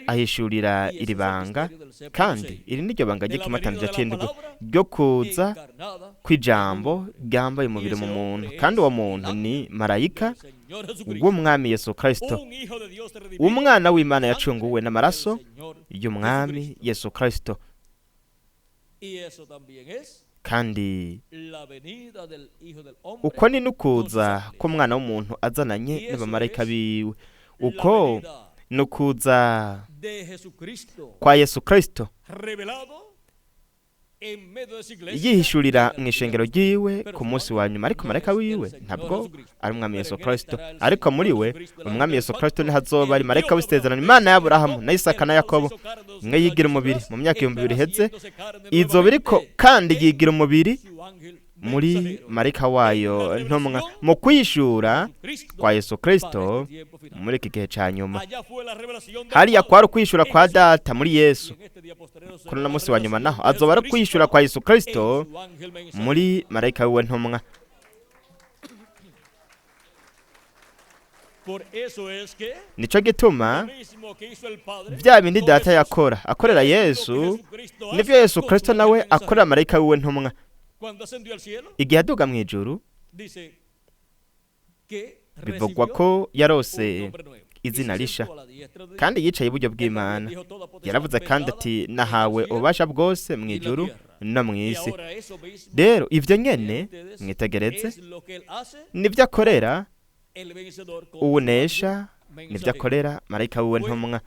Speaker 2: ahishurira iri banga, kandi iri niryo banga ry'ikimatanije c'indwi ryo kuza kw'ijambo ryambaye umubiri mu muntu, kandi uwo muntu ni marayika w'umwami Yesu Kristo, umwana w'Imana yacunguwe n'amaraso y'umwami Yesu Kristo. Kandi uko ni n'ukuza k'umwana w'umuntu azananye n'abamarayika biwe, uko nukuza kwa Yesu Kristo yihishurira mu ishengero ryiwe ku munsi wa nyuma. Ariko marayika wiwe ntabwo ari umwami Yesu Kristo, ariko muri we umwami Yesu Kristo niho azoba ari marayika w'isezerano, Imana y'Aburahamu na Isaka na Yakobo, imwe yigira umubiri mu myaka 2000 iheze, izoba iriko kandi yigira umubiri muri marayika wayo ntumwa mu kwishura kwa Yesu Kristo muri iki gihe ca nyuma. Hariya kwari ukwishura kwa Data muri Yesu, kuri uno munsi wa nyuma naho azoba ari ukwishura kwa Yesu Kristo muri marayika wiwe ntumwa. Nico gituma vya bindi Data yakora akorera Yesu, nivyo Yesu Kristo nawe akorera marayika wiwe ntumwa. Igihe aduga mu ijuru, bivugwa ko yarose izina risha, kandi yicaye iburyo bw'Imana. Yaravuze kandi ati: "Nahawe ububasha bwose mu ijuru no mu isi." Rero ivyo nyene, mwitegereze, nivyo akorera uwunesha, nivyo akorera marayika wiwe ntumwa.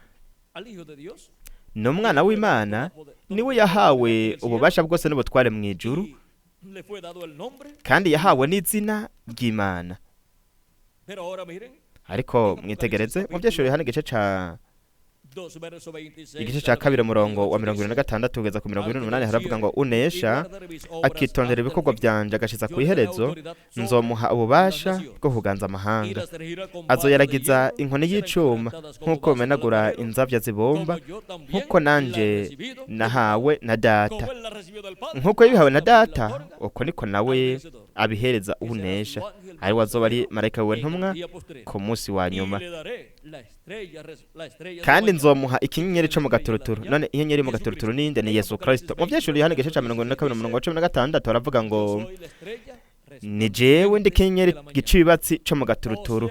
Speaker 2: Ni umwana w'Imana, niwe yahawe ububasha bwose n'ubutware mu ijuru, kandi yahawe n'izina ry'Imana. Ariko mwitegereze mu Vyahishuriwe Yohana, igice ca 2, umurongo wa 76 kugeza ku 78, haravuga ngo: "Unesha akitondera ibikorwa vyanje agashiza ku iherezo, nzomuha ububasha bwo kuganza amahanga, azoyaragiza inkoni y'icuma nk'uko bimenagura inzavya zibumba, nk'uko nanje nahawe na Data." Nk'uko yabihawe na Data, uko niko nawe abihereza unesha, ari we azoba ari marayika wiwe ntumwa ku munsi wa nyuma. "Kandi nzomuha ikinyenyeri co mu gaturuturu." None inyenyeri mu gaturuturu ninde? Ni Yesu Kristo. Mu Vyahishuriwe Yohana, igice ca 22, umurongo wa 16, baravuga ngo: "Ni jewe ndi kinyenyeri gica ibibatsi co mu gaturuturu."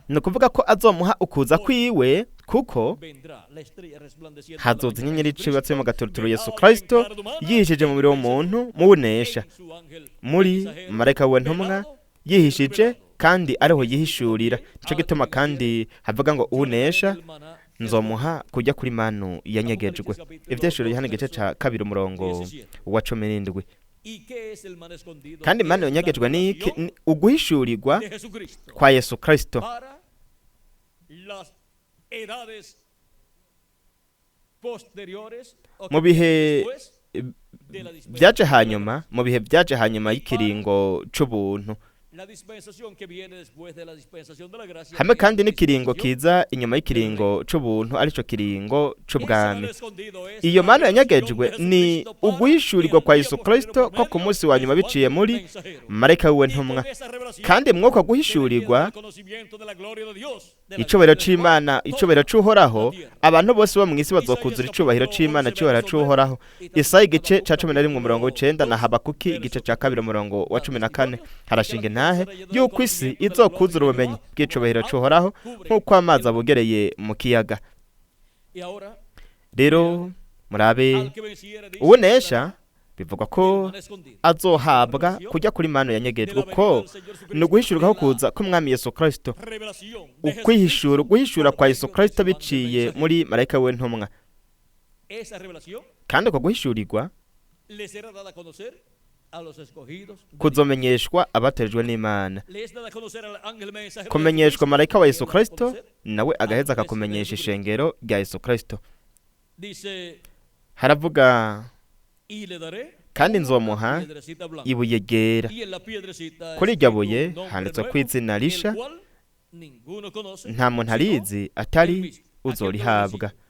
Speaker 2: Ni ukuvuga ko azomuha ukuza kwiwe, kuko hazoza inyenyeri ica ibibatsi yo mu gaturuturu, Yesu Kristo, yihishije mu mubiri w'umuntu muwunesha, muri marayika wiwe ntumwa yihishije, kandi ariho yihishurira. Nico gituma kandi havuga ngo: "Unesha nzomuha kujya kuri manu yanyegejwe." Ivyahishuriwe Yohana, igice ca 2, umurongo wa 17. Kandi manu yanyegejwe ni iki? Ni uguhishurirwa kwa Yesu Kristo
Speaker 1: Para las edades posteriores o
Speaker 2: mu bihe
Speaker 1: después de la dispensación
Speaker 2: byaje hanyuma, mu bihe byaje hanyuma y'ikiringo c'ubuntu,
Speaker 1: la dispensación que viene después de la dispensación de la gracia,
Speaker 2: hamwe
Speaker 1: que es
Speaker 2: kandi
Speaker 1: la
Speaker 2: n'ikiringo
Speaker 1: dispensación
Speaker 2: kiza inyuma y'ikiringo c'ubuntu, arico kiringo c'ubwami.
Speaker 1: Ese escondido es
Speaker 2: Iyo
Speaker 1: la
Speaker 2: manu
Speaker 1: revelación
Speaker 2: yanyegejwe
Speaker 1: de
Speaker 2: ni
Speaker 1: Jesucristo para
Speaker 2: uguhishurirwa
Speaker 1: el
Speaker 2: kwa
Speaker 1: día
Speaker 2: Yesu
Speaker 1: postrero
Speaker 2: Kristo
Speaker 1: por
Speaker 2: ko ku
Speaker 1: medio
Speaker 2: munsi wa
Speaker 1: de
Speaker 2: nyuma
Speaker 1: su
Speaker 2: biciye
Speaker 1: ángel
Speaker 2: muri
Speaker 1: mensajero.
Speaker 2: marayika wiwe
Speaker 1: Y con
Speaker 2: ntumwa.
Speaker 1: esa revelación
Speaker 2: Kandi mwuko
Speaker 1: se le
Speaker 2: guhishurirwa
Speaker 1: el conocimiento de la gloria de Dios, de la
Speaker 2: icubahiro
Speaker 1: gloria del
Speaker 2: c'Imana,
Speaker 1: cual
Speaker 2: icubahiro
Speaker 1: toda
Speaker 2: c'Uhoraho,
Speaker 1: la tierra.
Speaker 2: abantu bose bo mw'isi bazokuzura icubahiro c'Imana, icubahiro c'Uhoraho. Isaya, igice ca 11, umurongo w'9, na Habakuki, igice ca 2, umurongo wa 14, harashinga intahe yuko isi izokuzura ubumenyi bw'icubahiro c'Uhoraho nk'uko amazi abugereye mu kiyaga.
Speaker 1: Y ahora,
Speaker 2: Rero murabe,
Speaker 1: al que venciere, dice,
Speaker 2: uwunesha, bivugwa ko
Speaker 1: el maná escondido.
Speaker 2: azohabwa kujya kuri manu yanyegejwe, uko ni uguhishurwa ko kuza k'umwami Yesu Kristo,
Speaker 1: Revelación de
Speaker 2: ukwihishura,
Speaker 1: Jesucristo
Speaker 2: uguhishura
Speaker 1: por
Speaker 2: kwa
Speaker 1: medio
Speaker 2: Yesu
Speaker 1: de
Speaker 2: Kristo
Speaker 1: su ángel
Speaker 2: biciye
Speaker 1: mensajero.
Speaker 2: muri marayika we ntumwa.
Speaker 1: Esa revelación
Speaker 2: Kandi uko guhishurirwa
Speaker 1: le será dada a conocer a los escogidos de Dios.
Speaker 2: kuzomenyeshwa abatorejwe n'Imana,
Speaker 1: Le es dada a conocer al ángel mensajero de
Speaker 2: kumenyeshwa
Speaker 1: Jesucristo,
Speaker 2: marayika wa
Speaker 1: que
Speaker 2: Yesu
Speaker 1: él da a
Speaker 2: Kristo,
Speaker 1: conocer.
Speaker 2: nawe agaheza akakumenyesha ishengero rya Yesu Kristo.
Speaker 1: Dice,
Speaker 2: Haravuga:
Speaker 1: y le daré
Speaker 2: "Kandi
Speaker 1: una
Speaker 2: nzomuha
Speaker 1: piedrecita blanca.
Speaker 2: ibuye ryera,
Speaker 1: Y en la piedrecita
Speaker 2: kuri iryo
Speaker 1: escrito
Speaker 2: buye
Speaker 1: un nombre
Speaker 2: handitswe
Speaker 1: nuevo,
Speaker 2: ko izina
Speaker 1: el
Speaker 2: risha
Speaker 1: cual ninguno conoce,
Speaker 2: nta muntu
Speaker 1: sino
Speaker 2: arizi atari
Speaker 1: él mismo, aquel que lo
Speaker 2: uzorihabwa."
Speaker 1: recibe.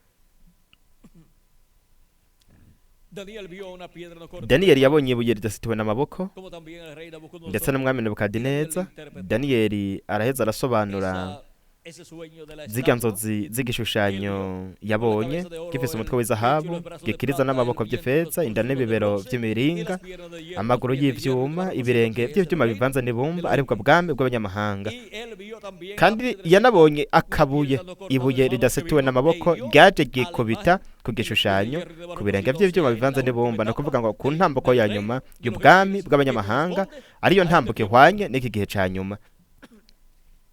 Speaker 1: Daniel vio una piedra no cortada,
Speaker 2: Daniyeli yabonye ibuye ridasitiwe n'amaboko,
Speaker 1: como también el rey Nabucodonosor
Speaker 2: ndetse n'umwami Nebukadineza. Daniyeli araheza arasobanura
Speaker 1: ese sueño de la
Speaker 2: zirya
Speaker 1: estatua,
Speaker 2: nzozi z'igishushanyo yabonye, gifise umutwe w'izahabu, gikiriza n'amaboko vy'ifeza, inda n'ibibero vy'imiringa, amaguru y'ivyuma, ibirenge vy'ivyuma bivanze n'ibumba, aribwo bwami bw'abanyamahanga.
Speaker 1: Y él vio también la
Speaker 2: Kandi
Speaker 1: piedrecita,
Speaker 2: yanabonye akabuye, ibuye ridasituwe n'amaboko, ryaje ryikubita ku gishushanyo, ku birenge vy'ivyuma bivanze n'ibumba, ni ukuvuga ngo ku ntambuko ya nyuma y'ubwami bw'abanyamahanga, ariyo ntambuko ihwanye n'iki gihe ca nyuma.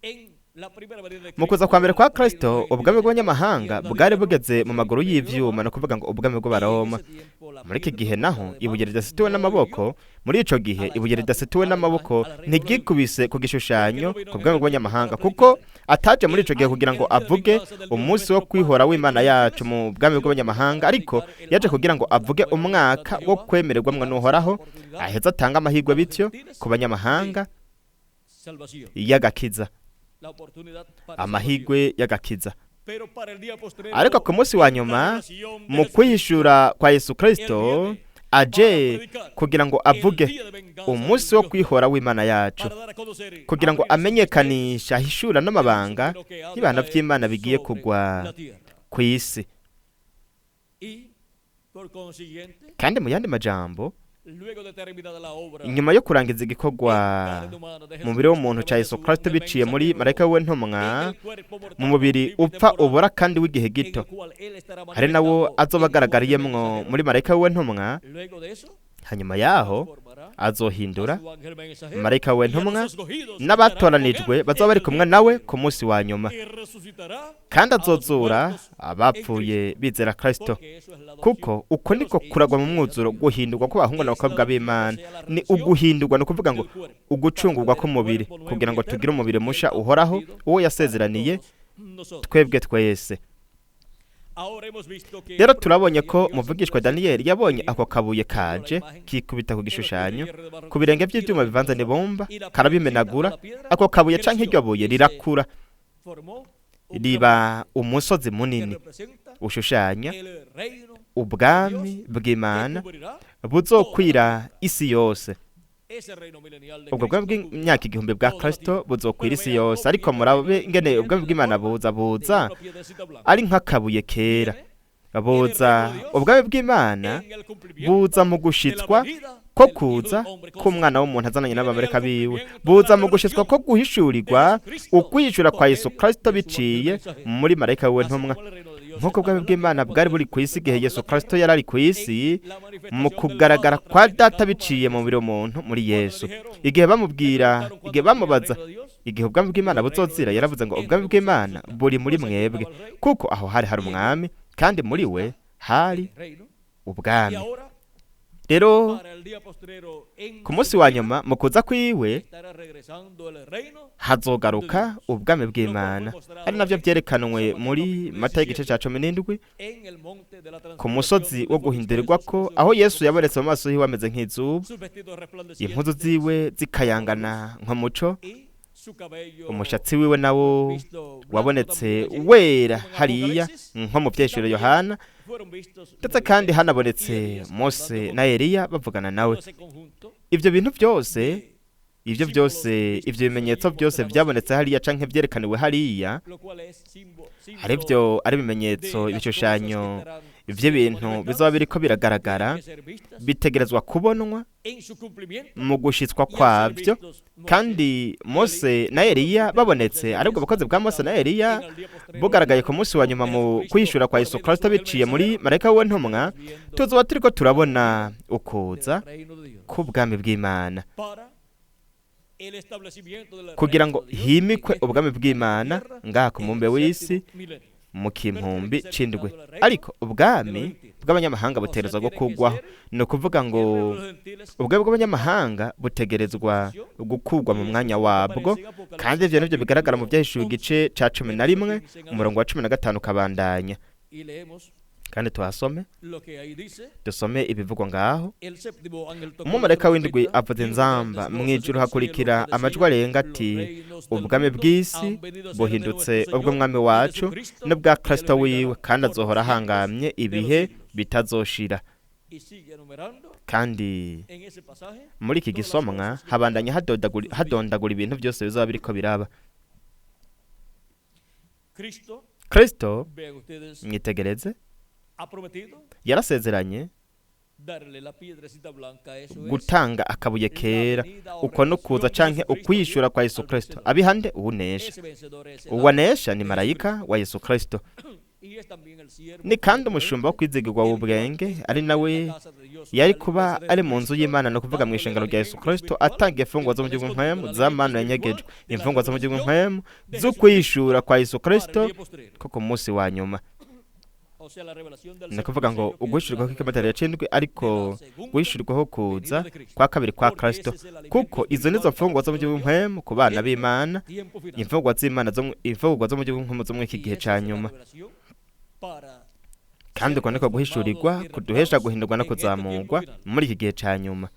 Speaker 1: en la primera venida de
Speaker 2: Mu kuza
Speaker 1: Cristo,
Speaker 2: kwa mbere kwa
Speaker 1: el reino
Speaker 2: Kristo,
Speaker 1: de
Speaker 2: ubwami
Speaker 1: Israel,
Speaker 2: bw'abanyamahanga bwari bugeze mu maguru y'ivyuma, ni ukuvuga ngo ubwami bw'Abaroma. Muri iki gihe naho ibuye ridasituwe n'amaboko, muri ico gihe ibuye ridasituwe n'amaboko ntiryikubise ku gishushanyo, ku bwami bw'abanyamahanga, kuko ataje muri ico gihe kugira ngo avuge umunsi wo kwihora w'Imana yacu mu bwami bw'abanyamahanga, ariko yaje kugira ngo avuge umwaka wo kwemererwamwo n'Uhoraho, aheza atanga amahirwe bityo ku banyamahanga
Speaker 1: salvación,
Speaker 2: y'agakiza,
Speaker 1: la oportunidad para salvación.
Speaker 2: amahirwe y'agakiza.
Speaker 1: Pero para el día postrero,
Speaker 2: Ariko ku munsi wa
Speaker 1: la
Speaker 2: nyuma,
Speaker 1: revelación de
Speaker 2: mu
Speaker 1: Jesucristo,
Speaker 2: kwihishura kwa Yesu Kristo, Aje kugira ngo avuge umunsi wo kwihora w'Imana yacu, kugira ngo amenyekanishe ahishura n'amabanga y'ibihano by'Imana bigiye kugwa ku isi. Kandi mu yandi majambo, inyuma yo kurangiza igikorwa mu mubiri w'umuntu cya Yesu Kristo biciye muri marayika w'intumwa, mu mubiri upfa ubora kandi w'igihe gito, hari nawo azoba agaragariyemwo muri marayika w'intumwa. Hanyuma yaho azohindura marayika w'intumwa n'abatoranijwe bazaba bari kumwe nawe ku munsi wa nyuma, kandi azozura abapfuye bizera Kristo, kuko uko niko kuragwa mu mwuzuro, guhindurwa kw'abahungu n'abakobwa b'Imana. Ni uguhindurwa, ni ukuvuga ngo ugucungurwa k'umubiri, kugira ngo tugire umubiri musha uhoraho, uwo yasezeraniye twebwe twese. Rero turabonye ko muvugishwa Daniyeli yabonye ako kabuye kaje kikubita ku gishushanyo, ku birenge by'ibyuma bivanze n'ibumba, karabimenagura. Ako kabuye canke iryo buye rirakura riba umusozi munini ushushanya ubwami bw'Imana buzokwira isi yose. Ubwo bwami bw'imyaka igihumbi bwa Kristo buzokwira isi yose. Ariko murabe ingene ubwami bw'Imana buza ari nk'akabuye kera. Buza, ubwami bw'Imana buza mu gushitswa ko kuza k'umwana w'umuntu azananye n'abamarayika biwe, buza mu gushitswa ko guhishurirwa ukwishura kwa Yesu Kristo biciye muri marayika wiwe ntumwa. Nk'uko ubwami bw'Imana bwari buri ku isi igihe Yesu Kristo yari ari ku isi, mu kugaragara kwa Data biciye mu mubiri w'umuntu muri Yesu. Igihe bamubwira, igihe bamubaza igihe ubwami bw'Imana buzozira, yaravuze ngo ubwami bw'Imana buri muri mwebwe, kuko aho hari hari umwami, kandi muri we hari ubwami. Rero ku munsi wa nyuma mu kuza kwiwe hazogaruka ubwami bw'Imana, ari navyo vyerekanwe muri Matayo igice ca 17 ku musozi wo guhindurirwako, aho Yesu yabonetse mu maso hiwe ameze nk'izuba, impuzu ziwe zikayangana nk'umuco, umushatsi wiwe nawo wabonetse wera hariya nko mu vyeshuro Yohana, ndetse kandi hanabonetse Mose na Eliya bavugana nawe. Ivyo bintu byose, ivyo byose, ivyo bimenyetso byose byabonetse hariya canke vyerekaniwe hariya, ari byo ari ibimenyetso, ibishushanyo vy'ibintu bizoba biriko biragaragara, bitegerezwa kubonwa mu gushitswa kwavyo. Kandi Mose na Eliya babonetse, aribwo bukozi bwa Mose na Eliya bugaragaye ku munsi wa nyuma mu kwishura kwa Yesu Kristo biciye muri marayika w'intumwa, tuzoba turiko turabona ukuza k'ubwami bw'Imana, kugira ngo himikwe ubwami bw'Imana ngaha ku mumbe w'isi mu kimpumbi c'indwi. Ariko ubwami bw'abanyamahanga butegerezwa gukugwaho, ni ukuvuga ngo ubwami bw'abanyamahanga butegerezwa gukugwa mu mwanya wabwo, kandi ivyo nivyo bigaragara mu Vyahishuwe igice ca 11 umurongo wa 15 ukabandanya. Kandi tuhasome, dusome ibivugwa ngaho. Umumarayika w'indwi avuza inzamba, mu ijuru hakurikira amajwi arenga ati: ubwami bw'isi buhindutse ubw'umwami wacu n'ubwa Kristo wiwe, kandi azohora ahangamye ibihe bitazoshira. Kandi muri iki gisomwa habandanya hadondagura ibintu byose bizaba biriko biraba. Kristo, mwitegereze, yarasezeranye gutanga akabuye kera, uko no kuza canke ukwishura kwa Yesu Kristo. Abihande uwunesha, uwanesha ni marayika wa Yesu Kristo, ni kandi umushumba wo kwizigirwa w'ubwenge, ari nawe yari kuba ari mu nzu y'Imana, no kuvuga mu ishengero rya Yesu Kristo, atanga imfungwa zo mu gihugu mpwemu za manu yanyegejwe, imfungwa zo mu gihugu mpwemu z'ukwishura kwa Yesu Kristo ko ku munsi wa nyuma. Ni ukuvuga ngo uguhishurirwa kw'ikimatari ya cindwi, ariko guhishurirwaho kuza kwa kabiri kwa Kristo, kuko izo nizo mfungwa zo mu gihugu mpwemu ku bana b'Imana, imfungwa z'Imana zo, imfungwa zo mu gihugu mpwemu zo muri iki gihe ca nyuma. Kandi uko niko guhishurirwa kuduhesha guhindurwa no kuzamurwa muri iki gihe ca nyuma.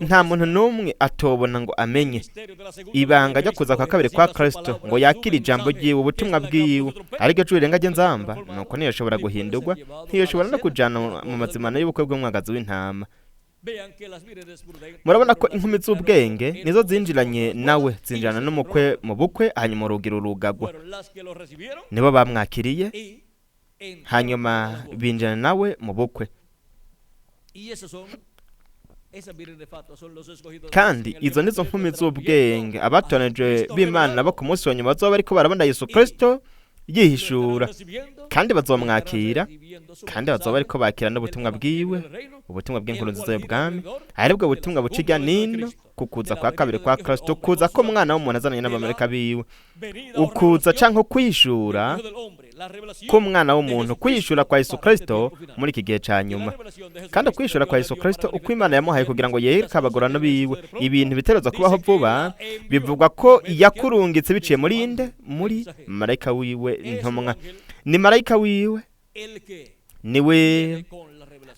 Speaker 2: Nta muntu n'umwe atobona ngo amenye ibanga ryo kuza kwa kabiri kwa Kristo, ngo yakire ijambo ryiwe, ubutumwa bwiwe, ariko jwi rirenga nzamba, nuko ntiyoshobora guhindurwa, ntiyoshobora no kujana mu mazimano y'ubukwe bw'umwagazi w'intama. Murabona ko inkumi z'ubwenge nizo zinjiranye nawe, zinjirana n'umukwe mu bukwe, hanyuma urugi rurugagwa. Nibo bamwakiriye, hanyuma binjirana nawe mu bukwe. Kandi izo nizo nkumi z'ubwenge, abatoranijwe b'Imana bo ku munsi wa nyuma, bazoba bariko barabona Yesu Kristo yihishura, kandi bazomwakira, kandi bazoba bariko bakira n'ubutumwa bwiwe, ubutumwa bw'inkuru nziza y'ubwami, aribwo butumwa buca irya nino ku kuza kwa kabiri kwa Kristo, kuza ko umwana w'umuntu azananye n'abamarayika biwe, ukuza canke kwishura k'umwana w'umuntu, kwishura kwa Yesu Kristo muri iki gihe ca nyuma. Kandi kwishura kwa Yesu Kristo uko Imana yamuhaye kugira ngo yereke abagorano biwe ibintu biterezwa kubaho vuba, bivugwa ko yakurungitse biciye muri inde? Muri marayika wiwe intumwa. Ni marayika wiwe niwe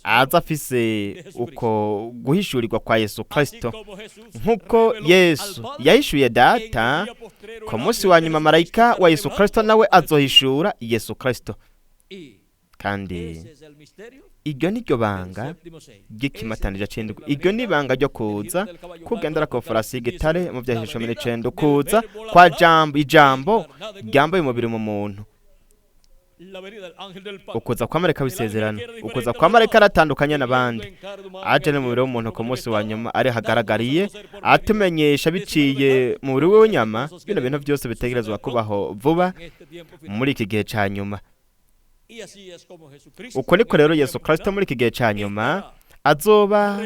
Speaker 2: aza afise uko guhishurirwa kwa Yesu Kristo. Nk'uko Yesu yahishuye Data, ku munsi wa nyuma marayika wa Yesu Kristo nawe azohishura Yesu Kristo. Kandi iryo ni ryo banga ry'ikimatanije c'indwi, iryo ni ibanga ryo kuza kugendera ku farasi y'igitare mu vyahishuro 19, kuza kwa jambo, ijambo ryambaye umubiri mu muntu, ukuza kwa marayika w'isezerano. Ukuza kwa marayika aratandukanye n'abandi, aje n'umubiri w'umuntu ku munsi wa nyuma ari hagaragariye, atumenyesha biciye mu mubiri w'inyama bino bintu byose bitegerezwa kubaho vuba muri iki gihe ca nyuma. Uko niko rero Yesu Kristo muri iki gihe ca nyuma azoba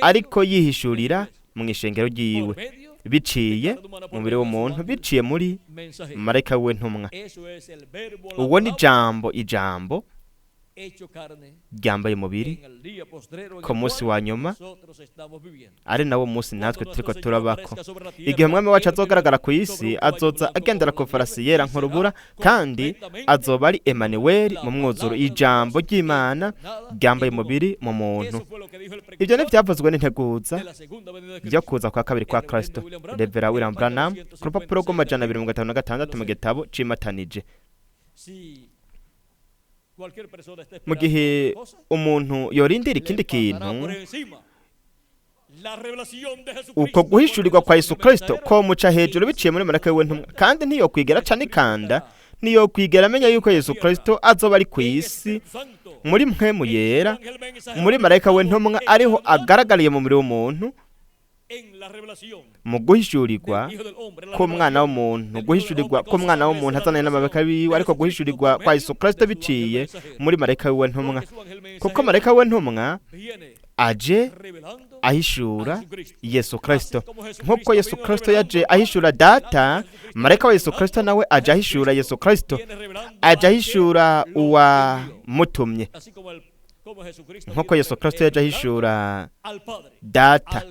Speaker 2: ariko yihishurira mu ishengero ryiwe biciye mu mubiri w'umuntu, biciye muri marayika w'intumwa. Uwo ni jambo, ijambo ryambaye umubiri ku munsi wa nyuma, ari nawo munsi natwe turiko turabako. Igihe umwami wacu azogaragara ku isi, azoza agendera ku farasi yera nk'urubura, kandi azoba ari Emanuweli mu mwuzuro, ijambo ry'Imana ryambaye umubiri mu muntu. Ibyo ntivyavuzwe n'integuza ryo kuza kwa kabiri kwa Kristo. Revera William Branham ku rupapuro rw'amajana 256 mu gitabo cimatanije. Mu gihe umuntu yorindira ikindi kintu, uko guhishurirwa kwa Yesu Kristo ko muca hejuru biciye muri marayika w'intumwa, kandi ntiyokwigera aca n'ikanda, ntiyokwigera amenya yuko Yesu Kristo azoba ari ku isi muri mpwemu yera, muri marayika w'intumwa, ariho agaragariye mu mubiri w'umuntu, mu guhishurirwa k'umwana w'umuntu, guhishurirwa k'umwana w'umuntu azananye n'amabaka biwe, ariko guhishurirwa kwa Yesu Kristo biciye muri marayika w'intumwa, kuko marayika w'intumwa aje ahishura Yesu Kristo. Nk'uko Yesu Kristo yaje ahishura Data, marayika wa Yesu Kristo nawe aje ahishura Yesu Kristo, aje ahishura uwamutumye. Nk'uko Yesu Kristo yaje ahishura Data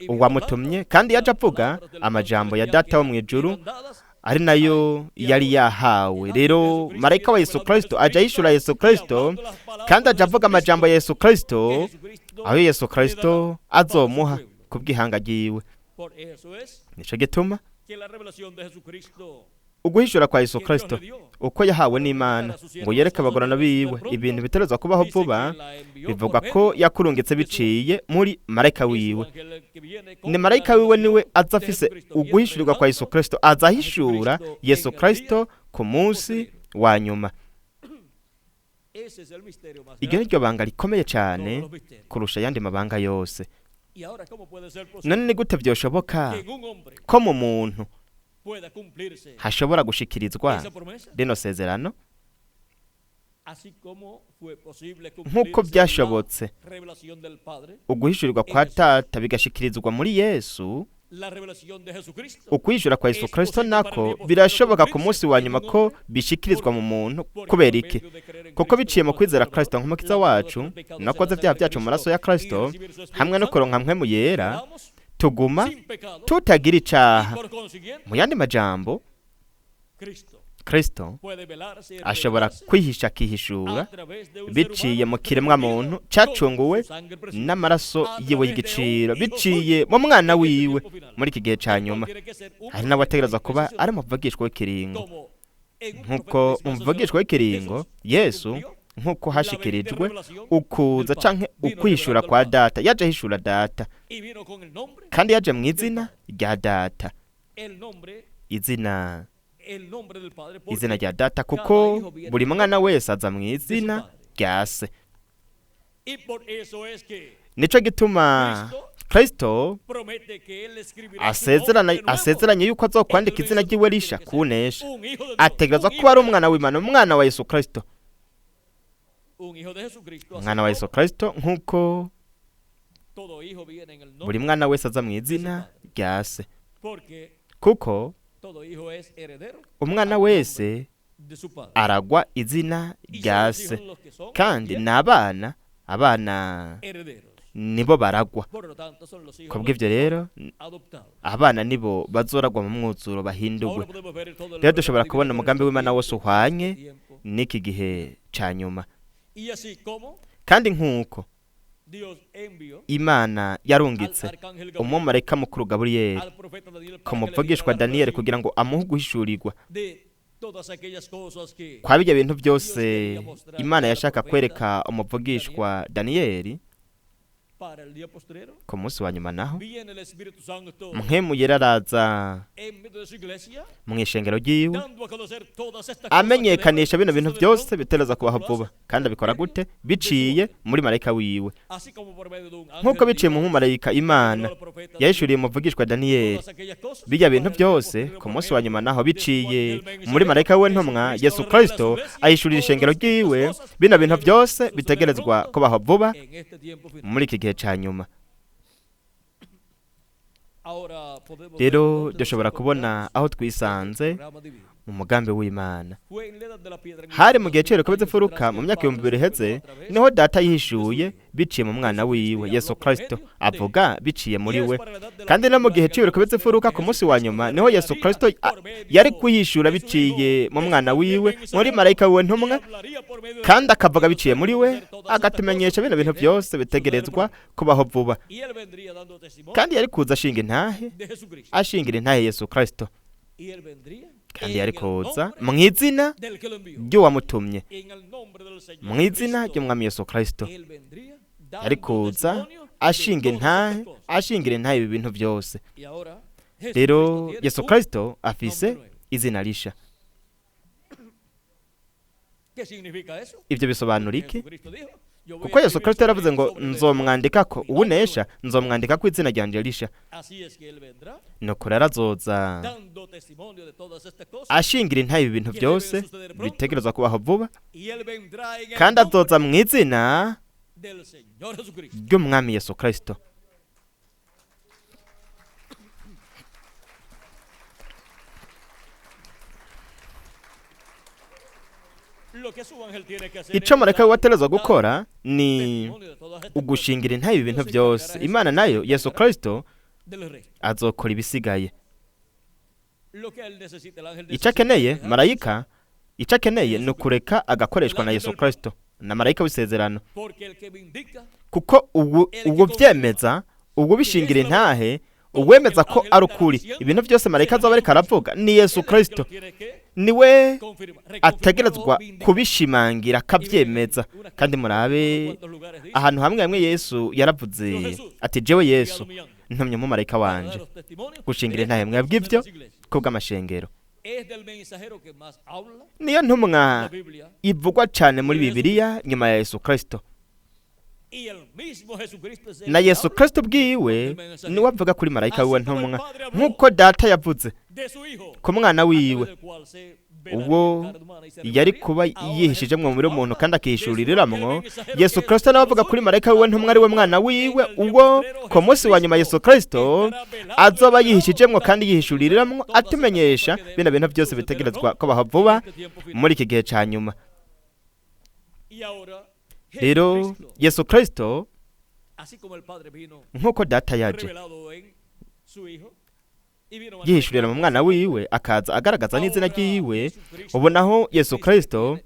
Speaker 2: uwamutumye, kandi yaje avuga amajambo ya Data wo mu ijuru, ari nayo yari yahawe. Rero marayika wa Yesu Kristo aje ahishura Yesu Kristo, kandi aje avuga amajambo ya Yesu Kristo, aho Yesu Kristo azomuha kubw'ihanga ryiwe. Nico gituma uguhishura kwa Yesu Kristo uko yahawe n'Imana ngo yereke abagorana biwe ibintu biterezwa kubaho vuba, bivugwa ko yakurungitse biciye muri marayika wiwe. Ni marayika wiwe niwe aza afise uguhishurirwa kwa Yesu Kristo, aza ahishura Yesu Kristo ku munsi wa nyuma. Iryo ni ryo banga rikomeye cyane kurusha ayandi mabanga yose. None ni gute byoshoboka ko mu muntu hashobora gushikirizwa rino sezerano? Nk'uko byashobotse uguhishurirwa kwa Tata bigashikirizwa muri Yesu, ukwishura kwa Yesu Kristo nako birashoboka ku munsi wa nyuma ko bishikirizwa mu muntu. Kubera iki? Kuko biciye mu kwizera Kristo nk'umukiza wacu, no koza ibyaha byacu mu maraso ya Kristo, hamwe no kuronka mpwemu yera, tuguma tutagira icaha. Mu yandi majambo, Kristo ashobora kwihisha akihishura biciye mu kiremwa muntu cacunguwe n'amaraso yiwe y'igiciro, biciye mu mwana wiwe muri iki gihe ca nyuma. Hari n'abategereza kuba ari umuvugishwa w'ikiringo, nk'uko umuvugishwa w'ikiringo Yesu, nk'uko hashikirijwe ukuza canke ukwihishura kwa Data. Yaje ahishura Data, kandi yaje mu izina rya Data, izina rya Data, kuko buri mwana wese aza mu izina rya se. Nico gituma Kristo asezeranye yuko azokwandika izina ryiwe risha kunesha. Ategerezwa kuba ari umwana w'Imana, umwana wa Yesu Kristo, umwana wa Yesu Kristo, nk'uko buri mwana wese aza mu izina rya se, kuko umwana wese aragwa izina rya se, kandi n'abana, abana nibo baragwa. Kubw'ibyo rero abana nibo bazoragwa mu mwuzuro bahindurwe. Rero dushobora kubona umugambi w'Imana wose uhwanye n'iki gihe ca nyuma. Kandi nk'uko Imana yarungitse umumarayika mukuru Gaburiyeli ku muvugishwa Daniyeli kugira ngo amuhe guhishurirwa kwa bijya bintu byose Imana yashaka kwereka umuvugishwa Daniyeli ku munsi wa nyuma, naho Mpwemu Yera araza mu ishengero ryiwe amenyekanisha bino bintu byose bitereza kubaho vuba. Kandi abikora gute? Biciye muri marayika wiwe, nk'uko biciye mu mumarayika Imana yahishuriye umuvugishwa Daniyeli bijya bintu byose ku munsi wa nyuma, naho biciye muri marayika we ntumwa Yesu Kristo ahishurira ishengero ryiwe bino bintu byose bitegerezwa kubaho vuba muri iki gihe ca nyuma. Rero dushobora kubona aho twisanze mu mugambi w'Imana. Hari mu gihe c'Iheruka imfuruka mu myaka 2000 iheze, niho Data yihishuye biciye mu mwana wiwe Yesu Kristo, avuga biciye muri we. Kandi no mu gihe c'Iheruka imfuruka ku munsi wa nyuma, niho Yesu Kristo yari kwihishura biciye mu mwana wiwe muri marayika wiwe ntumwa, kandi akavuga biciye muri we, agatumenyesha bino bintu byose bitegerezwa kubaho vuba. Kandi yari kuza ashinga intahe, ashingira intahe Yesu Kristo, kandi yari kuza mu izina ry'uwamutumye, mu izina ry'umwami Yesu Kristo. Yari kuza ashinga intahe, ashingira intahe ibi bintu byose. Rero Yesu Kristo afise izina risha. Ibyo bisobanura iki? Kuko Yesu Kristo yaravuze ngo nzomwandika ko uwunesha, nzomwandika ko izina ryanje risha. Nuko rero azoza ashingira intahe ibi bintu byose bitegerezwa kubaho vuba, kandi azoza mu izina ry'umwami Yesu Kristo. Ico marayika waterezwa gukora ni ugushingira intahe ibi bintu byose. Imana nayo Yesu Kristo azokora ibisigaye. Ico akeneye marayika, ico akeneye ni ukureka agakoreshwa na Yesu Kristo na marayika w'isezerano, kuko ubu vyemeza, ubu bishingira intahe, uwemeza ko ari ukuri ibintu byose marayika azoba ariko aravuga ni Yesu Kristo. Niwe ategerezwa kubishimangira akabyemeza. Kandi murabe ahantu hamwe hamwe Yesu yaravuze ati jewe Yesu ntumye umumarayika wanje gushingira intahe mwebwe ibyo kubw'amashengero. Niyo ntumwa ivugwa cyane muri Bibiliya nyuma ya Yesu Kristo. Na Yesu Kristo bwiwe niwe avuga kuri marayika wiwe ntumwa, nk'uko Data yavuze ku mwana wiwe, uwo yari kuba yihishije mu mubiri w'umuntu kandi akihishuriramwo. Yesu Kristo nawe avuga kuri marayika wiwe ntumwa ari we mwana wiwe, uwo ku munsi wa nyuma Yesu Kristo azoba yihishijemwo kandi yihishuriramwo, atumenyesha bino bintu byose bitegerezwa kubaho vuba muri iki gihe ca nyuma. Rero Yesu Kristo nk'uko Data yaje Yihishurira mu mwana wiwe, akaza agaragaza n'izina ryiwe. Ubu naho Yesu Kristo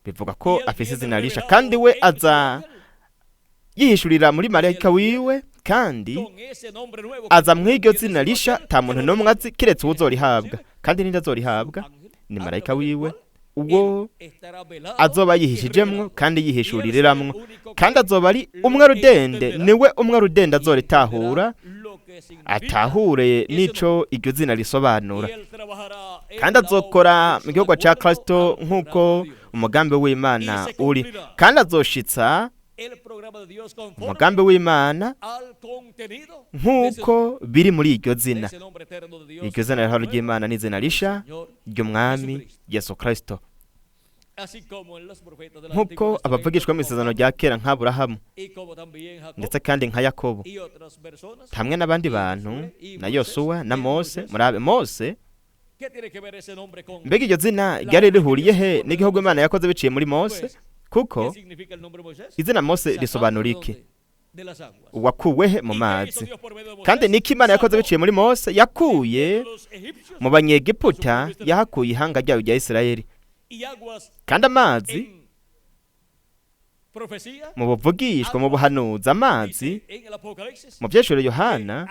Speaker 2: bivuga ko afise izina risha, kandi we aza yihishurira muri marayika wiwe, kandi aza mw'iryo zina risha ta muntu n'umwe azi kiretse uwuzorihabwa. Kandi ninde azorihabwa? Ni marayika wiwe, ubwo azoba yihishijemwo kandi yihishuriramwo, kandi azoba ari umwe rudende. Niwe umwe rudende azoritahura, atahure n'ico iryo zina risobanura. Kandi azokora mu gihugu ca Kristo nk'uko umugambi w'Imana uri, kandi azoshitsa umugambi w'Imana nk'uko biri muri iryo zina. Iryo zina rihora ry'Imana n'izina risha ry'Umwami Yesu Kristo. Nk'uko abavugishwa mu isezerano rya kera nk'Aburahamu, ndetse kandi nka Yakobo hamwe n'abandi bantu, na Yosuwa na Mose. Murabe Mose, mbega iryo zina ryari rihuriye he n'igihugu Imana yakoze biciye muri Mose? Kuko izina Mose risobanura iki? Wakuwe he? Mu mazi. Kandi niki Imana yakoze biciye muri Mose? Yakuye mu Banyegiputa, yahakuye ihanga ryayo rya Isirayeli. Kandi amazi mu buvugishwa, mu buhanuzi, amazi mu byeshuro Yohana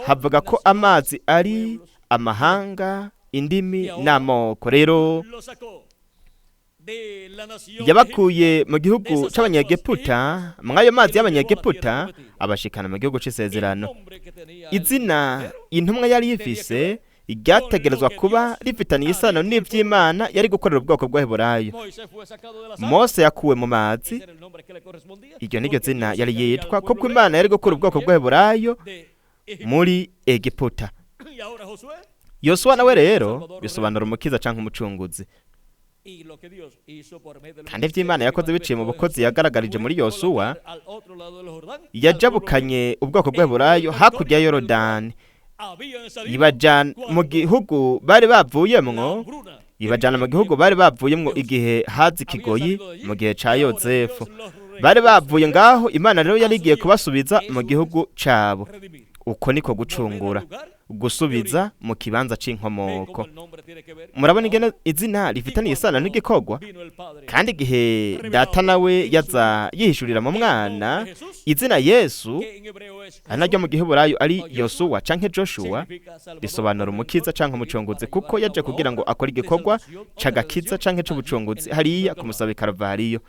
Speaker 2: havuga ko amazi ari amahanga, indimi n'amoko. Rero yabakuye mu gihugu c'Abanyegiputa, mw'ayo mazi y'Abanyegiputa, abashikana mu gihugu c'isezerano. Izina intumwa yari ifise ryategerezwa kuba rifitaniye isano n'ivy'Imana yari gukorera ubwoko bw'Abaheburayo. Mose yakuwe mu mazi, iryo niryo zina yari yitwa, kuko Imana yari gukura ubwoko bw'Abaheburayo muri Egiputa. Yosuwa nawe rero bisobanura umukiza canke umucunguzi. Kandi ivy'Imana yakoze biciye mu bukozi yagaragarije muri Yosuwa, yajabukanye ubwoko bw'Abaheburayo hakurya ya Yorodani, ibajana mu gihugu bari bavuyemwo, ibajana mu gihugu bari bavuyemwo igihe haza ikigoyi mu gihe ca Yozefu. Bari bavuye ngaho, Imana rero yari igiye kubasubiza mu gihugu cabo. Uko niko gucungura, gusubiza mu kibanza c'inkomoko. Murabona ingene izina rifitaniye isano n'igikorwa. Kandi igihe Data nawe yaza yihishurira mu mwana, izina Yesu, ari naryo mu giheburayo ari Yosuwa canke Joshua, risobanura umukiza canke umucunguzi, kuko yaje kugira ngo akore igikorwa c'agakiza canke c'ubucunguzi hariya ku musaraba i Karuvariyo.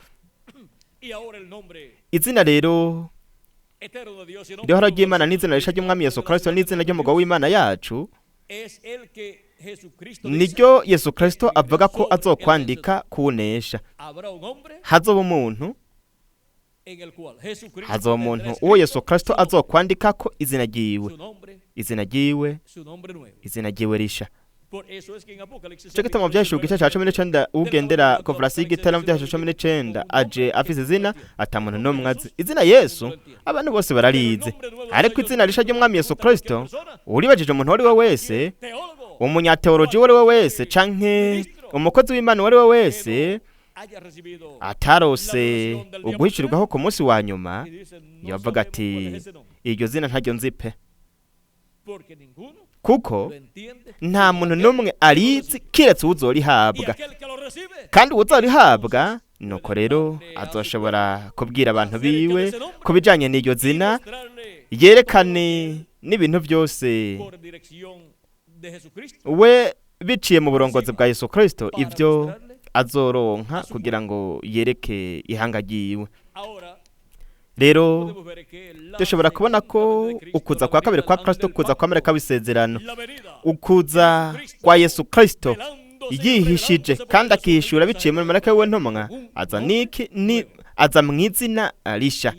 Speaker 2: Izina rero rihora ry'Imana n'izina risha ry'Umwami Yesu Kristo n'izina ry'umugabo w'Imana yacu, niryo Yesu Kristo avuga ko azokwandika kuwunesha. Hazoba umuntu, hazoba umuntu uwo Yesu Kristo azokwandikako izina ryiwe, izina ryiwe, izina ryiwe risha. Ico gituma mu Vyahishurwa igice ca 19, ugendera kovarasi y'igitare mu Vyahishurwa 19 aje afise izina ata muntu n'umwe azi. Izina Yesu abantu bose bararizi, ariko izina risha ry'Umwami Yesu Kristo, uribajije umuntu uwo ari we wese, umunyateoloji uwo ari we wese, canke umukozi w'Imana uwo ari we wese atarose uguhishurirwaho ku munsi wa nyuma, yavuga ati iryo zina ntaryo nzi pe, kuko nta muntu n'umwe arizi kiretse uwuzorihabwa. Kandi uwuzorihabwa nuko rero azoshobora kubwira abantu biwe ku bijanye n'iryo zina, yerekane n'ibintu byose we biciye mu burongozi bwa Yesu Kristo, ibyo azoronka kugira ngo yereke ihanga ryiwe. Rero dushobora kubona ko ukuza kwa kabiri kwa Kristo, ukuza kwa marayika w'isezerano, ukuza kwa Yesu Kristo yihishije kandi akihishura biciye muri marayika wiwe ntumwa, aza niki ni aza mu izina risha.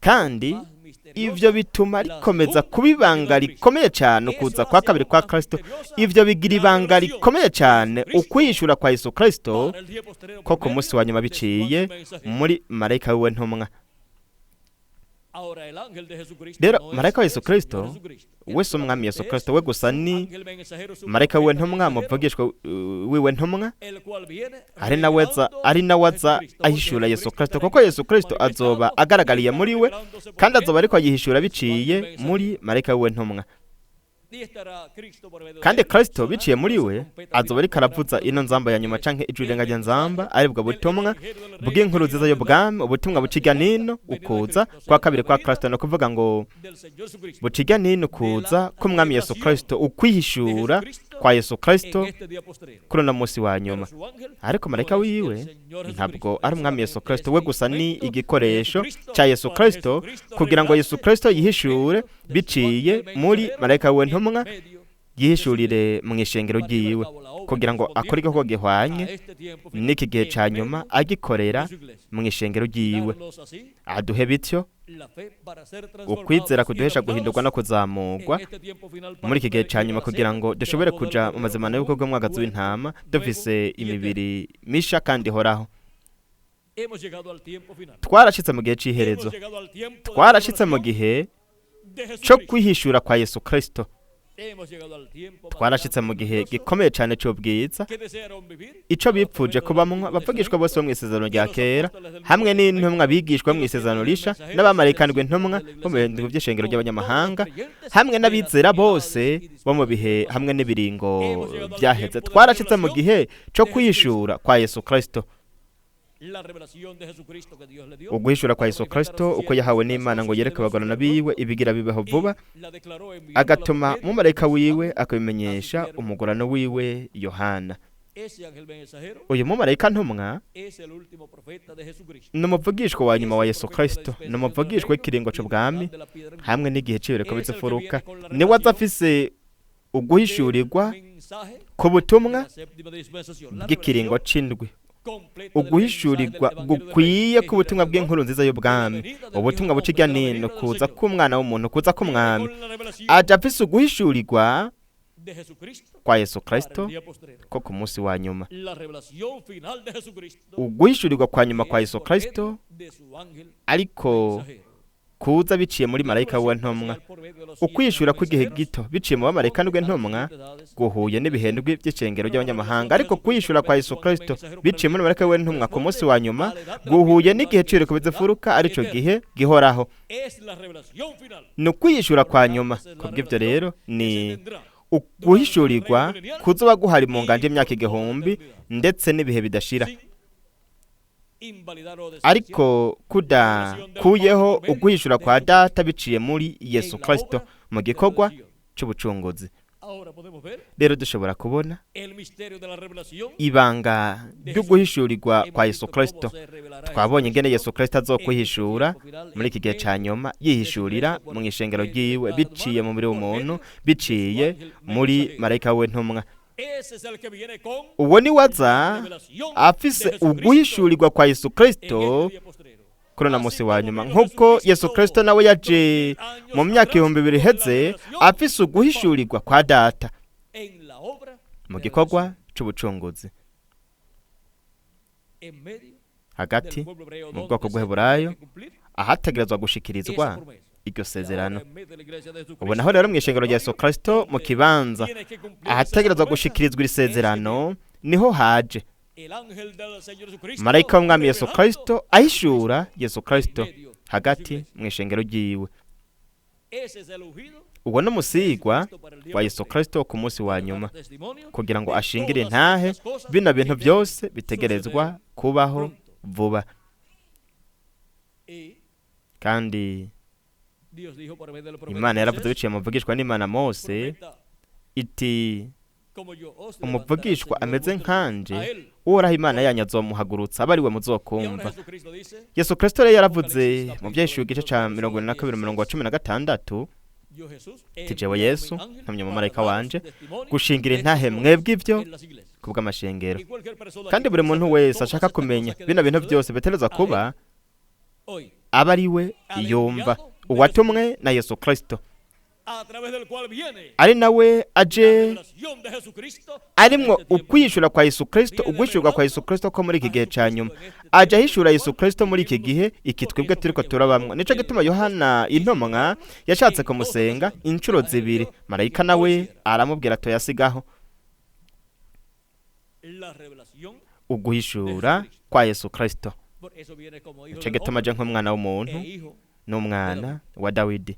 Speaker 2: Kandi ivyo bituma rikomeza kuba ibanga rikomeye cyane ukuza kwa kabiri kwa Kristo. Ivyo bigira ibanga rikomeye cyane ukwihishura kwa Yesu Kristo ko ku munsi wa nyuma biciye muri marayika wiwe ntumwa. Rero marayika wa Yesu Kristo we si Umwami Yesu Kristo we gusa, ni marayika wiwe ntumwa, muvugishwa wiwe ntumwa, ari nawe aza ahishura Yesu Kristo, kuko Yesu Kristo azoba agaragariye muri we, kandi azoba ariko ayihishura biciye muri marayika wiwe ntumwa. Kandi Kristo biciye muri we azoba ariko aravuza ino nzamba ya nyuma canke ijwi rirenga rya nzamba, aribwo butumwa bw'inkuru nziza y'ubwami, ubutumwa buciga nino ukuza kwa kabiri kwa Kristo. No kuvuga ngo buciga nino kuza k'umwami Yesu Kristo, ukwihishura kwa Yesu Kristo kuri uno munsi wa nyuma. Ariko marayika wiwe ntabwo ari umwami Yesu Kristo we gusa, ni igikoresho cya Yesu Kristo kugira ngo Yesu Kristo yihishure biciye muri marayika we ntumwa, yihishurire mu ishengero ryiwe, kugira ngo akore igikorwa gihwanye n'iki gihe cya nyuma, agikorera mu ishengero ryiwe, aduhe bityo ukwizera kuduhesha guhindurwa no kuzamurwa muri iki gihe cya nyuma, kugira ngo dushobore kuja mu mazimano y'ubukwe bw'umwagazi w'intama dufise imibiri misha kandi ihoraho. Twarashitse mu gihe c'iherezo, twarashitse mu gihe co kwihishura kwa Yesu Kristo, twarashitse mu gihe gikomeye cyane cy'ubwiza, ico bipfuje kubamwo abavugishwa bose bo mu isezerano rya kera, hamwe n'intumwa bigishwa mu isezerano risha, n'abamarayika intumwa bo mu bintu by'ishengero ry'abanyamahanga, hamwe n'abizera bose bo mu bihe hamwe n'ibiringo byaheze. Twarashitse mu gihe co kwihishura kwa Yesu Kristo, uguhishura kwa Yesu Kristo uko yahawe n'Imana ngo yereke abagorana biwe ibigira bibeho vuba, agatuma umumarayika wiwe akabimenyesha umugorano wiwe Yohana. Uyu mumarayika ntumwa ni umuvugishwa wa nyuma wa Yesu Kristo, ni umuvugishwa w'ikiringo c'ubwami hamwe n'igihe c'ibireko bizifuruka. Niwe aza afise uguhishurirwa ku butumwa bw'ikiringo c'indwi, uguhishurirwa gukwiye k'ubutumwa bw'inkuru nziza y'ubwami, ubutumwa buca irya nino kuza k'umwana w'umuntu, kuza k'umwami. Aja afise uguhishurirwa kwa Yesu Kristo ko ku munsi wa nyuma, uguhishurirwa kwa nyuma kwa Yesu Kristo, ariko kuza biciye muri marayika w'intumwa. Ukwishura kw'igihe gito biciye mu bamarayika n'intumwa guhuye n'ibihendwi by'icengero ry'abanyamahanga, ariko kwishura kwa Yesu Kristo biciye muri marayika w'intumwa ku munsi wa nyuma guhuye n'igihe c'ibireko bizifuruka, arico gihe gihoraho. Ni ukwishura kwa nyuma. Kubw'ivyo rero ni uguhishurirwa kuzoba guhari mu nganje y'imyaka 1000 ndetse n'ibihe bidashira, ariko kudakuyeho uguhishura kwa Data biciye muri Yesu Kristo mu gikorwa c'ubucunguzi. Rero dushobora kubona ibanga ry'uguhishurirwa kwa Yesu Kristo. Twabonye ingene Yesu Kristo azokwihishura muri iki gihe ca nyuma, yihishurira mu ishengero ryiwe biciye mu mubiri w'umuntu, biciye muri marayika w'intumwa. Uwo ni waza afise uguhishurirwa kwa Yesu Kristo kuri uno munsi wa nyuma, nk'uko Yesu Kristo nawe yaje mu myaka 2000 iheze afise uguhishurirwa kwa Data mu gikorwa c'ubucunguzi hagati mu bwoko bw'Heburayo, ahategerezwa gushikirizwa iryo sezerano. Ubu naho rero mu ishengero rya Yesu Kristo, mu kibanza ahategerezwa gushikirizwa iri sezerano, niho haje marayika w'umwami Yesu Kristo ahishura Yesu Kristo hagati mu ishengero ryiwe. Uwo ni umusigwa wa Yesu Kristo ku munsi wa nyuma, kugira ngo ashingire intahe bino bintu byose bitegerezwa kubaho vuba. Kandi Imana yaravuze biciye mu muvugishwa n'Imana Mose iti umuvugishwa ameze nkanje, Uhoraho Imana yanyu azomuhagurutsa, abe ari we muzokumva. Yesu Kristo rero yaravuze mu Vyahishuwe igice ca 22:16 ati jewe Yesu ntumye umumarayika wanje gushingira intahe mwebwe ivyo kubw'amashengero. Kandi buri muntu wese ashaka kumenya bino bintu byose bitereza kuba, aba ari we yumva uwatumwe na Yesu Kristo, ari nawe aje arimwo ukwishura kwa Yesu Kristo, uguhishurwa kwa Yesu Kristo ko muri iki gihe ca nyuma. Aje ahishura Yesu Kristo muri iki gihe iki twebwe turiko turabamwo. Nico gituma Yohana intumwa yashatse kumusenga inshuro zibiri, marayika nawe aramubwira toyasigaho. Uguhishura kwa Yesu Kristo. Nico gituma aje nk'umwana w'umuntu n'umwana wa Dawidi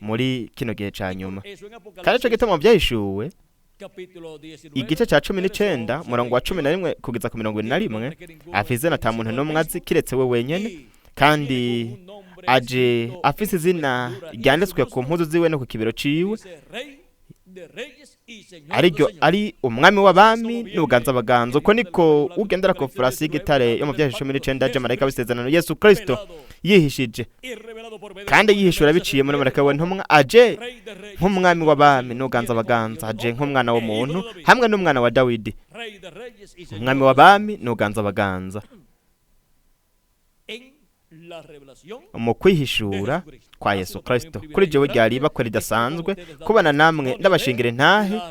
Speaker 2: Muri kino gihe ca nyuma. Kandi ico gituma vyahishuwe igice ca 19, murongo wa 11 kugeza ku 21, afise izina ata muntu n'umwe azi kiretse we wenyene, kandi aje afise izina ryanditswe ku mpuzu ziwe no ku kibero ciwe, ariryo ari Umwami w'abami n'Ubuganza baganza. Uko niko ugendera ku farasi y'igitare yo mu vyahishuwe 19 aje, marayika w'isezerano Yesu Kristo, yihishije kandi yihishura biciye muri marayika we ntumwa, aje nk'Umwami w'abami n'Uganza baganza, aje nk'umwana w'umuntu hamwe n'umwana wa Dawidi, Umwami w'abami n'Uganza baganza, mu kwihishura kwa Yesu Kristo. Kuri jewe ryari ibakwe ridasanzwe kubana namwe, ndabashingira intahe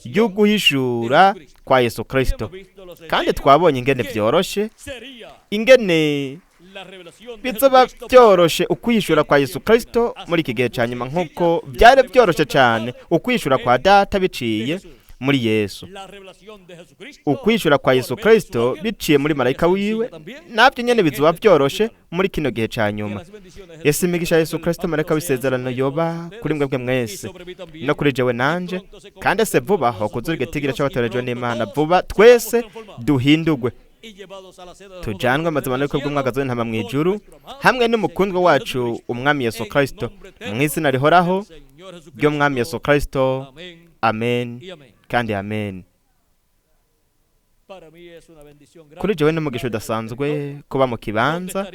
Speaker 2: y'uguhishura kwa Yesu Kristo. Kandi twabonye ingene vyoroshe, ingene bizoba byoroshe ukwihishura kwa Yesu Kristo muri iki gihe ca nyuma, nk'uko byari byoroshe cyane ukwihishura kwa Data biciye muri Yesu. Ukwishura kwa Yesu Kristo biciye muri marayika wiwe nabyo nyene bizoba byoroshe muri kino gihe ca nyuma. Yesu, imigisha Yesu Kristo, marayika w'isezerano, yoba kuri mwebwe mwese no kuri jewe nanje. Kandi se vuba ho kuzura igitigiri c'abatorejwe n'Imana, vuba twese duhindurwe, tujanwe amazima n'ubukwe bw'umwagazi w'intama mw'ijuru hamwe n'umukundwa wacu Umwami Yesu Kristo, mu izina rihoraho ry'Umwami Yesu Kristo, amen kandi amen. Kuri jewe n'umugisha udasanzwe kuba mu kibanza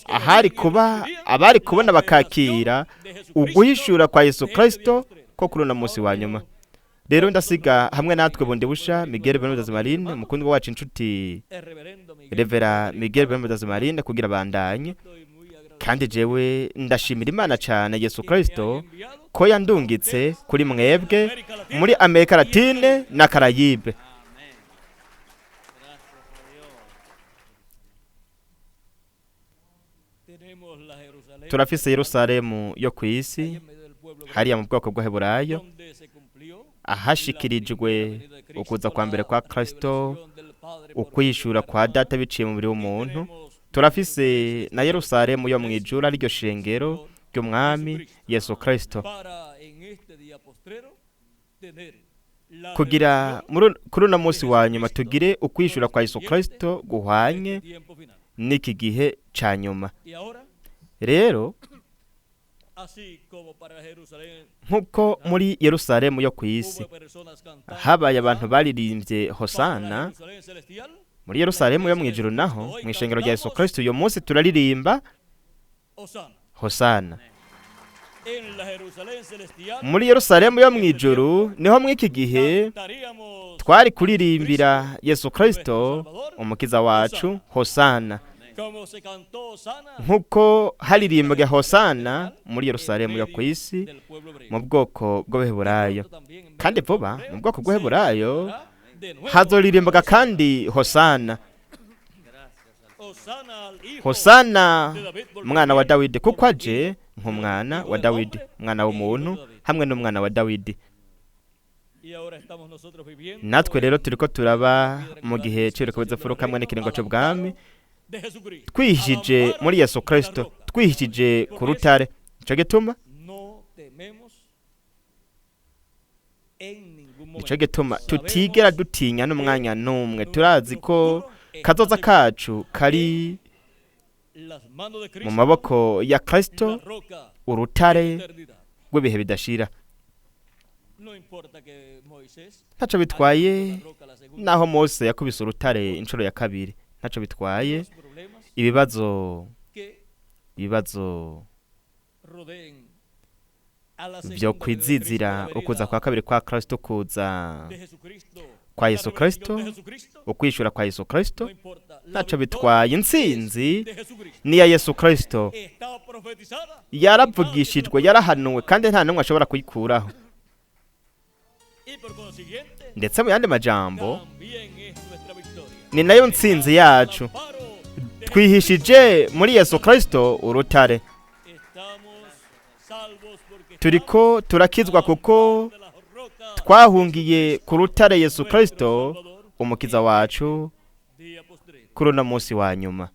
Speaker 2: ahari kuba abari kubona bakakira uguhishura kwa Yesu Kristo ko kuri uno munsi wa nyuma. Rero ndasiga hamwe natwe bundi busha Miguel Bermudez Marine, umukundwa wacu, inshuti Revera Miguel Bermudez Marine, kugira bandanye. Kandi jewe ndashimira Imana cyane Yesu Kristo ko yandungitse kuri mwebwe muri Amerika Latine na Karayibe. Turafise Yerusalemu yo ku isi hariya mu bwoko bw'Aheburayo, ahashikirijwe ukuza kwa mbere kwa Kristo, ukwishura kwa Data biciye mu mubiri w'umuntu. Turafise na Yerusalemu yo mu ijuru, ariryo shengero ry'Umwami Yesu Kristo, kugira kuri uno munsi wa nyuma tugire ukwishura kwa Yesu Kristo guhwanye n'iki gihe ca nyuma. Rero nk'uko muri Yerusalemu yo ku isi habaye abantu baririmbye "Hosana", muri Yerusalemu yo mu ijuru naho, mu ishengero rya Yesu Kristo, uyu munsi turaririmba "Hosana". Muri Yerusalemu yo mu ijuru niho muri iki gihe twari kuririmbira Yesu Kristo Umukiza wacu "Hosana", nk'uko haririmbwe "Hosana" muri Yerusalemu yo ku isi mu bwoko bw'Abaheburayo. Kandi vuba mu bwoko bw'Abaheburayo hazoririmbwa kandi "Hosana, Hosana mwana wa Dawidi", kuko aje nk'umwana wa Dawidi, umwana w'umuntu hamwe n'umwana wa Dawidi. Natwe rero turiko turaba mu gihe c'ibiriko hamwe n'ikiringo c'ubwami, twihishije muri Yesu Kristo, twihishije ku rutare. Nico gituma tutigera dutinya n'umwanya n'umwe. Turazi ko kazoza kacu kari mu maboko ya Kristo, urutare rw'ibihe bidashira. Ntaco bitwaye naho Mose yakubise urutare inshuro ya kabiri, ntaco bitwaye ibibazo vyo kwizizira ukuza kwa kabiri kwa Kristo, kuza kwa Yesu Kristo, ukwishura kwa Yesu Kristo, ntaco bitwaye. Intsinzi ni ya Yesu Kristo, yaravugishijwe, yarahanuwe, kandi nta n'umwe ashobora kuyikuraho. Ndetse mu yandi majambo, ni nayo ntsinzi yacu. Twihishije muri Yesu Kristo urutare. Turiko turakizwa kuko twahungiye ku rutare Yesu Kristo Umukiza wacu kuri uno munsi wa nyuma.